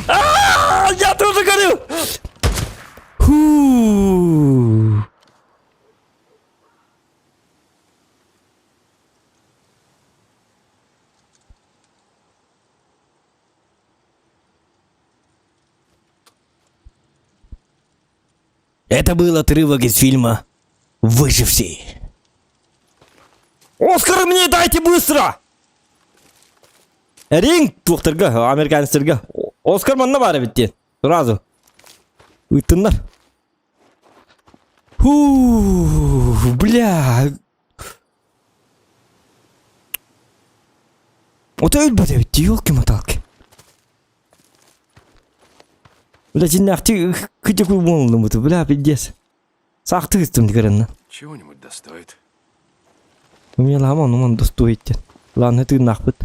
А, я тоже горю! Фу. Это был отрывок из фильма «Выживший». Оскар мне дайте быстро! Ринг туохтарга, американецтерга. Оскар манна баар эбит диэн. Сразу. Ыттыннар. Фу, бля. Ото өлбөт эбит, елки-моталки. Бля, дьиннээхти кыдьык буоллумут, бля, пиздец. Саахты кыстым дигэрэнна. Чего-нибудь достоит. Мне лама, ну он достоит. Ладно, ты нахпыт.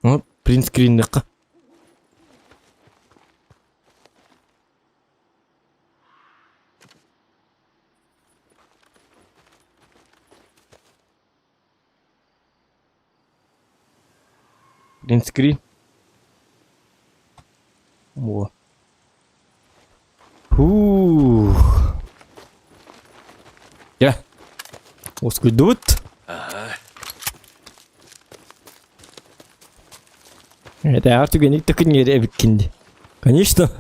Вот, принтскриннэххэ. Принтскрин. Во. Фух. Дьэ. Уоскуйдубут. Ага. Это түгэник төкүннери эбиккин ди. Конечно.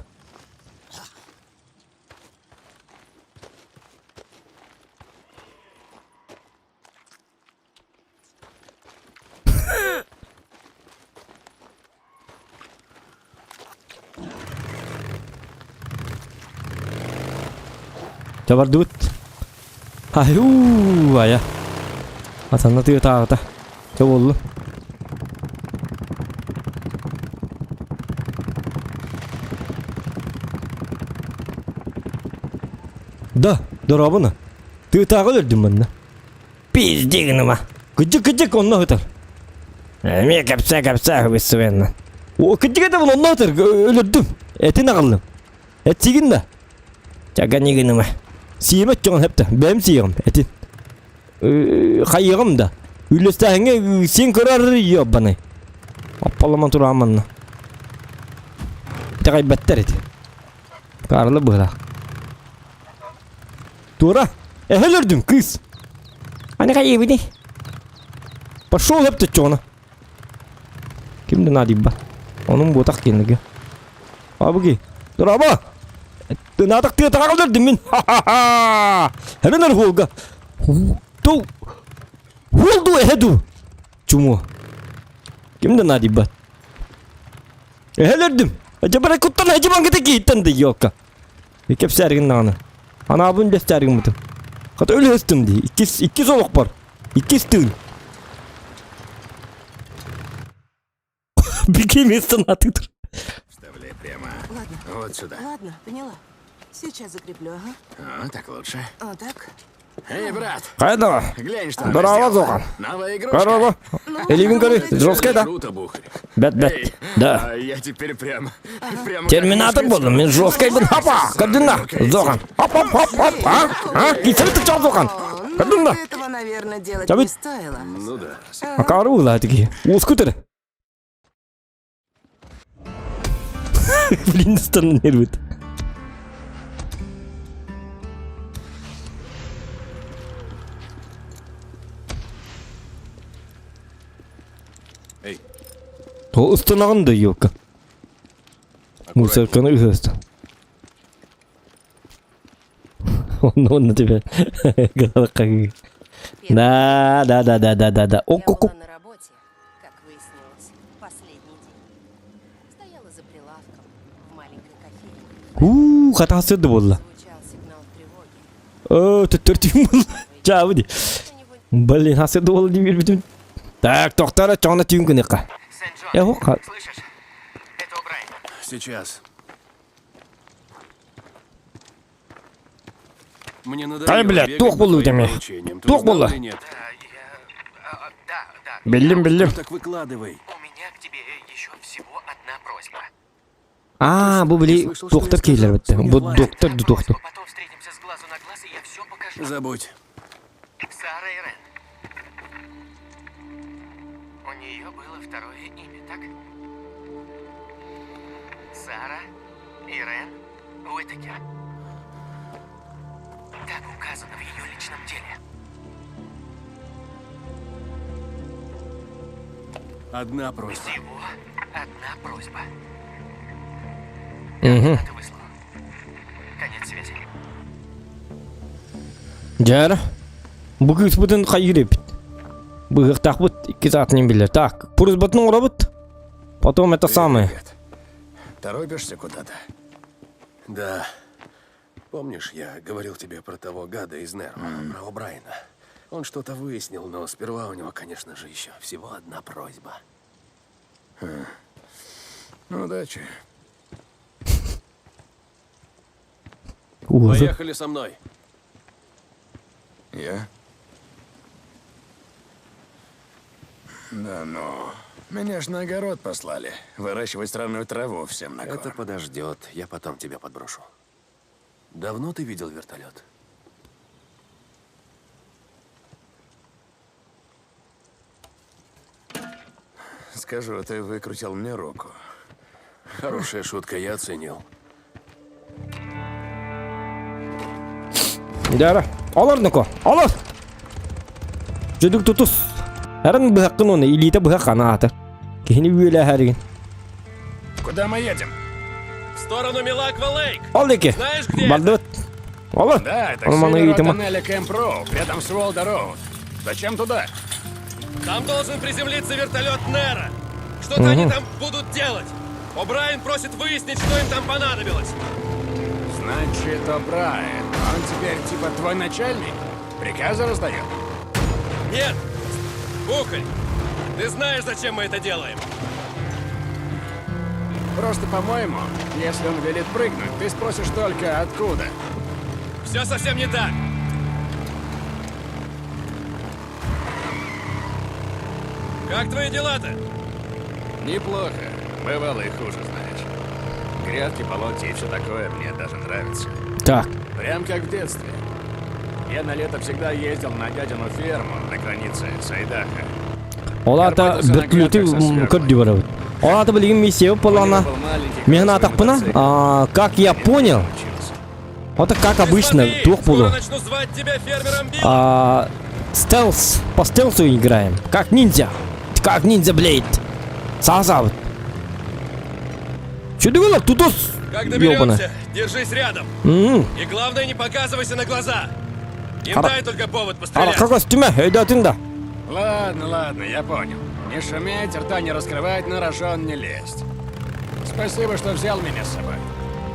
Чабардыбыт. Аю, ая. Атанна тыатааҕыта. Чэ буоллун. Да, дорообуна. Тыатааҕы өлөрдүм манна. Пизди гыныма. Кыдьык кыдьык онно сытар. Эмиэ кэпсээ кэпсээ хыбыссыбенна. О, кыдьык это онно сытар өлөрдүм. Этин аҕаллым. Этсигин да. Чагани гыныма. Сиэмэт чоҥон хэптэ. Бэм сиэҕим этин. Хайыаҕым да. Үллэстээһиҥҥэ син көрөр ёбаный. Аппаламан тураан манна. Итэҕэйбэттэр ити. Карла быһылаах. Туора. Эһэ өлөрдүм, кыыс. Аны хайыыбыный? Пошел өптө чоҕуна. Ким да наадыйбат. Онун буотах киэннигэ. Абыги. Дорообо! Тынаатах тыатаҕа өлөрдүм мин. Ха-ха-ха! Хэмин өр Ту. Хуол ду эһэ ду. Чуму. Ким да наадыйбат. Эһэ өлөрдүм. Дьабара куттан эһэ кииттэн да ёлка. Кэпсээргин даҕаны. Анаабын дэстээргин бутум. Хата өлөстүм дии. Иккис, иккис олохпор. Иккис тыын. Беги место на тытр. Вставляй прямо. Ладно. Вот сюда. Ладно, поняла. Сейчас закреплю, ага. А, так лучше. Вот так. Эй, брат, Хайда. глянь, что она Здорово, сделала. Зохан. Новая игрушка. Здорово. Элигин көрі, жесткая да? Круто, Бухарь. Бэт, бэт. Эй, Да. а я теперь прям... прям Терминатор болдым, мен жесткайбын. Хапа, кадына, Зохан. Хоп, хоп, хоп, хоп, а? А? Кисeri тычал Зохан. О, ну, Кадына. этого, наверное, делать Чабит. не стоило. Ну да. Акары ула таки. Ускутер. Блин, странно нервит. Эй. Ол ыстынағын да елка. Мусорканы ыһыста. Он он на тебя. Да, да, да, да, да, да, да. Я О, ку была на работе, как выяснилось, последний день. Стояла за прилавком в маленькой кофейне. У, хатасы буолла. Звучал сигнал тревоги. О, төттөр буолла. Чаабы Кто-нибудь Блин, хасы буолла дии бүтүн. Так, тоқтара чоңна түүн күнүкка. Сент-Джон, Э, хоқ. слышишь? Это О'Брайен. Сейчас. Мне надоело Ай, блядь, бегать туох по буолла твоим үтэмэ. поручениям. Ты Туох узнал буолла. или нет? Да, я... а, Да, да. Биллим, биллим. Ну так выкладывай. У меня к тебе еще всего одна просьба. А, бу били слышал, что я доктор сказал? кейлер битте. Мне Бу хватит. доктор ду доктор. Просьба, потом встретимся с глазу на глаз, и я все покажу. Забудь. Сара Ирен. У нее было второе имя, так? Сара Ирен Уитакер. Так указано в ее личном деле. Одна просьба. Всего одна просьба. Мгм. Ты выслал. Конец связи. Дьэ. Бу кыыспытын хайыр эбит. Быһыахтаахпыт икки саатынан биллэр. Так, просьбатын оҥоробут. Потом это самое. Привет. Торопишься куда-то? Да. Помнишь, я говорил тебе про того гада из Нерва, про О'Брайена? Он что-то выяснил, но сперва у него, конечно же, еще всего одна просьба. Ну, удачи. Ужас. Поехали со мной. Я? Да ну, меня ж на огород послали. Выращивать странную траву всем на корм. Это подождет, я потом тебя подброшу. Давно ты видел вертолет? Скажу, ты выкрутил мне руку. Хорошая шутка, я оценил. Дьэ. Олор ноко. Олор. Дьүдүк тутус. Эрэн быһаххын оны илиитэ быһах анаатар. Киһини үөлэһэригин. Куда мы едем? В сторону Милаква Лейк. Ол диэки. Знаешь, где Бардыбыт. Олор. Да, это к Ону маны северу от ыйытыма. тоннеля Кэмп Роуд, рядом с Уолда Роуд. Зачем туда? Там должен приземлиться вертолет Нера. Что-то они там будут делать. О'Брайен просит выяснить, что им там понадобилось. Значит, О'Брайен. Он теперь типа твой начальник? Приказы раздает? Нет, Бухарь, ты знаешь, зачем мы это делаем? Просто, по-моему, если он велит прыгнуть, ты спросишь только откуда. Все совсем не так. Как твои дела-то? Неплохо. Бывало и хуже, знаешь. Грядки, полоть и все такое мне даже нравится. Так. Прям как в детстве. Я на лето всегда ездил на дядину ферму на границе с Айдахо. Ол аата бөртүлүтү көрдүү барабыт. Ол аата билигин миссия буоллаҕына миэхэ аатахпына, как я понял, это как обычно, туох буолуо. Стелс, по стелсу играем, как ниндзя, как ниндзя блейд. Саасаабыт. Чүдүгүлэр тутус. Как доберемся, держись рядом. И главное, не показывайся на глаза. Им дай только повод пострелять. Аракка көстүмэ, өйдөөтүн да. Ладно, ладно, я понял. Не шуметь, рта не раскрывать, на рожон не лезть. Спасибо, что взял меня с собой.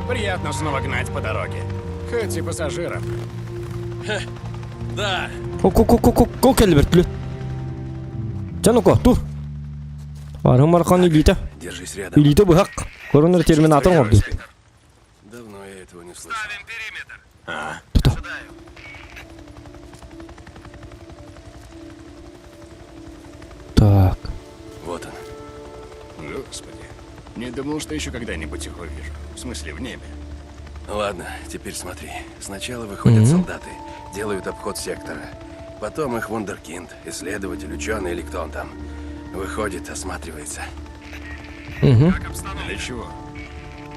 Приятно снова гнать по дороге. Хоть и пассажиров. Да. Ко кэлбэр бөртүлүт. Чануко, тур. Арым архан илиитэ. Держись рядом. Илиитэ быһах. Коронер терминатор оҥордун. Давно я этого не слышал. Ставим периметр. А? Ожидаю. Так. Вот он. Господи. Не думал, что еще когда-нибудь их увижу. В смысле, в небе. Ладно, теперь смотри. Сначала выходят Мгм. солдаты, делают обход сектора. Потом их вундеркинд, исследователь, ученый или кто он там. Выходит, осматривается. Угу. Для чего?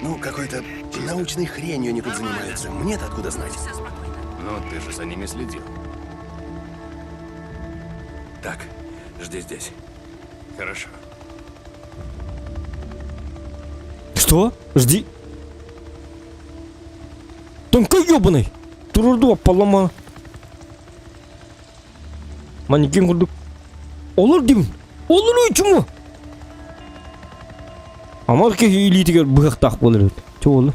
Ну, какой-то научной хренью они тут занимаются. Мне-то откуда знать? Ну, ты же за ними следил. Так, жди здесь. Хорошо. Что? Жди. Тонкой ёбаный. Турурду полома. Манекен курдук. Олор дим. Олор үчүмү? Амар киһи илиитигэр быһахтаах буолар эбит. Чэ буолла.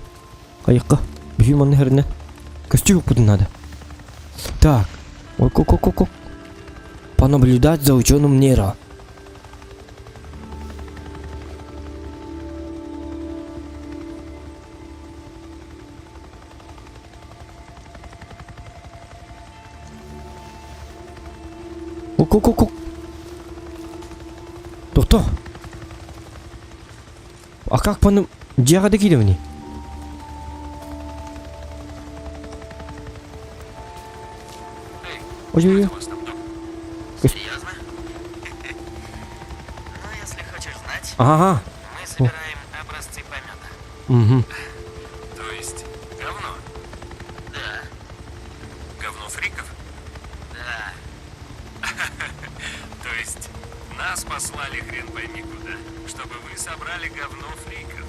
Хайыкка. Биһи манна хэринэ. Көстүү надо. Так. Ой, ко ко ко ко Понаблюдать за ученым Нера. Ок-ок-ок. Тоқто. А как по ним... Дьиэҕэ да киирэбиний? Ой-ой-ой. Серьезно? Ну, если хочешь знать, Ага. мы собираем образцы помета. Угу. То есть говно? Да. Говно фриков? Да. То есть нас послали хрен пойми куда, чтобы вы собрали говно фриков.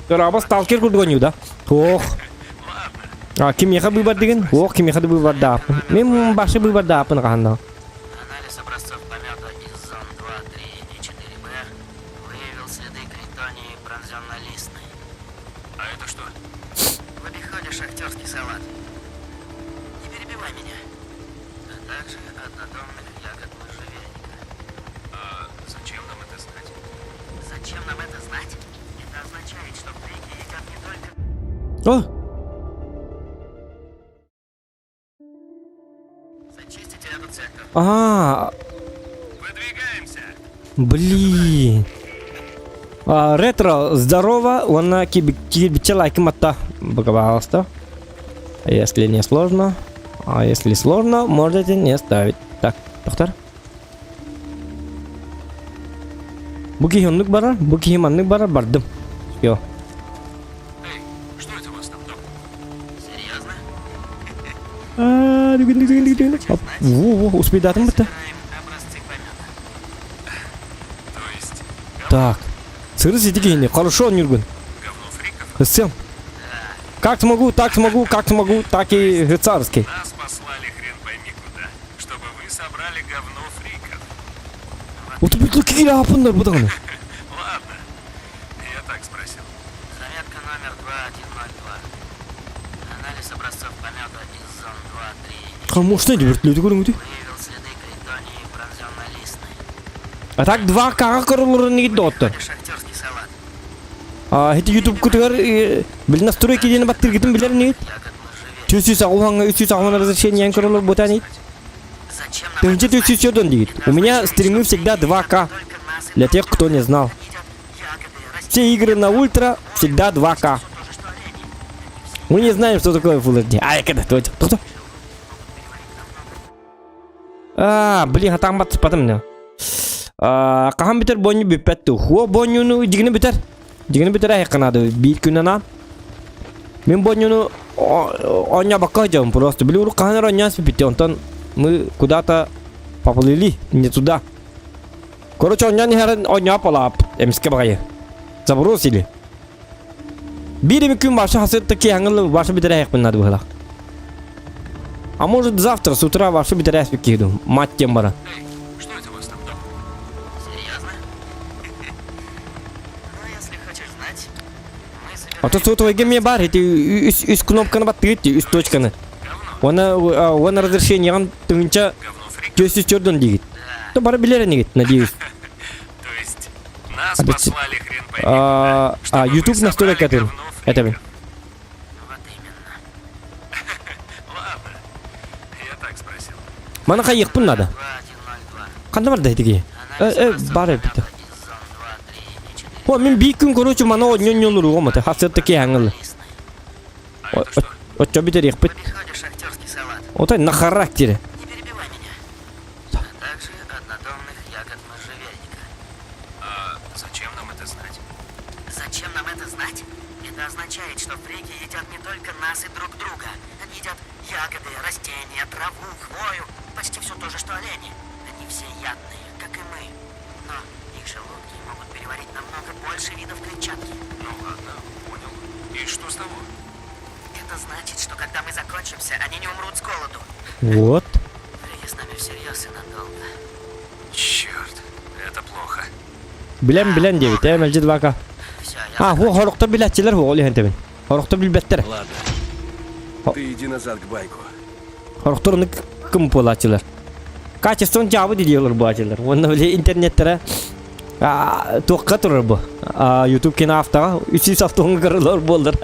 Дорообо сталкер курдук да? Ох. Ладно. А кимиэхэ быыбардыгын? Ох, кимиэхэ да быыбардааппын. Мин башы быыбардааппын хаһанна. Анализ образцов помета из зон 2, 3 и 4Б выявил следы критонии пронзенно-листной. А это что? В обиходе шахтерский салат. Не перебивай меня. А также однодомных ягод можжевельника. А зачем нам это знать? Зачем нам это знать? Это означает, что фрики едят не только О, Зачистите этот сектор. а, Выдвигаемся. блин. А, ретро, здорово, уонна кирбиччэ лайкым атта. Пожалуйста. Если не сложно. А если сложно, можете не ставить. Так, доктор. Бу киһи оннук барар, бу киһи маннык барар, бардым. Все. Эй, что это у вас там, док? Серьезно? А, Во, во, успейдатым бітті. Собираем образцы помета. То есть Так. Сыры сидигини, хорошо, Нюргун. говно фриков? Всем. Как смогу, так смогу, как смогу, так и царский. Нас послали хрен пойми куда, чтобы вы собрали говно фриков. Вот кири апындар бұдағаны. Ладно, я так спросил. Заметка номер 2102. Анализ образцов помета из зон 2, 3 и Мощный вертолеты көрүңүтүй. выявил следы критонии пронзенно-листной. А так 2К-ҕа көрөллөрүн игит доҕоттор. А ити YouTube-кутугар били настройки диэни баттыргытын билэр инигит? 380 380 разрешение көрөлөр бутан ит. 1300 диит. У меня стримы всегда 2К. Для тех, кто не знал. Все игры на ультра всегда 2К. Мы не знаем, что такое Full HD. Ай, когда то А, блин, хатаан баттыспатым не. Хаһан бүтэр бонню бүппэт ту. Хуо боннюну дигини бүтэр. Дигини бүтэр айыкканады биир күннэн Мин боннюну оонньообокко сылдьабын просто. Били урут хаһан эрэ оонньоон сиппитти, онтон мы куда-то поплыли, не туда. Короче, оонньоон иһэрин оонньооб олаап, эмискэ баҕайы. Забросили. Биир эми күн баша хасытта киһаҥыл баша бүтэрээхпин надо быһылах. А может завтра с утра баша бүтэрээспит киһи мать тем бара. Что это у вас там дома? Серьезно? Ну, если хочешь знать, мы А то сотовый мне бар, эти үс, үс кнопканы баттыгыт, үс точканы. Она, она разрешение тыгынча төсү чөрдөн дигит. То бары билер энигит, надеюсь. То есть нас послали хрен пойми А, а YouTube настройка это. Это Ладно, я так спросил. Мана хайыхпын надо. Ханна барда этиги? Э, э, бар эбит. О, мин биир күн короче мана онньон олоругум ата. Хасыт киһаҥыл. Оччо бүтэриэхпит. Отой на характере. Не перебивай меня. А также однодомных ягод можжевельника. А зачем нам это знать? Зачем нам это знать? Это означает, что фрики едят не только нас и друг друга. Они едят ягоды, растения, траву, хвою. Почти все то же, что олени. Они все ядные, как и мы. Но их желудки могут переварить намного больше видов клетчатки. Ну ладно, понял. И что с того? Это значит, что когда мы закончимся, они не умрут с голоду. Вот. Фрики с нами всерьез и надолго. Черт, это плохо. Билэн билэн диэбит, ээ мэлдьи 2К. А, ху хорохтор билээччилэр ху ол иһэн тэбин. Хорохтор билбэттэр. Ладно. Ты иди назад к байку. Хорохтор ону кым буолааччылар. Качествон дьаабы дииллэр буолааччылар. Уонна били интернеттэрэ туохха турар бу. YouTube кино автоҕа 300 автоҕа көрөлөр буоллар.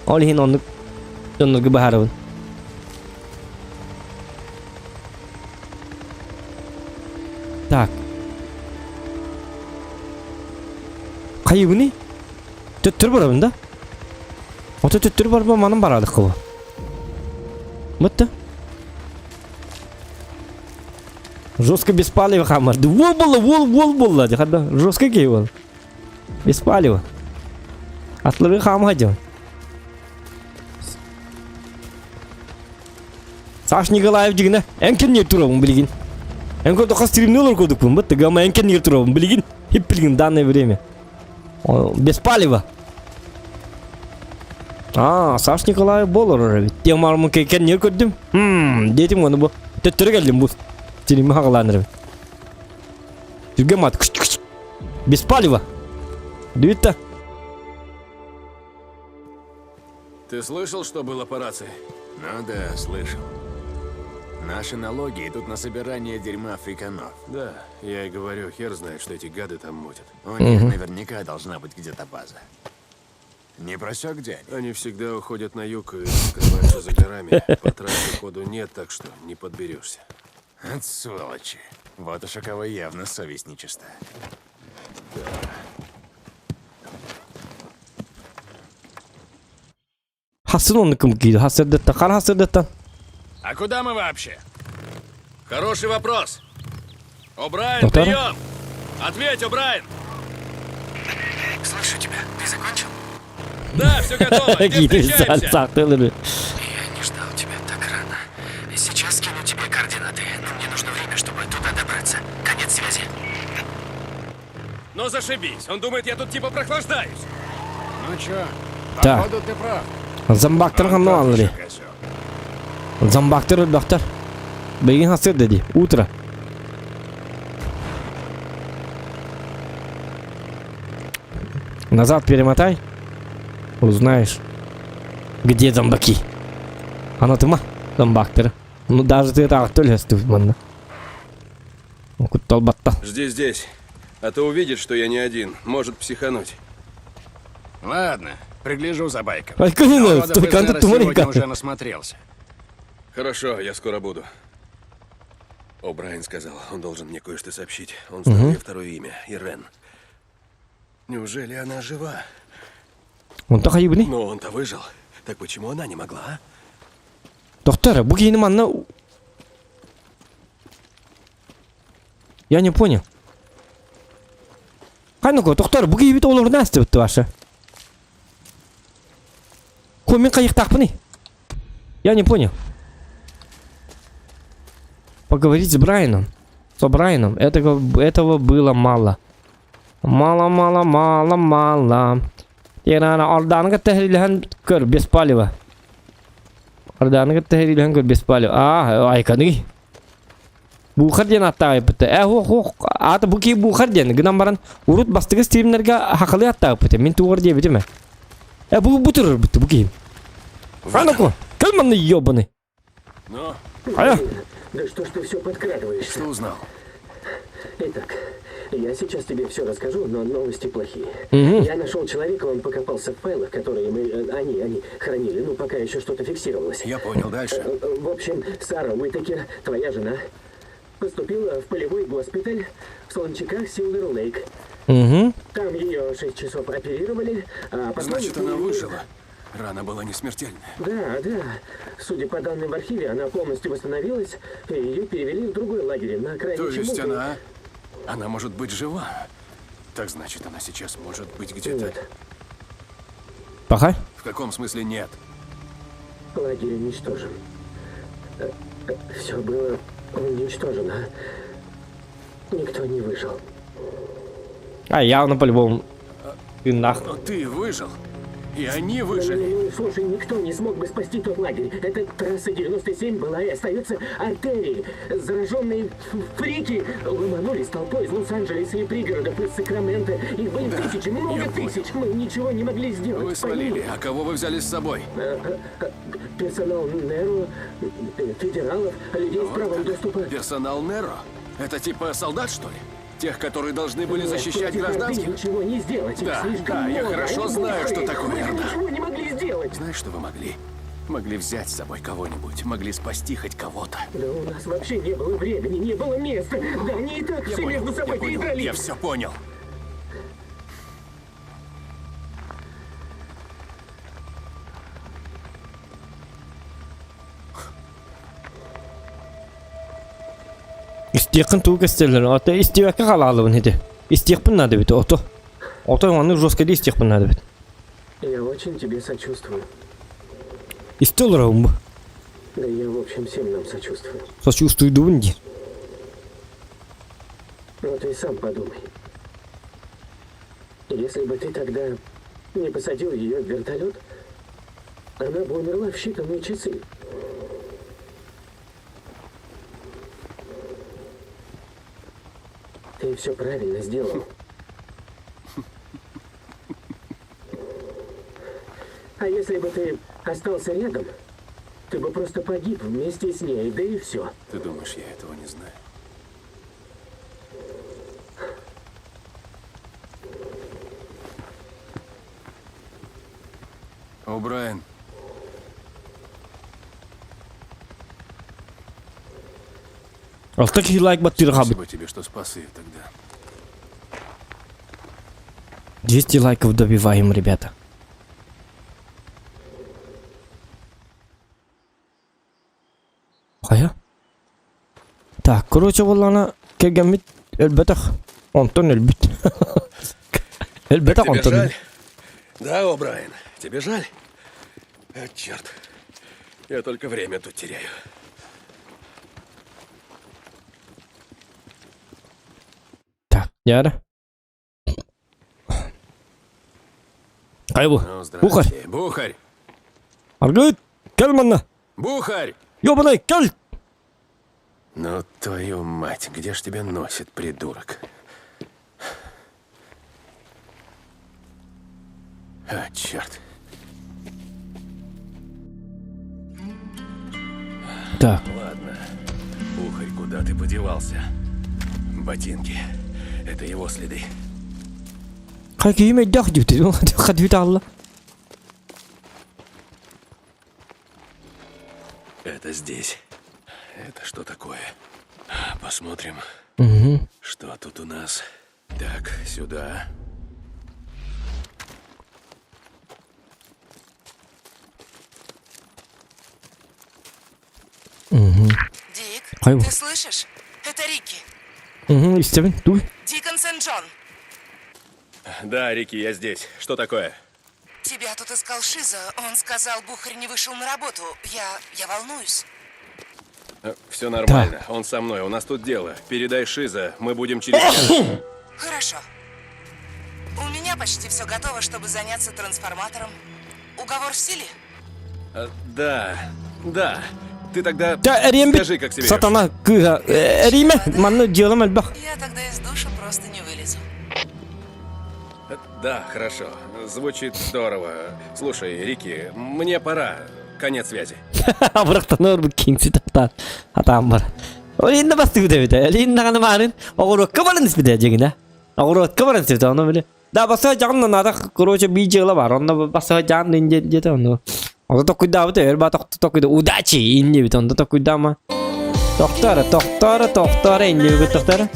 Ол иһин оннук дьоннорго быһаарабын. Так. Хайыбыный? Төттөрү барабын да? Ото төттөрү барба манан барадык кыбы. Бытты. Жестко без палева хамарды. Вол было, вол, вол было. Жестко кей бол. Без палева. Атлары хама дел. Саш Николаев дигинэ эн кэнниэр турабын билигин. Эн көрдөххө стримни олор курдукпун бу тыгама эн кэнниэр турабын билигин. Хип билигин данное время. Без палева. А, Саш Николаев болор эбит. Тем армын кэнниэр көрдүм. Хм, детим оны бу. Төттөрү келдим бу. Стримми хагалааныр. Түргэн мат. Без палева. Дүйүттэ. Ты слышал, что было по рации? Ну да, слышал. Наши налоги идут на собирание дерьма африканов. Да, я и говорю, хер знает, что эти гады там мутят. У них наверняка должна быть где-то база. Не просек, где они? Они всегда уходят на юг и скрываются за горами. По трассе ходу нет, так что не подберешься. От сволочи. Вот уж у кого явно совесть нечиста. Хасын онну кым кииди? Хасырдыттан, хара хасырдыттан. А куда мы вообще? Хороший вопрос. О'Брайен, Доктор? прием! Ответь, О'Брайен! Слышу тебя. Ты закончил? Да, все готово. Где Кииди встречаемся? саактылыр. Я не ждал тебя так рано. Сейчас скину тебе координаты, но мне нужно время, чтобы туда добраться. Конец связи. Ну зашибись. Он думает, я тут типа прохлаждаюсь. Ну чё, Так. походу ты прав. Зомбактар Он ханна тот аллари. ещё козёл. Зомбактар өлбөхтөр. Билигин хасыр деди. Утро. Назад перемотай. Узнаешь, где зомбаки. Анатыма зомбактары. Ну даже ты это төлөстү манна. Куттал батта. Жди здесь. А то увидит, что я не один. Может психануть. Ладно, пригляжу за байком. Ай, конечно, Народов из только Нера ты сегодня маленько. уже насмотрелся. Хорошо, я скоро буду. О, Брайан сказал, он должен мне кое-что сообщить. Он знал Мгм. ее второе имя, Ирен. Неужели она жива? Онто хайыбыный? Но он-то выжил. Так почему она не могла, а? Доктор, бу киһини манна... Я не понял. Хайнако, доктор, бу киһибит олорун астыбыт ваша. Ко мин хайыктаахпыный? Я не понял. Поговорить с Брайаном. С Брайаном. Этого, этого было мало. Мало, мало, мало, мало. Тирана Орданы кытта сэриилэһэн көр без палева. Орданы кытта сэриилэһэн көр без палева. А, айканы. Бухар диэн аттаах Э, хуох, хуох, аата бу киһи Бухар диэн. Гынан баран, урут бастакы стримнергэ хахалы аттаах Мин тугар диэбитим ээ. Э, бу бу турар бу киһи. А ну-ка, кэл манна ёбаный. Ну, Ая. Да что ж ты все подкрадываешься? Что узнал? Итак, я сейчас тебе все расскажу, но новости плохие. Мгм. Я нашел человека, он покопался в файлах, которые мы, они, они хранили, ну, пока еще что-то фиксировалось. Я понял, дальше. В общем, Сара Уитакер, твоя жена, поступила в полевой госпиталь в Солончаках Силвер Лейк. Угу. Там ее 6 часов оперировали, а потом... Значит, она выжила. Рана была не смертельная. Да, да. Судя по данным в архиве, она полностью восстановилась, и ее перевели в другой лагерь, на окраине То есть Чемулпы. она... Она может быть жива. Так значит, она сейчас может быть где-то... Нет. Пахай. В каком смысле нет? Лагерь уничтожен. Все было уничтожено. Никто не выжил. А, явно по-любому. Ты нах. Но ты выжил. И они выжили. Ну, слушай, никто не смог бы спасти тот лагерь. Эта трасса 97 была и остается артерией. Зараженные фрики ломанулись толпой из Лос-Анджелеса и пригородов, из Сакрамента. Их были Да, тысячи, много я понял. тысяч. Мы ничего не могли сделать. Вы свалили. А кого вы взяли с собой? Персонал Неро, федералов, людей с правом доступа. Персонал Неро? Это типа солдат, что ли? Тех, которые должны были Нет, защищать против Орды гражданских? ничего не сделать. Их Да, слишком да, я много. хорошо Они знаю, что быстрые. такое Мы же Орда. ничего не могли сделать. Знаешь, что вы могли? Могли взять с собой кого-нибудь, могли спасти хоть кого-то. Да у нас вообще не было времени, не было места. Да они и так Я все понял, между собой я понял, передрались. я все понял. Истиэххин тугу кэстэллэр, ото истиэххэ халаалыбын ити. Истиэхпин надо бит, ото. Ото ону жестко истиэхпин надо бит. Я очень тебе сочувствую. Исти олоробун бу. Да я, в общем, всем нам сочувствую. Сочувствуйдубун дии. Но ты сам подумай. Если бы ты тогда не посадил ее в вертолет, она бы умерла в считанные часы. Ты все правильно сделал. А если бы ты остался рядом, ты бы просто погиб вместе с ней, да и все. Ты думаешь, я этого не знаю? О'Брайен. Алта киһи лайк баттыыр хаалбыт. Спасибо тебе, что спас ее тогда. 200 лайков добиваем, ребята. Хайа? Так, короче, буоллаҕына кэргэммит өлбөтөх. Онтон өлбүт. Өлбөтөх Тебе онтон. жаль? Да, О'Брайен, тебе жаль? А, черт. Я только время тут теряю. Так, яра. Хайа бу. Ну, Бухарь. здрасте. Бухарь! Аргыт! Кэл манна! Бухарь! Ёбаный, кэл! Ну, твою мать, где ж тебя носит, придурок? А, черт. Так. Ладно. Бухарь, куда ты подевался? Ботинки. Это его следы. Хайа киһим өйдөөх диэбит. Хадвит алла. Это здесь. Это что такое? Посмотрим, Угу. что тут у нас. Так, сюда. Угу. Дик, Хайа. ты слышишь? Это Рикки. Угу, истэбин. Туй. Дикон Сент-Джон. Да, Рики, я здесь. Что такое? Тебя тут искал Шиза. Он сказал, Бухарь не вышел на работу. Я... я волнуюсь. Все нормально. Он со мной. У нас тут дело. Передай Шиза. Мы будем через час. Хорошо. У меня почти все готово, чтобы заняться трансформатором. Уговор в силе? Э, Да, да. Ты тогда Та эриэн скажи, как себя вёшь. Сатана кыыһа. Эриимэ, манна дьыалам элбэх. Я тогда из душа просто не вылезу. Э, Да, хорошо. Звучит здорово. Слушай, Рики, мне пора. Конец связи. Абырахтанар бу кинси тахта атаан бар. Олинна бастыгы дебите. Олинна гана маарын оҕуруокка баран испите дьигинэ. Оҕуруокка баран испите ону били. Да баста жаҕын наада короче бии дьыала бар. Онно баста жаан инде диэтэ ону. Онто токуйдаабыт өр ба токуйда удачи иннибит онто токуйдаама. Тохтоор тохтоор тохтоор иннибит тохтоор.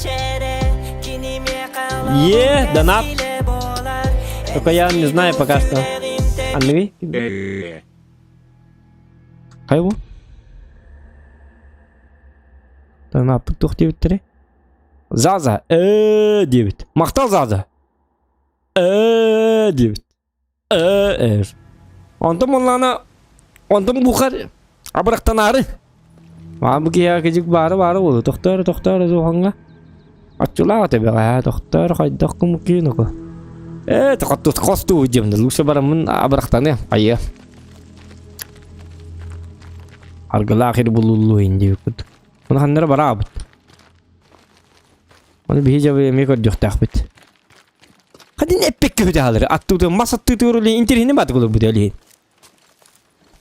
Е, донат. Только я не знаю пока что. Анны? Хайа бу? Донаппыт туох диэбиттэрий? Заза ээ диэбит. Махтал Заза. Ээ диэбит. Ээ Онтон буоллаҕына онтон бухар абырахтанаары. Маа бу киһиэхэ кыдьык баара баара буолуо. Тохтоо тохтоо эрэ Оччолоох этэ бэҕэһээ тохтоор хайдах кумуккуйун око. Ээ хостуу дьиэм лучше бараммын абырахтаныам хайыа. Аргылаах ир булуллуу иһин диэбит Ону ханнара бараабыт. Ону биһи дьэ эмиэ көрдүөхтээхпит. Хадин эппекке бүтэ хаалар. Аттыытын мас аттыытыгар үлэ интэриэһинэй баатык олорбут элиһин.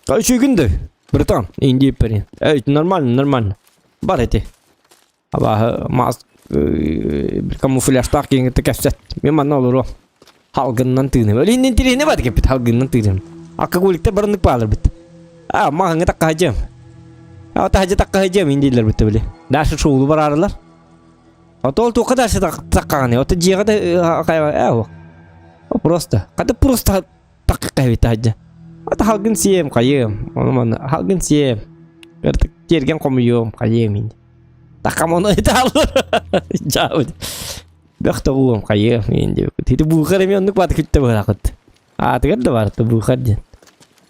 Үчүгүн да, братан, инди парень. Эй, нормально, нормально. Бар эти. Абааһы маас камуфляжтаах киһи кэпсэт. Мен манна олоруом. Халгыннан тыыным. Өлүн интэриэһинэй баатык эппит халгыннан тыыным. Алкоголиктар барыннык баалар бит. А, маҕаҥҥа таккаһадьыам. А, таһдьа таккаһадьыам индииллэр битте били. Дальше шоулу бараарылар. Ото ол туохха дальше таккаҕаны. Ото дьиэҕэ да хайа Просто. Хата просто таккаһабит таһдьа. Ата халгын сиэм хайыам. Ону манна халгын сиэм. Тиэргэн хомуйуом хайыам инди. Такам ону итааллар. Жаабыт. Бөх тоҕуом хайыам инди. Ити буухар эми оннук бааты күттэ быһаакыт. Аатыгар да барта буухар диэн.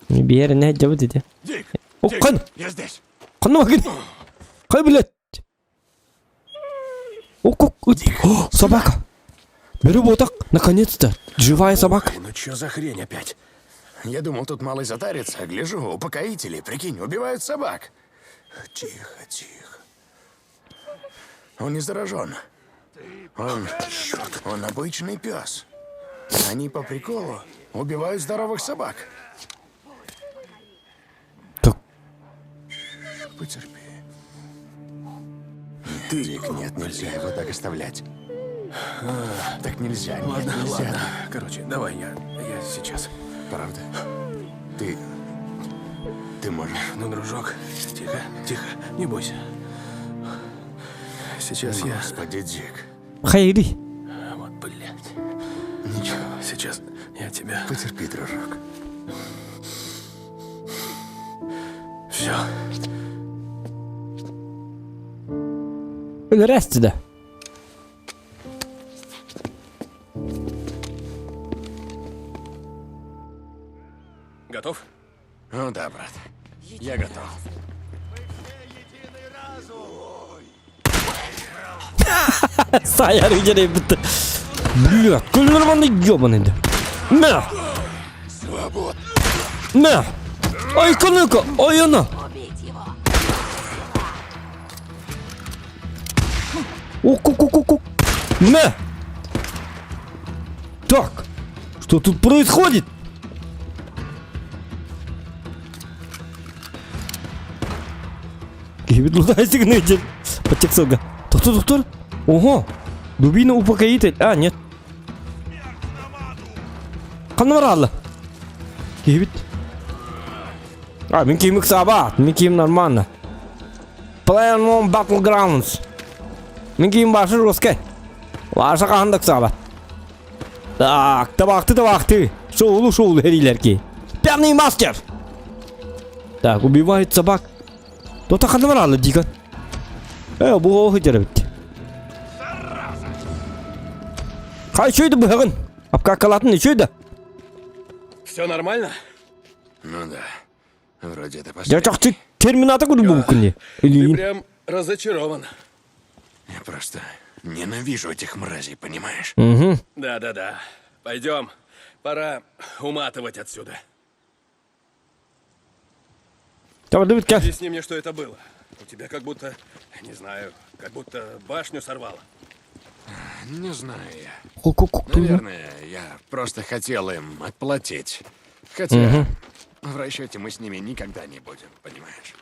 Биэр не жабыт ити. Дик, Уккан! я здесь. Ханна макин? Хай блядь! О, собака! Бери вот так, наконец-то! Живая собака! Ой, ну чё за хрень опять? Я думал, тут малый затарится, а гляжу, упокоители, прикинь, убивают собак. Тихо, тихо. Он не заражен. Он, черт, он обычный пес. Они по приколу убивают здоровых собак. Так. Потерпи. Ты... Дик, нет, нельзя его так оставлять. Так нельзя, нет, Ладно, нельзя. ладно. Короче, давай я, я сейчас. Правда? Ты... Ты можешь. Ну, дружок, тихо, тихо, не бойся. Сейчас я... Господи, Дик. Хайри. Вот, блядь. Ничего. Сейчас я тебя... Потерпи, дружок. Все. Өлөрөөстү да. Готов? Ну да, брат. Я готов. Саайар дьэ Бля, нормальный ёбаный да. На! Свобод. На! Ай, ну-ка, ай, она! О, ку ку ку ку На! Так, что тут происходит? Киһибит лутайсыгын диэн подтекстга. Доктор, доктор. Ого! Дубина упокоитель. А, нет. Ханна баралла? Киһибит. А, мин киһим ыксаабаат. Мин киһим нормально. Plan on Battlegrounds. Мин киһим башы жесткай. Башы хаһан да ыксаабат. Так, табаахты табаахты. Шоулу шоулу эриилэр ки. Пьяный мастер! Так, убивает собак. Тота ханна баралла диган. Э, бу оһы дьарабит. Хай шөйді быһаҕын. Апкакалатын үчөйді. Все нормально? Ну да. Вроде это Дьэ последний. чахчы терминатор курдук буолбуккун дии. Ты Илиин. прям разочарован. Я просто ненавижу этих мразей, понимаешь? Угу. Да-да-да. Пойдем. Пора уматывать отсюда. Табардыбыт кэл. Объясни мне, что это было. У тебя как будто, не знаю, как будто башню сорвало. Не знаю я. Ку-ку-ку. Наверное, я просто хотел им отплатить. Хотя в расчете мы с ними никогда не будем, понимаешь?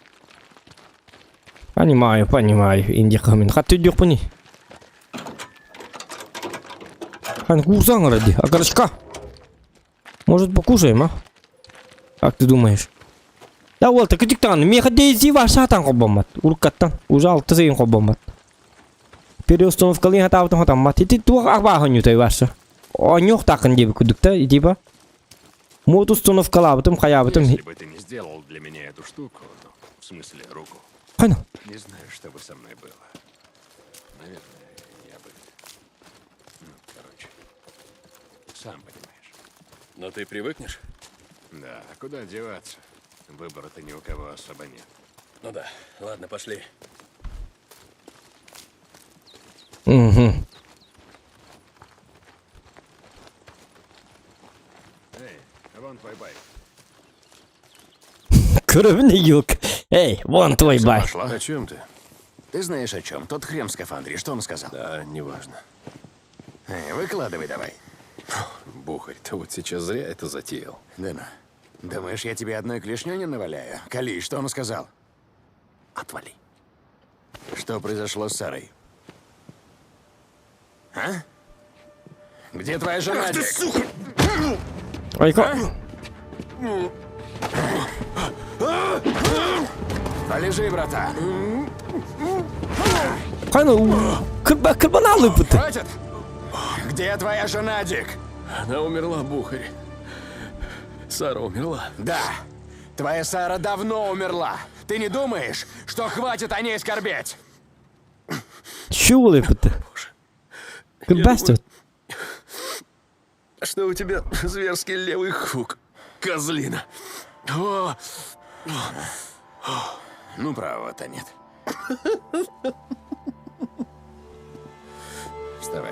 Понимаю, понимаю. Индия Хат өйдүөхпүнүй. Хан куурсаҥ ради. Окорочка. Может покушаем, а? Как ты думаешь? Да уол кытык даҕаны миэхэ Дейзи вашаатан холбоммот. Уруккаттан. Уже алты сыйын холбоммот. Переустановкалыы хатаабытын хотаммат. Ити туох арбааһын ньутай ваша. Оонньуохтааххын диэбит курдук да, типа. Мод установкалаабытым, хайаабытым. Если бы ты не сделал для меня эту штуку, ну, в смысле руку, Хайна. не знаю, что бы со мной было. Наверное, я бы... Ну, короче, сам понимаешь. Но ты привыкнешь? Да, а куда деваться? Выбора-то ни у кого особо нет. Ну да. Ладно, пошли. Угу. Эй, вон твой байк. Көрөбүн юк. Эй, вон твой байк. Пошло. О чем ты? Ты знаешь о чем? Тот хрен в скафандре, что он сказал? Да, неважно. Эй, выкладывай давай. Бухарь, ты вот сейчас зря это затеял. Да ну. Думаешь, я тебе одной клешней не наваляю? Кали, что он сказал? Отвали. Что произошло с Сарой? А? Где твоя жена, Дик? Айка. Полежи, братан. Хайна кырба кырбанаалы быты. Хватит? Где твоя жена, Дик? Она умерла, Бухарь. Сара умерла. Да. Твоя Сара давно умерла. Ты не думаешь, что хватит о ней скорбеть? Чего быты? Кырбастер. Что у тебя зверский левый хук, козлина? О, Ну, правого-то нет. Вставай.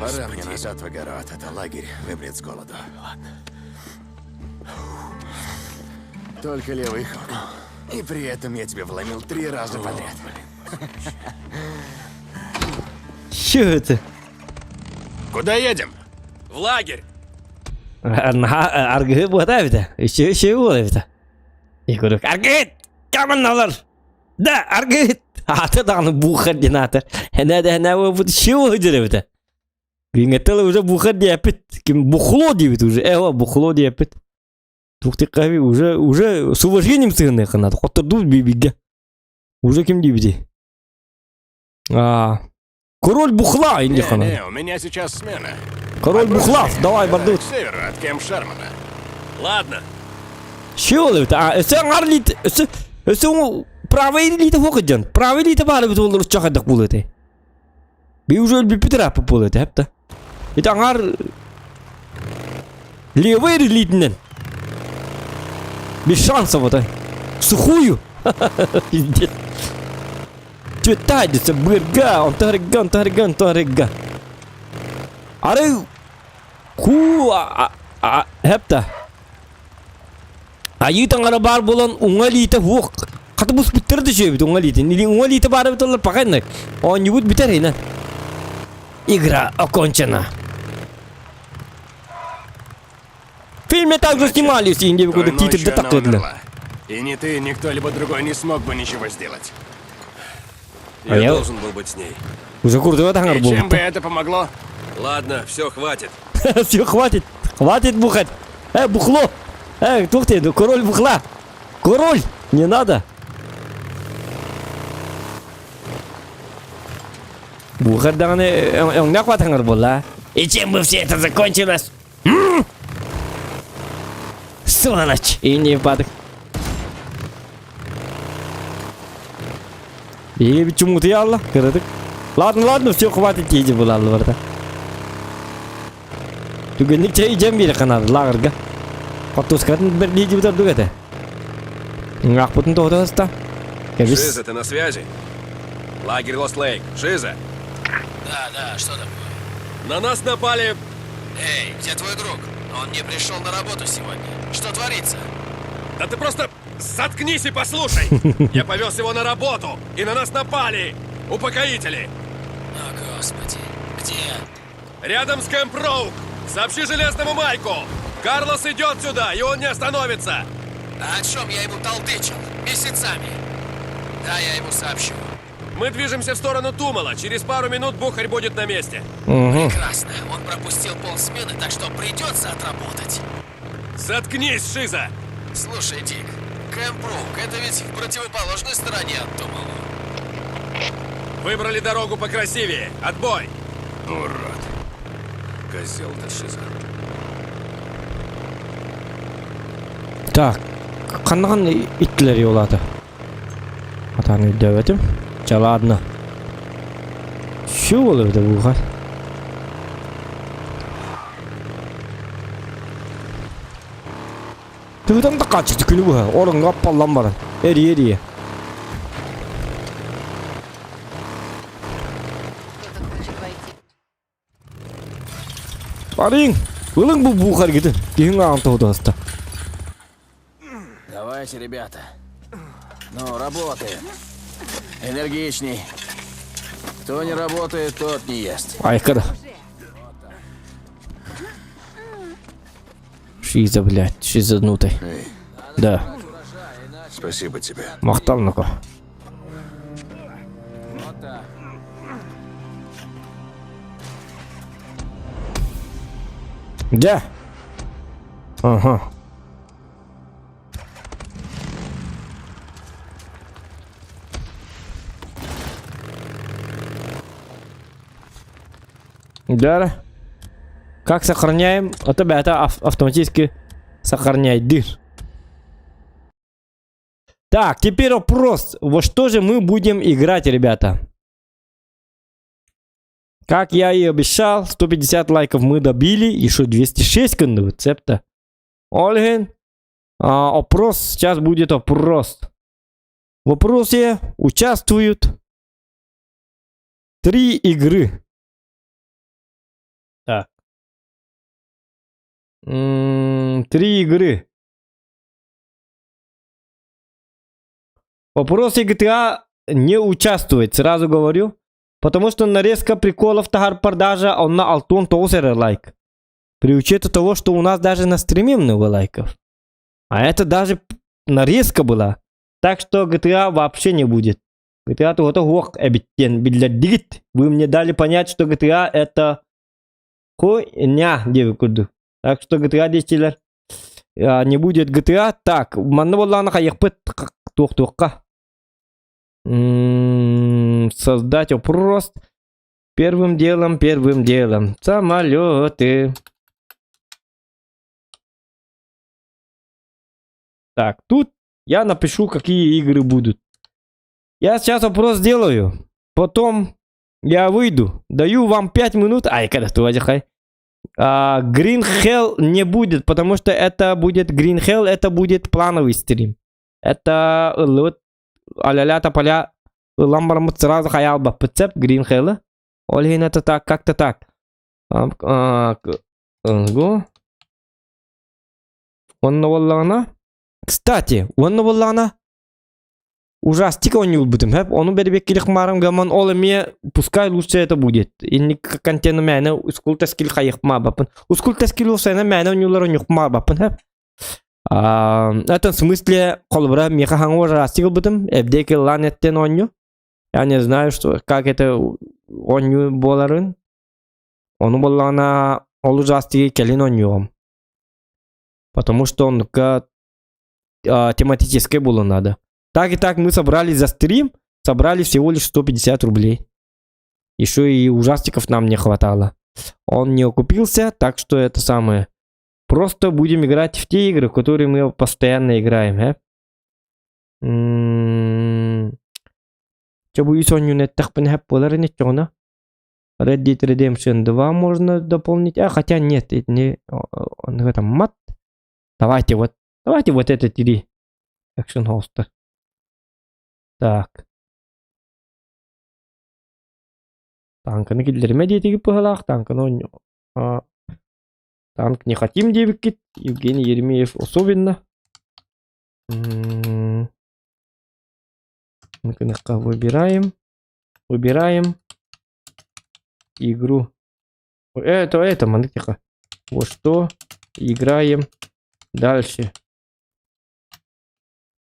Пора мне назад в огород, а то лагерь вымрет с голоду. Ладно. Только левый хук. И при этом я тебе вломил три раза подряд. Что это? Куда едем? В лагерь! Аргыһы буота эбитэ. Үчү үчү буола эбитэ. И курдук аргыһыт! Каманналар! Да, аргыһыт! Аата даҕаны буухар диэн аатар. Энэ да энэ буолбут чего диэн эбитэ. Күҥҥэ уже буухар диэппит. Ким бухло диэбит уже. Эва бухло диэппит. Тух уже уже с уважением сыһынныахха наада. Хоттордубут бииргэ. Уже ким диэбитий? А, король бухла Не, инде не, у меня сейчас смена. Король бухлав, давай К бардыбыт. северу от Кемп Шермана. Ладно. Чего эбит? А, өссө аҥар илиитэ, өссө, өссө правый илиитэ суох дьон. Правый илиитэ баар эбит буоллар учча хайдах буолуо этэй. Би уже өлбүппүт ырааппыт буолуо этэ, хапта. Ити аҥар левый илиитинэн без шансов это. Сухую. Пиздец. Читается бырга, он тарга, он тарга, он тарга. Ары ку а хепта. Айыы таҥара баар буолан уҥа илиитэ суох. Хата буспуттар да үчүгэйбит уҥа илиитин. Или уҥа илиитэ баар эбит олор пахайнак. Оонньуубут бүтэр инэн. Игра окончена. В фильме также снимались, и Той куда ночью титры она такыдылар. умерла. И ни ты, ни кто-либо другой не смог бы ничего сделать. Я А я- должен был быть с ней. Уже курдуга таҥар И чем бы буолбут. это помогло? Ладно, все, хватит. Все, хватит. Хватит бухать. Э, бухло. Э, тух ты, ну, король бухла. Король, не надо. Бухар даҕаны өҥнөх батаҥар буолла. И чем бы все это закончилось? М? Сволочь! И не падок. И почему-то я Алла, кырдык. Ладно, ладно, все, хватит, едем была барда. Түгэнник чэй дьэн биэри ханар лааҕырга. Хортуускатын бэрдии дьибит ордук этэ. Ҥаахпытын тоҕото сыста. Кэбис. Шиза, ты на связи? Лагерь Лост Лейк. Шиза. Да, да, что такое? На нас напали... Эй, где твой друг? Он не пришел на работу сегодня. Что творится? Да ты просто заткнись и послушай! Я повез его на работу, и на нас напали! Упокоители! О, господи. Где? Рядом с Кэмп Роук! Сообщи Железному Майку! Карлос идет сюда, и он не остановится! А о чем я ему толдычил? Месяцами. Да, я ему сообщу. Мы движемся в сторону Тумала. Через пару минут Бухарь будет на месте. Угу. Прекрасно. Он пропустил полсмены, так что придется отработать. Заткнись, Шиза! Слушай, Дик, Кэмп Роук, это ведь в противоположной стороне от Тумала. Выбрали дорогу покрасивее. Отбой! Урод. Козел ты, Шиза. Так, ханнахан иттилер йолата. Атаны өйдөөбөтүм. Чэ, ладно. Şu olur da bu Тыгытан да качты күнү быһа. Орунга аппаллан баран. Эрие эрие. Кто-то хочет войти. Барыҥ! Ылыҥ бу буухаргытын. Киһиҥ ааҕан тоһутаста. Давайте, ребята. Ну, работаем. Энергичней. Кто не работает, тот не ест. Айкада. Шиза, блядь, шизанутый. Эй, Да, спасибо тебе. махтал ноко. Дьэ. Ага. Да. Как сохраняем? А то это автоматически сохраняет дыр. Так, теперь вопрос. Во что же мы будем играть, ребята? Как я и обещал, 150 лайков мы добили. Еще 206 рецепта. Ольгин, а, опрос, сейчас будет опрос. В опросе участвуют три игры. Так. Три игры. В опросе GTA не участвует, сразу говорю. Потому что нарезка приколов тахар продажа, он на алтон тоҕус лайк. При учете того, что у нас даже на стриме много лайков. А это даже нарезка была. Так что GTA вообще не будет. GTA туота суох эбит диэн биллэрдигит. Вы мне дали понять, что GTA это хуйня диэбит курдук. Так что GTA диэччилэр не будет GTA. Так, манна буоллаҕына хайыахпыт туох-туохха. Создать опрос. Первым делом, первым делом. Самолеты. Так, тут я напишу, какие игры будут. Я сейчас опрос сделаю. Потом я выйду. Даю вам 5 минут. Ай, когда ты хай. А, Green Hell не будет, потому что это будет Green Hell, это будет плановый стрим. Это вот аля тополя ламбармыт сразу хаял баппыт Green Hell. Ол иһин это так, как-то так. А, го. Онно буоллаҕына. Кстати, онно буоллаҕына ужастик оонньуубутум сөп. Ону бэрибэккилих маарым гаман ол эмиэ пускай лучше это будет. Инник контену мээнэ ускул тэскил хайыхмаабаппын. Ускул тэскил уопсайынан мээнэ оонньуулар оонньуохмаабаппын сөп. Это в смысле холобура миэхэ хаҥа ужастик ылбытым. Эбдиэки лан эттен оонньуу. Я не знаю, что, как это оонньуу буоларын. Ону буоллаҕына ол ужастиги кэлин оонньуоҕум. Потому что оннукка тематической было надо. Так и так мы собрали за стрим, собрали всего лишь 150 рублей. Еще и ужастиков нам не хватало. Он не окупился, так что это самое. Просто будем играть в те игры, в которые мы постоянно играем, э? Чэ бу үс оонньууну эттэхпинэ сөп буолар ини чоҕуна. Red Dead Redemption 2 можно дополнить. А, хотя нет, это не он это мат. Давайте вот, давайте вот это три. Action Holster. Так. Танканы киллэримэ диэтигит быһалаах, танканы оонньуу. Танк не хотим диэбиккит, Евгений Еремеев особенно. Выбираем. Выбираем игру. Это, маны тихо. Вот что играем дальше.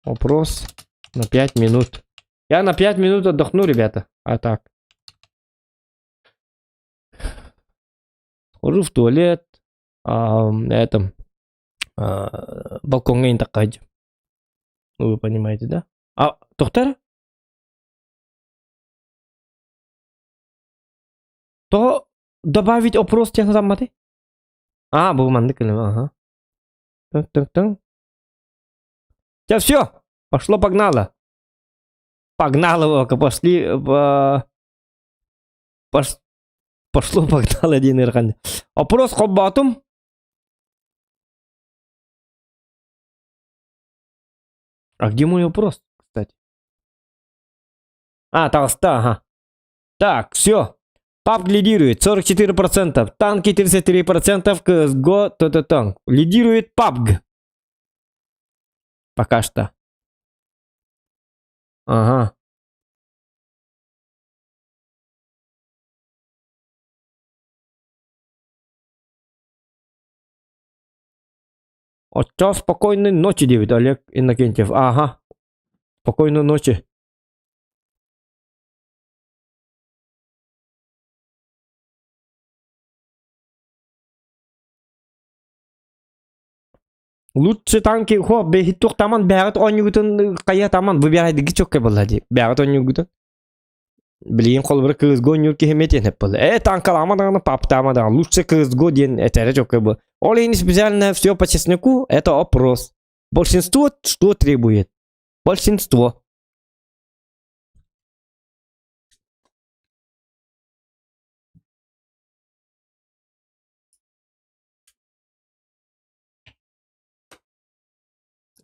Вопрос на 5 минут. Я на 5 минут отдохну, ребята. А так. Хожу в туалет. А, это, а, балкоҥҥа такай. Ну, вы понимаете, да? А, доктор? То добавить опрос диэн сатамматый? А, бу маннык ага. Тың-тың-тың. Сейчас все, пошло-погнало. Погнало, пошли, пош, пошло-погнало диэн ыарахан. Опрос холбоотум. А где мой опрос, кстати? А, толста, ага. Так, все. PUBG лидирует 44%, танки 33%, CSGO, т танк. Лидирует PUBG. Пока что. Ага. Оччо спокойной ночи, диэбит Олег Иннокентьев. Ага. Спокойной ночи. Лучше танки хо бэһит таман бэҕит оонньугутун хайа таман выбирайдыгы чокка буолла дии. Бэҕит оонньугутун. Билигин холобура CS:GO оонньуур киһи эмиэ диэн эп буолла. Э танкалаама даҕаны паптаама даҕаны лучше CS:GO диэн этэрэ чокка буолла. Ол иһин специально все по чесноку это опрос. Большинство что требует? Большинство.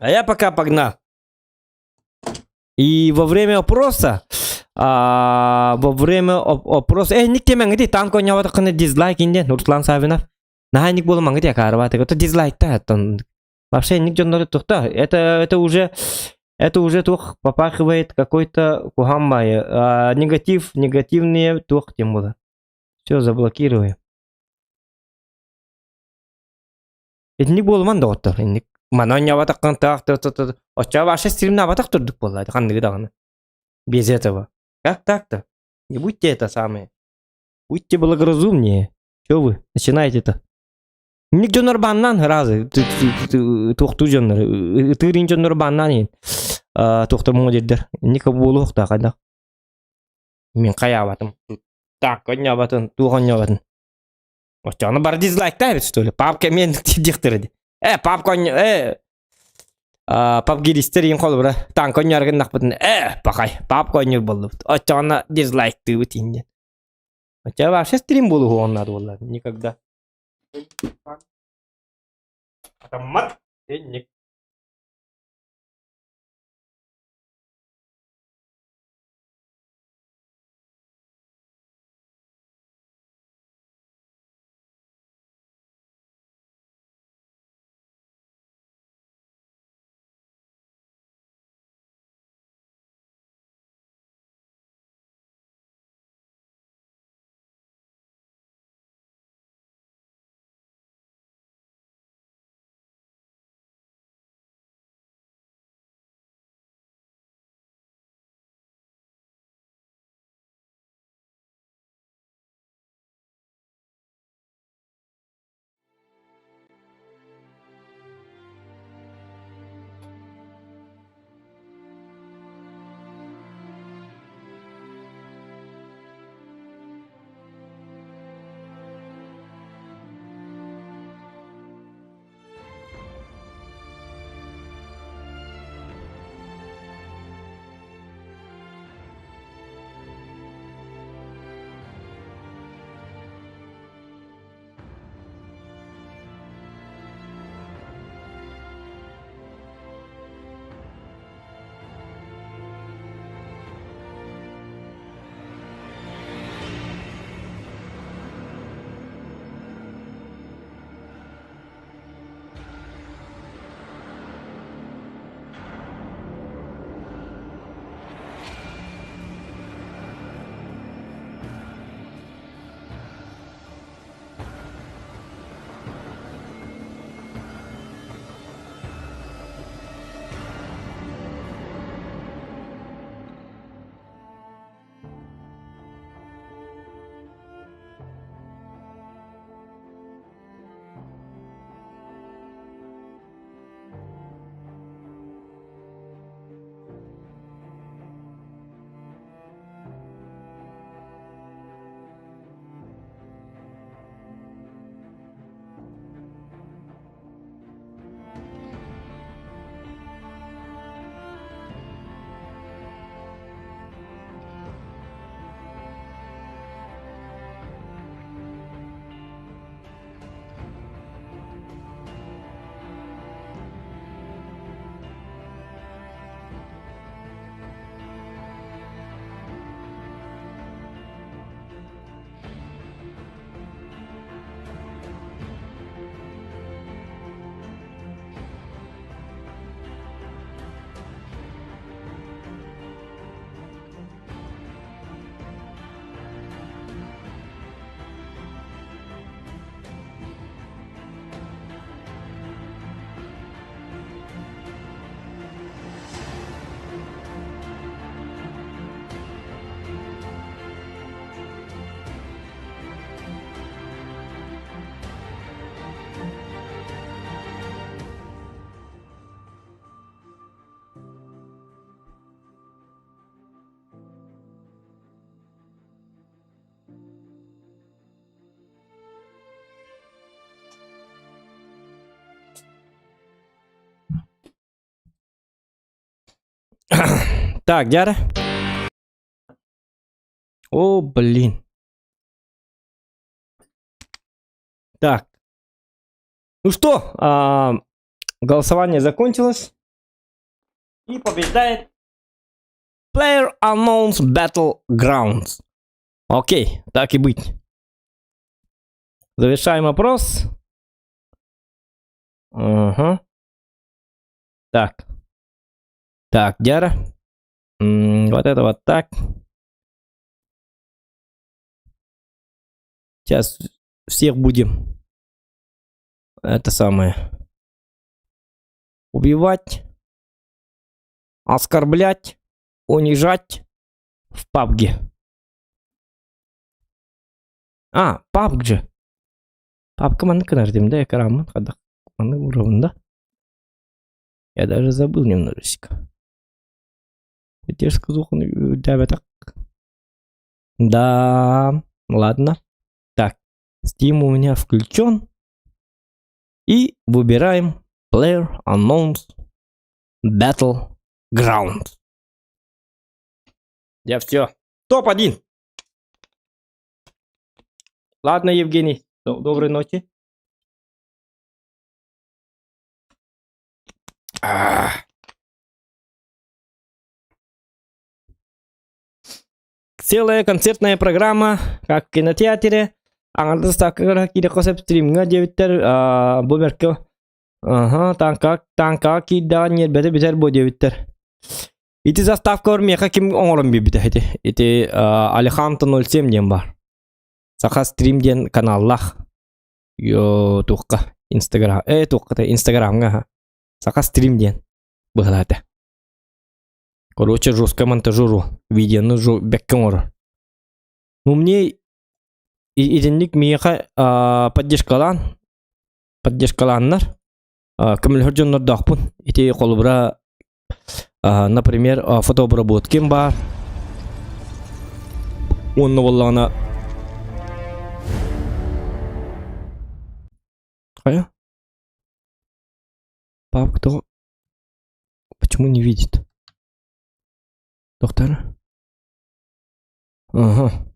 А я пока погнал. И во время опроса, во время опроса, э, ник темеңди танк ойнабатыккына дизлайк инде Руслан Савинов. Наһаа ник буолумаҥҥыт якаарыбаатык. Это дизлайк та Вообще ник дьоннору тухта. Это уже туох попахивает какой-то кухаммай. Негатив, негативные туох тем было. Все, заблокируем. Итинник буолуман доҕоттор. Инник маны оонньообатаххын таах оччоҕо вообще стримнаабатах турдук буолла ханныгы даҕаны. Без этого. Как так-то? Не будьте это самое. Будьте благоразумнее. Чё вы начинаете-то? Инник дьоннор бааннаан разы туохтуу дьоннор ытыырын дьоннор бааннаан иһин туохтар муҥа диирдэр. Инник буолуохтаах хайдах. Мин хайаабатым. Так оонньообатын, туох оонньообатын. Оччоҕуна бары дизлайктаа эбит что ли? Папка мен диэхтэрэ дии. Э, папка э папгиристэр иин холобура танка оонньоору гыннахпытына э пахай папка оонньуур буоллубут. Оччоҕуна дизлайктыыбыт иин диэн. Оччоҕо вообще стрим буолуоҕун наада буолла никогда. Атаммат ник. Так, дьара. О, блин. Так. Ну что, а, голосование закончилось. И побеждает Player Unknown's Battlegrounds. Окей, так и быть. Завершаем опрос. Ага. Так. Так, Дяра. Вот это вот так. Сейчас всех будем это самое убивать, оскорблять, унижать в пабге. А, пабг же. Папка маннык гынар дим да, экранмын хадах маннык уровень да. Я даже забыл немножечко. Я сказал, так. Да, ладно. Так, Steam у меня включен. И выбираем Player Unknown's Battleground. Я все. Топ-1. Ладно, Евгений, доброй ночи. Целая концертная программа, как в кинотеатре. Аҥардас ставкаҕа киириэххэ сөп стримҥа диэбиттэр бу бэркэ аха таҥка таҥкаҕа киирдэҕин ньиэрбэтэ бүтэр буо диэбиттэр. Ити заставкалар миэхэ ким оҥорон биэрбитэ ити ити Алехандро 07 диэн баар. Саха стрим диэн каналлаах. Йоо туохха Инстаграм э туохха Инстаграмҥа Саха стрим диэн быһалаата. Короче, жестко монтажеру видеону бэккэ оҥорор. Ну мне итинник миэхэ поддержкалаан поддержкалааннар көмөлөһөр дьоннордоохпун. Ити холобура например, фотообработким баар. Уонна буоллаҕына Хайа? Папка тоҕо Почему не видит? Доктор? Ага.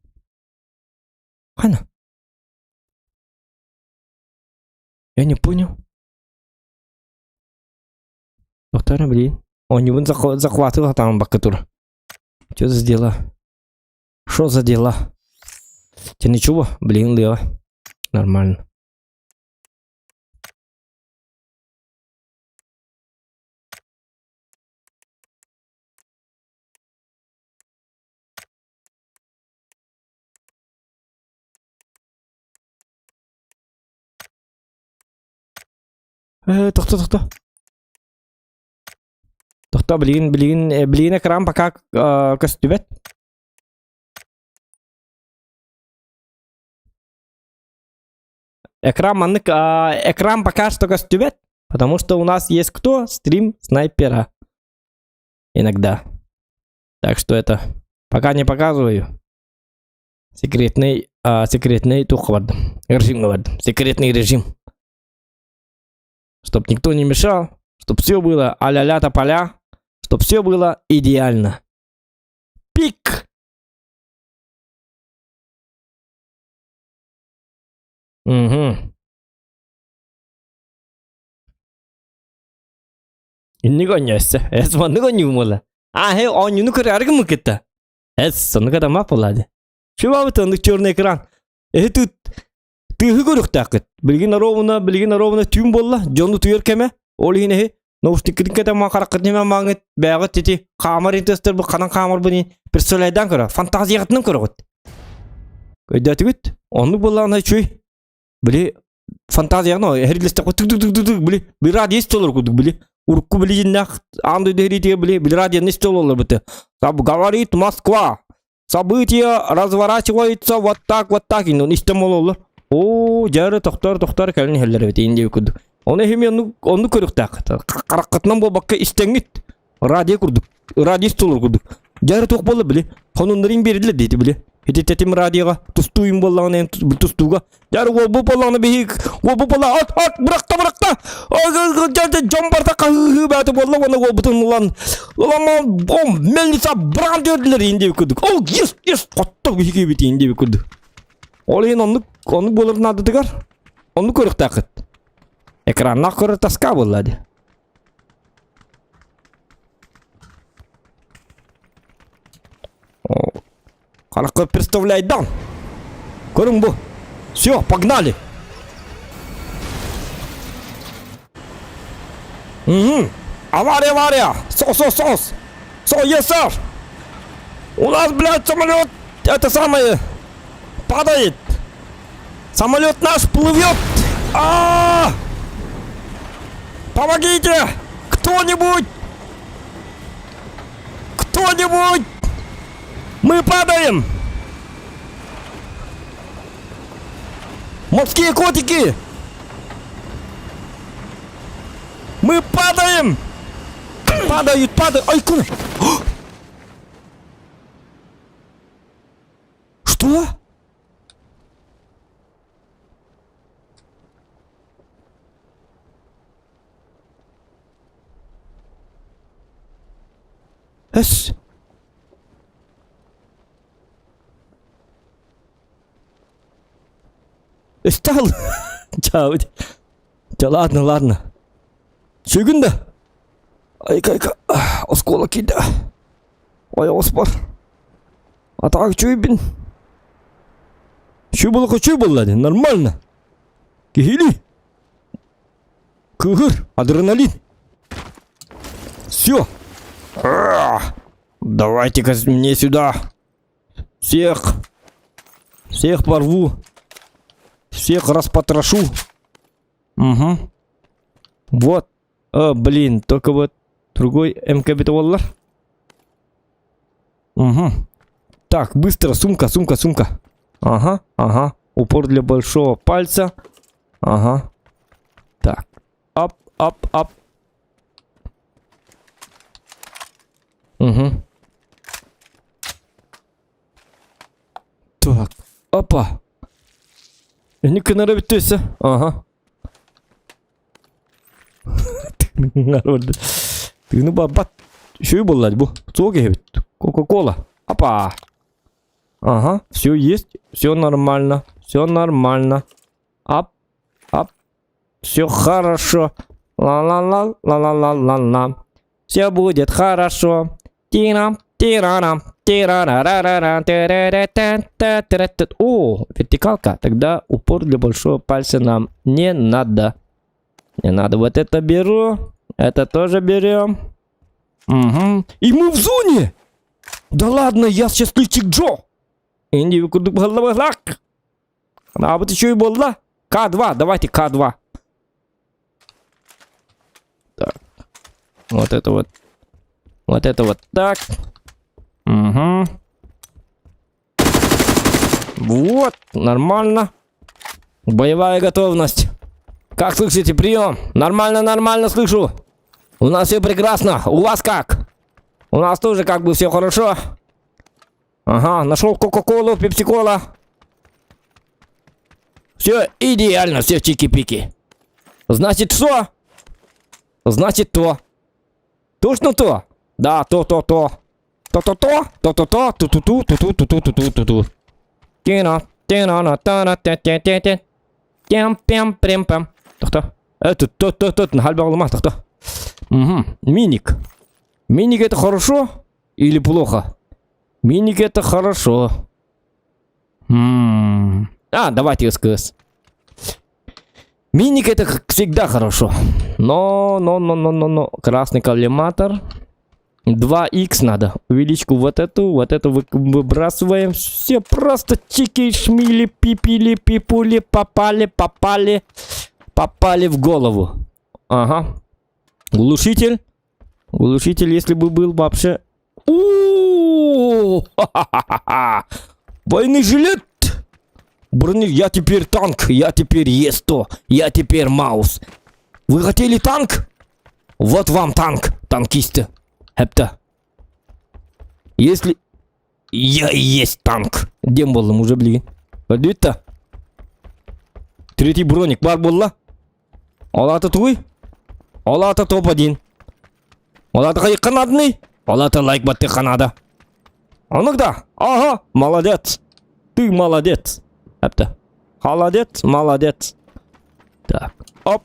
Хана? Я не понял. Доктор, блин. Оонньуубун захватывал там бакка Что за дела? Что за дела? Тебе ничего? Блин, Лео. Нормально. Э, тохто, тохто. Тохто, билигин, билигин, э, билигин экран пока э, көстүбэт. Экран маннык, экран пока что көстүбэт, потому что у нас есть кто? Стрим снайпера. Иногда. Так что это пока не показываю. Секретный, а, секретный тух бардым. Режим бардым. Секретный режим. Чтоб никто не мешал, чтоб все было а-ля-ля тополя, чтоб все было идеально. Пик! Угу. Инник оонньооссе. Эс маннык оонньуумула. А, хэ, оонньууну көрөөрү гыммыккыт Эс, соннук адамаах буоллаа дии. Чубабыт оннук черный экран. Эһи тут тыаһы көрүөхтээххит. Билигин оруобуна, билигин оруобуна түүн буолла, дьону утуйар кэмэ. Ол иһин эһи наушниккытын кэтэн хараххытын имэ мааҥҥыт бэйэҕит ити хаамар интестер бу ханан хаамарбын представляйдаан көрө, фантазияҕытынан көрөҕүт. Өйдөөтүгүт? Оннук буоллаҕына үчүгэй. Били фантазияҕын эһэрилэстэххэ тык тык тык тык били били радио истэ олорор курдук били урукку били дьиннээх аан дойду эһириитигэр били били радионы истэ олорбута. Говорит Москва. События разворачиваются вот так, вот так. Ин истэн ололлор. Оо, дьары тохтор тохтор кэлин иһэллэр эбит иин диэбит курдук. Ону иһим онну онну көрүөхтээх. Хараххытынан буолбакка истэҥҥит. Радио курдук. Радио истэ олорор курдук. Дьары туох буолла били. Хонуннарын биэрдилэр диэти били. Ити тэтим радиоҕа тустууйум буоллаҕына эн тустууга. Дьар уолбу буоллаҕына биһик уолбу буолла от от бырахта бырахта. Дьон барыта хаһыыһыы бааты буолла уонна уолбутун ылан ылан бом мельница быран диэдилэр иин диэбит курдук. Ол ес ес хотто биһиги эбит иин диэбит курдук. Ол иһин оннук оннук буолар наадатыгар оннук көрүөхтээххит. Экраннаах көрөр тоска буолла дии. Харахха представляйдан. Көрүҥ бу. Все, погнали. Угу. Авария, авария. Сос, сос, сос. Со, yes, sir. У нас, блядь, самолет, это самое, падает. Самолет наш плывет. А -а -а! Помогите! Кто-нибудь! Кто-нибудь! Мы падаем! Морские котики! Мы падаем! Падают, падают! Ай, куда? Что? Эс. Стал. Чао. Да ладно, ладно. Сүгүн да. Айка-айка. Оскуола киирдэ. Ойоҕос бар. Атаҕа үчүгэйбин. Үчүгэй буолла, үчүгэй буолла дии. Нормально. Киһилии. Кыыһыр, адреналин. Все. Давайте-ка мне сюда. Всех. Всех порву. Всех распотрошу. Угу. Вот. О, блин, только вот другой МКБ буоллар. Угу. Так, быстро, сумка, сумка, сумка. Ага, ага. Упор для большого пальца. Ага. Так. Ап, ап, ап. Угу. Так. Опа. Ini kenara bittiyse. Aha. Тыыны бабат. Үчүгэй буолла бу. Суох киһибит. Кока-кола. Опа. Ага, все есть, все нормально, все нормально. Ап, ап. Все хорошо. Ла-ла-ла, ла-ла-ла-ла-ла. Все будет хорошо. Тирам, тирарам, тирарарарара, тирарара-та-та-та-та. О, вертикалка. Тогда упор для большого пальца нам не надо. Не надо. Вот это беру. Это тоже берем. Угу. И мы в зоне! Да ладно, я счастливчик Джо! Инди А вот еще и была. К2, давайте К2. Так. Вот это вот. Вот это вот так. Угу. Вот, нормально. Боевая готовность. Как слышите, прием? Нормально, нормально слышу. У нас все прекрасно. У вас как? У нас тоже как бы все хорошо. Ага, нашел Кока-Колу, Пепси-Кола. Все идеально, все чики-пики. Значит, что? Значит, то. Точно то? Да, то-то-то. То-то-то, то-то-то, ту-ту-ту, ту-ту-ту-ту, ту-ту-ту. Тина, тина, на та на те те те те. Тем пем прем пем. Тохто. Это то то то на тохто. Угу. Миник. Миник это хорошо или плохо? Миник это хорошо. М -м А, давайте СКС. Миник это всегда хорошо. Но, но, но, но, но, но. Красный коллиматор. 2х надо. Увеличку вот эту, вот эту выбрасываем. Все просто чики, шмили, пипили, пипули, попали, попали. Попали в голову. Ага. Глушитель. Глушитель, если бы был вообще... У-у-у! Военный жилет! Брони, я теперь танк, я теперь Е100, я теперь Маус. Вы хотели танк? Вот вам танк, танкисты. Хепта. Если... Я и есть танк. Диэн буоллум уже билигин. Көрдүбүт Третий броник баар буолла. Ол аата тугуй? Ол аата топ-1. Ол аата хайыкка наадыный? Ол аата лайк баттыахха наада. Онук да. Ага, молодец. Ты молодец. Әпті. Холодец, молодец. Так, оп.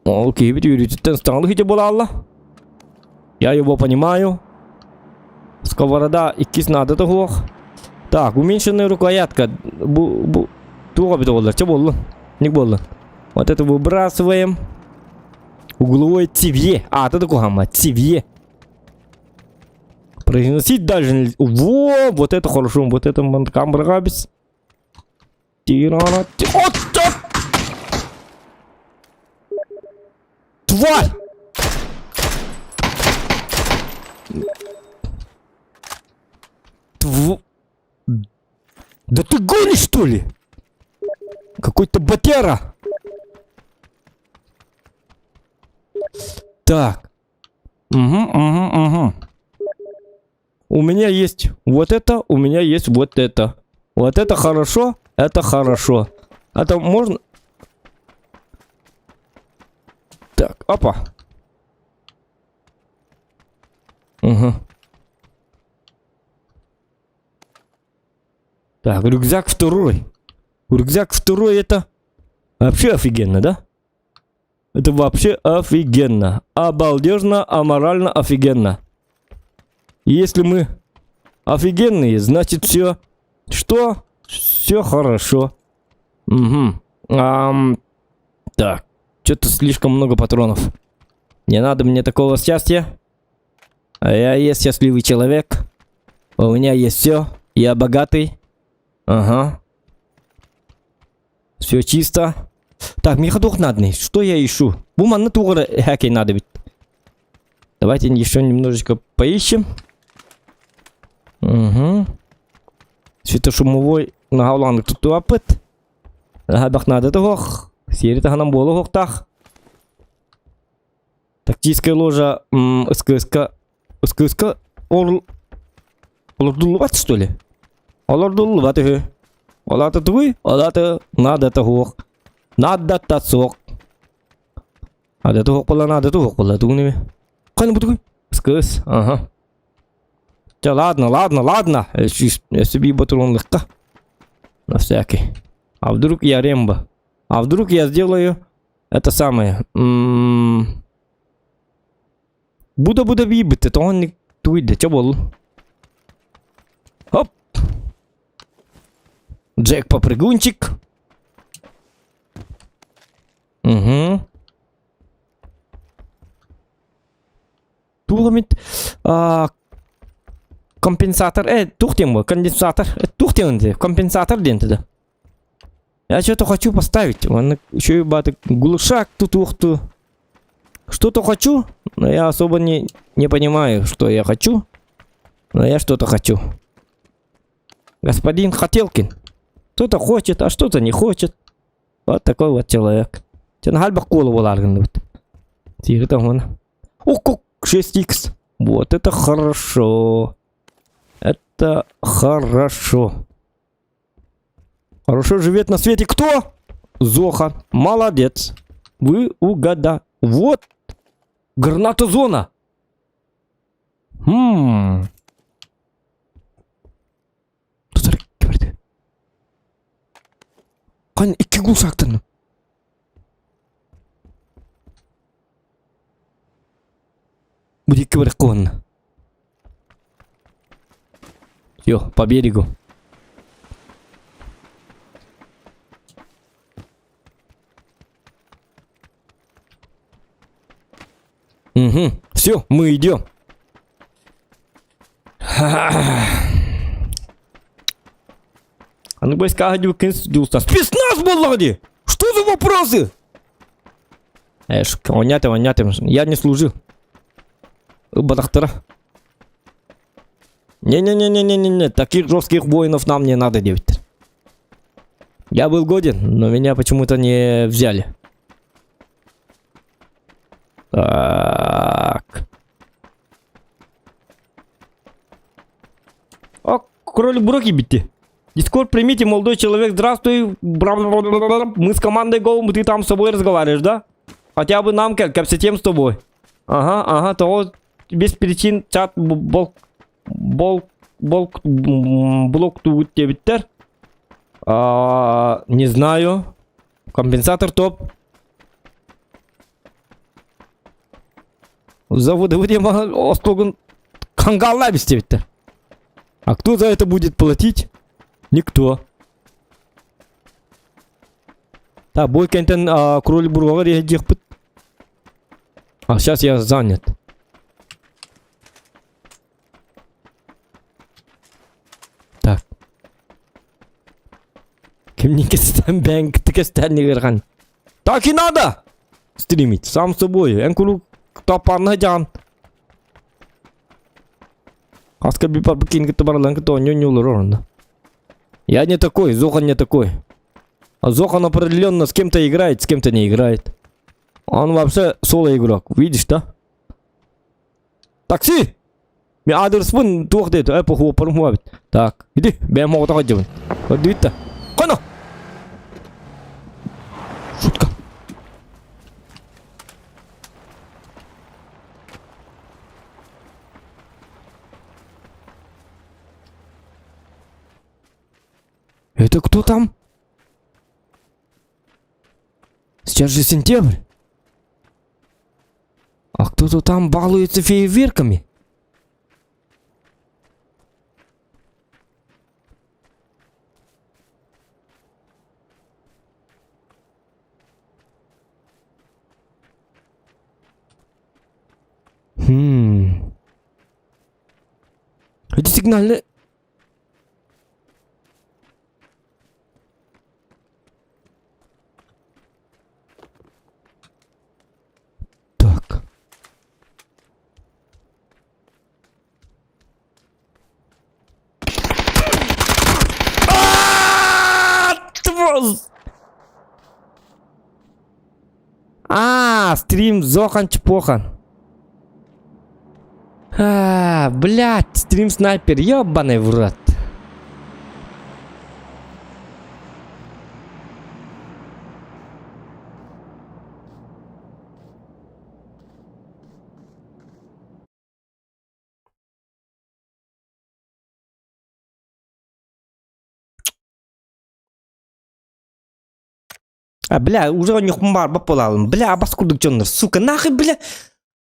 Ол киһибит үөрүүтүттэн ыстаҥалык ити буолаалла. Я его понимаю. Сковорода иккис наадата суох. Так, уменьшенная рукоятка. Бу, бу, туох эбитэ буоллар? Чэ буоллун. Ник буоллун. Вот это выбрасываем. Угловой цевье. А, это кухама. Цевье. Произносить даже нельзя. Во, вот это хорошо. Вот это камбрагабис. Вот так! Тварь! Тв... Да ты гонишь, что ли? Какой-то батера. Так. Угу, угу, угу. У меня есть вот это, у меня есть вот это. Вот это хорошо, это хорошо. Это можно... Так, опа. Угу. Так, рюкзак второй. Рюкзак второй это вообще офигенно, да? Это вообще офигенно. Обалдежно, аморально офигенно. Если мы офигенные, значит все... Что? Все хорошо. Угу. Ам, так, что-то слишком много патронов. Не надо мне такого счастья. А я есть счастливый человек. У меня есть все. Я богатый. Ага. Все чисто. Так, миэхэ туох нааданый. Что я ищу? Бу манна туох эрэ хакей наада эбит. Давайте еще немножечко поищем. Угу. Светошумовой наһаа туттубаппыт. Наһаа наада суох. Сиэри таһынан буолуохтаах. Тактическая ложа СКСК СКСК ол олордуллубат что ли? Олордуллубат үһү. Ол аата тугуй? Ол аата наадата суох. Наадата суох. Наадата суох буолла, наадата суох буолла. Тугун эми? Хайны бу тугуй? СКС, ага. Чэ, ладно, ладно, ладно. Өссө патронлыкка. На всякий. А вдруг я Рембо? А вдруг я сделаю это самое? М-м- Буда буда биибит, тоҕо туйда, чэ буоллун. Хоп! Джек попрыгунчик. Угу. Туох эмит компенсатор, э, туох диэн бу, конденсатор, э, туох диэн компенсатор диэн да. Я что-то хочу поставить. Он еще и баты глушак тут ухту. Что-то хочу, но я особо не, не понимаю, что я хочу. Но я что-то хочу. Господин Хотелкин. Кто-то хочет, а что-то не хочет. Вот такой вот человек. Чен куолу буолар Тихо там он. О, как 6х. Вот это хорошо. Это хорошо. Хорошо живет на свете кто? Зоха. Молодец. Вы угада. Вот. Граната зона. Хм. Тутар киберди. Кан икки гул сактын. Бу икки бар куонна. Все, по берегу. Угу. Все, мы идем. А ну бойска Спецназ буоллаҕа дии! Что за вопросы? Эш, онятым, онятым. Я не служил. Бадахтара. Не-не-не-не-не-не, таких жестких воинов нам не надо, девять. Я был годен, но меня почему-то не взяли. Так. Кролик Бро киирбитти. Дискорд примите, молодой человек, здравствуй. Мы с командой Go, ты там с собой разговариваешь, да? Хотя бы нам как, кэпсэтиэм с тобой. Ага, ага, того без причин чат бол бол бол блок тугут диэбиттэр. А, не знаю. Компенсатор топ. Заводы остугун кангалла диэбиттэр. А кто за это будет платить? Никто. Так, бой кэнтэн кролик бургага диэхпит. А сейчас я занят. Так. Кимнин кестен бән кестен ыырхан. Так и надо! Стримить, сам собой. Эн куру тапанна жан. Хаска би барбыкин кытта баралан кытта онньон орында. Я не такой, Зохан не такой. А Зохан определенно с кем-то играет, с кем-то не играет. Он вообще соло игрок, видишь, да? Такси! Мен адресбын туох диэт, э похуоппарым хуабит. Так, иди, бэйэм оҕото сылдьабын. Көрдүбүт да. Коно! Шутка. Это кто там? Сейчас же сентябрь. А кто-то там балуется фейерверками. Хм. Эти сигнальные... Так. А, стрим Зохан Чпохан. А, блядь, стрим снайпер, ёбаный в рот. А, бля, уже онньуохпун баҕарбат буолаалым. Бля, абас курдук дьоннор, сука, нахуй, бля,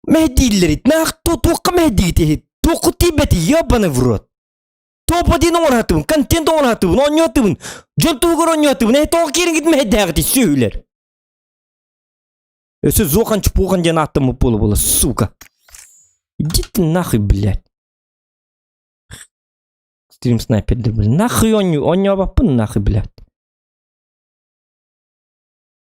мэһэйдииллэрит, нах, туохха мэһэйдиигит, туоххут тиийбэти, ебаный в рот. Топ один оҥоротубун, контент оҥоротубун, оонньоотубун, дьон туһугар оонньоотубун, э, тоҕо киириҥҥит мэһэйдээҕитий, сүөһүлэр. Өссө Зохан-чпухан диэн ааттаммыт буола-буола, сука. Иди ты нахуй, блядь. Стрим снайпер, блин, нахуй оонньуу, оонньообоппун нахуй, блядь.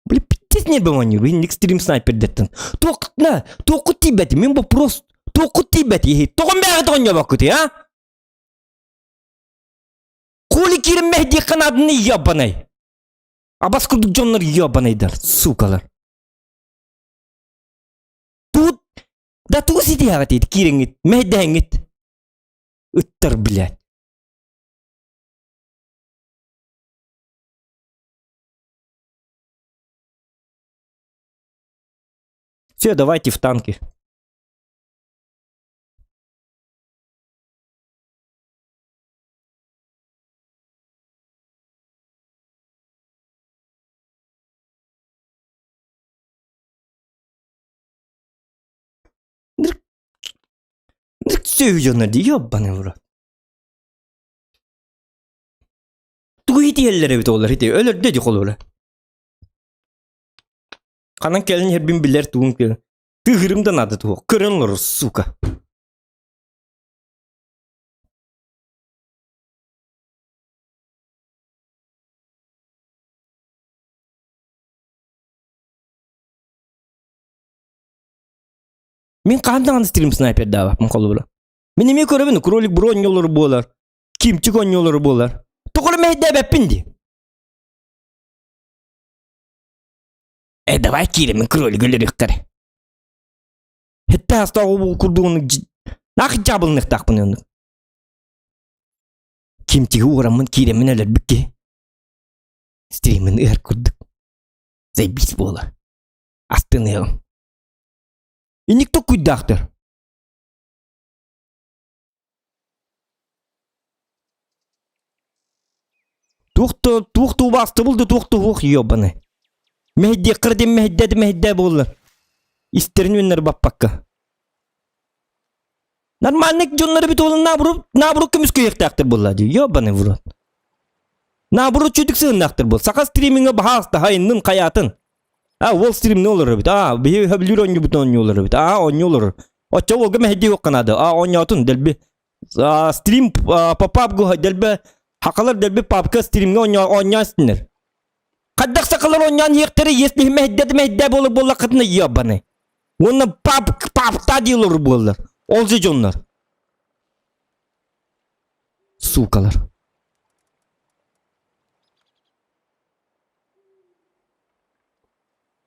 Бля, пиздец не был они, инник стрим снайпер дэттэн. Туох на, туоххут тиийбэт, мин вопрос, туоххут тиийбэт, тоҕо мээҕит оонньообоккутуй, а? Хули киирэн мэһдиэххэ нааданы ебаный. Абас курдук дьоннор ебаныйдар, сукалар. Тут, да тугу ситиһэҕит киирэҥҥит, мэһдэһэҥҥит. Ыттар, блядь. Все, давайте в танки. Сүөһү дии, ёбаный в рот. Тугу итиһэллэр эбит олор ити өлөрдө ди холура. Ханан кэлин иһэрбин билэр тугум кэлин. Тыһырым да надо туох. Көрөн олорор, сука. Мин хаһан даҕаны стрим снайпердаабаппын холобура. Мин эмиэ көрөбүн кролик бро оонньуулары буолар, кимчик оонньуулары буолар. Тоҕо эрэ мэһэйдээбэппин дии. Э, давай кииримин кролик өлөрүөхтэр. Хетте астааҕы курдугун нах дьаабылыныахтаахпын оннук. Кимтиги уураммын киирэммин өлөрбүт киһи. Стримин ыар курдук. Заебись буолар. Астыныаҕым. Инник токкуйдаахтар. Туох да туох да убаастабыл да туох да уох ёбаны. Мэһэйдиэххэ диэн мэһэйдээ мэһэйдээ буоллар. Истэрин үөннэр баппакка. Нормальный дьоннор эбит уолун наоборот наоборот көмүскүөхтээхтэр буолла дии. Ёбаный в рот. Наоборот чүдүк сыһыннаахтар буол. Саха стримингэ баһаалыста хайыннын хайаатын. А уол стримни олорор эбит. А биһи хөбүлүүр оонньуубутун оонньуу олорор эбит. А оонньуу олорор. Оччо уолга мэһэйдии уохха наада. А оонньоотун дэлби. Стрим по пабгу дэлби хакалар дэлби папка стримҥэ оонньоон истиннэр. Хайдах сахалар оонньоон иэхтэрэ если мэһэйдэ мэһэйдээ буолар буоллаххытына ёбаный. Уонна пап папта дии олорор буоллар. Ол же дьоннор. Сукалар.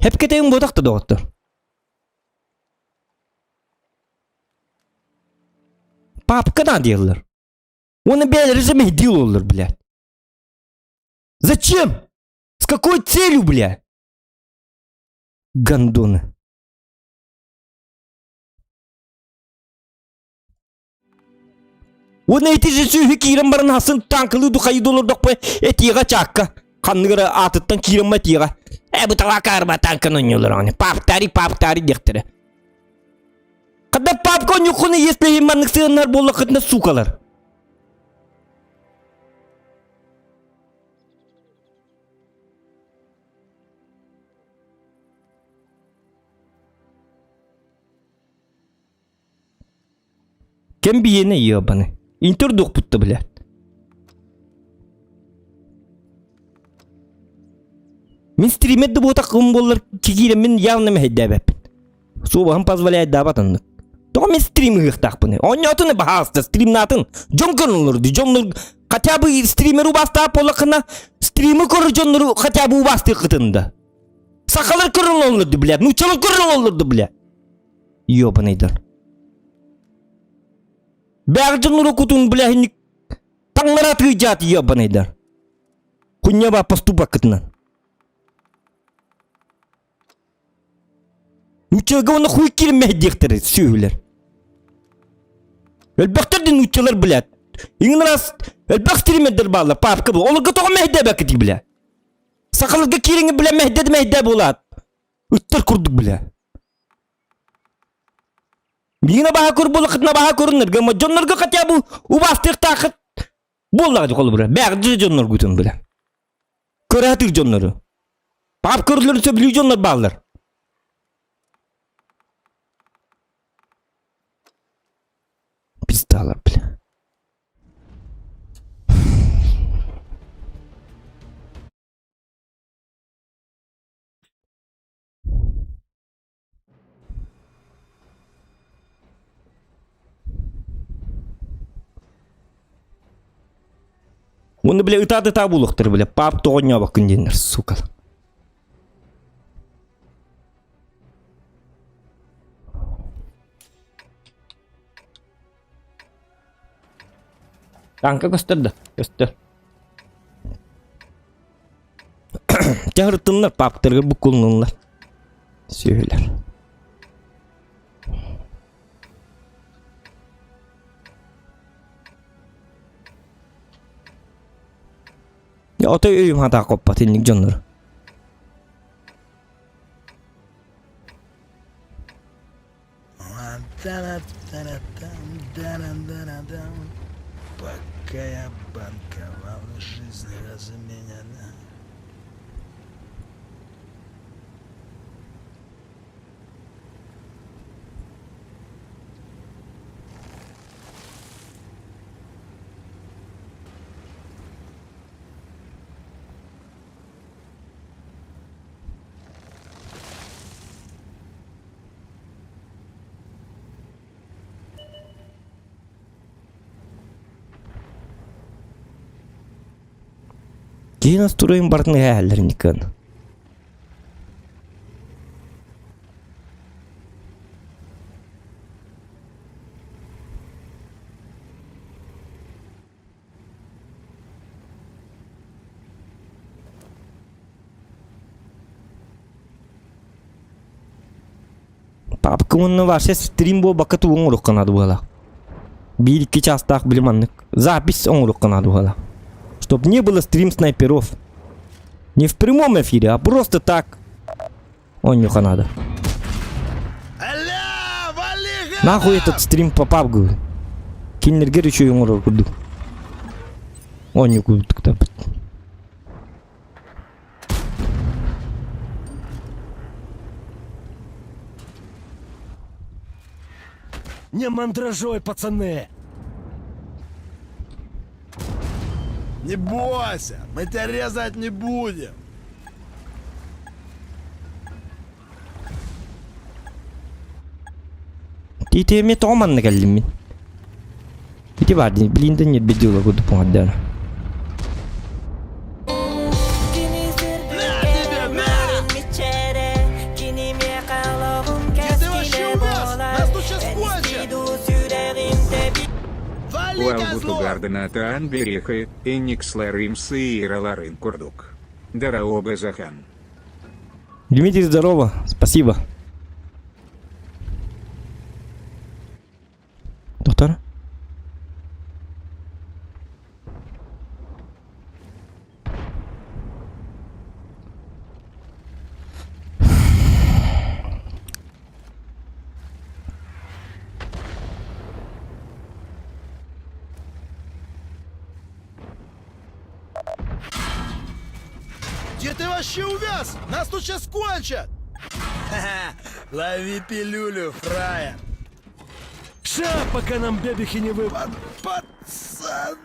Хепкетейин буотах да доҕоттор. Папка да диэллэр. Уонна бэйэлэри же мэһдии олороллор, блядь. Зачем? С какой целью, бля? Гондоны. Уонна ити же сүөһү киирэн баран хасын танкылыы духайы долордохпой этиэҕэ чаакка. Ханнык эрэ аатыттан киирэн этиэҕэ. Э бу талаакаарба танканы онньуулар оҕону. Паптари паптари диэхтэрэ. Когда папка онньуккуну если маннык сыаннар буоллаххытына сукалар. Кем биһиэнэ ебаны. Интер дуохпутта блядь. Мин стример да буотаххым буоллар киирэммин явно мэһэйдээбэппин. Суобаһым позволяет даабат оннук. Тоҕо мин стрим ыһыахтаахпыный? Оонньоотун баһаалыста стримнаатын. Дьон көрөн олорду. Дьоннор хотя бы стример убаастаах буоллаххына стримы көрөр дьоннору хотя бы убаастыаххытын да. Сахалар көрөн олорду, блядь. Нууччалар көрөн олорду, блядь. Ёбаныйдар. Бэҕ дьоннору кутун, блядь, таҥнара тыыдьаат, ёбаныйдар. Хуйня поступаккытынан. Нууччаларга уонна хуй киирмэһ диэхтэрэ сүөһүлэр. Элбэхтэр да нууччалар, блядь. Иҥин раз элбэх стримердэр бааллар, папка бу. Олорго тоҕо мэһдээбэккитий, бля? Сахаларга киириҥи, бля, мэһдэ да мэһдээ буолаат. Ыттар курдук, бля. Миигин абааһы көр буоллаххытына абааһы көрүннэргэ, ма дьоннорго хотя бы убаастыахтааххыт буоллаҕа дии холобура. Бэҕдьи дьонноргутун, бля. Көрө сатыыр дьоннору. Пап көрүллэрин сөбүлүүр дьоннор бааллар. Пиздалар, бля. Уонна бля ытаа ытаа буолуохтар бля пап тоҕонньообоккун диэннэр сука. Танка көстөр да, көстөр. Чаһыртыннар паптарга буккуллуннар. Сүөһүлэр. Отой өйүм хатаа коппат инник дьоннор. Пока я банковал, жизнь разменена. Киһи настроен барытын эһээллэр Никон. Папка уонна вообще стрим буолбакка тугу оҥоруохха наада буолла. Биир-икки чаастаах били маннык запись оҥоруохха наада буолла. Чтоб не было стрим снайперов. Не в прямом эфире, а просто так. Оонньуохха надо. Нахуй этот стрим по PUBG? Кинилэргэр үчүгэй оҥорор курдук. Оонньуу курдук да. Не мандражой, пацаны! Не бойся, мы тебя резать не будем. Ити эмиэ тоҕо манна кэллим мин? Ити баар дии, блин да нет бедила курдук оҥордоно. Уалбутугардынатаан берихи, инникслэрим сыыраларын курдук. Дороога Захан. Дмитрий, здорово, спасибо. Доктор? Где ты вообще увяз? Нас тут сейчас кончат! Ха-ха, лови пилюлю, фраер! Ша, пока нам бебехи не вы... Пацан!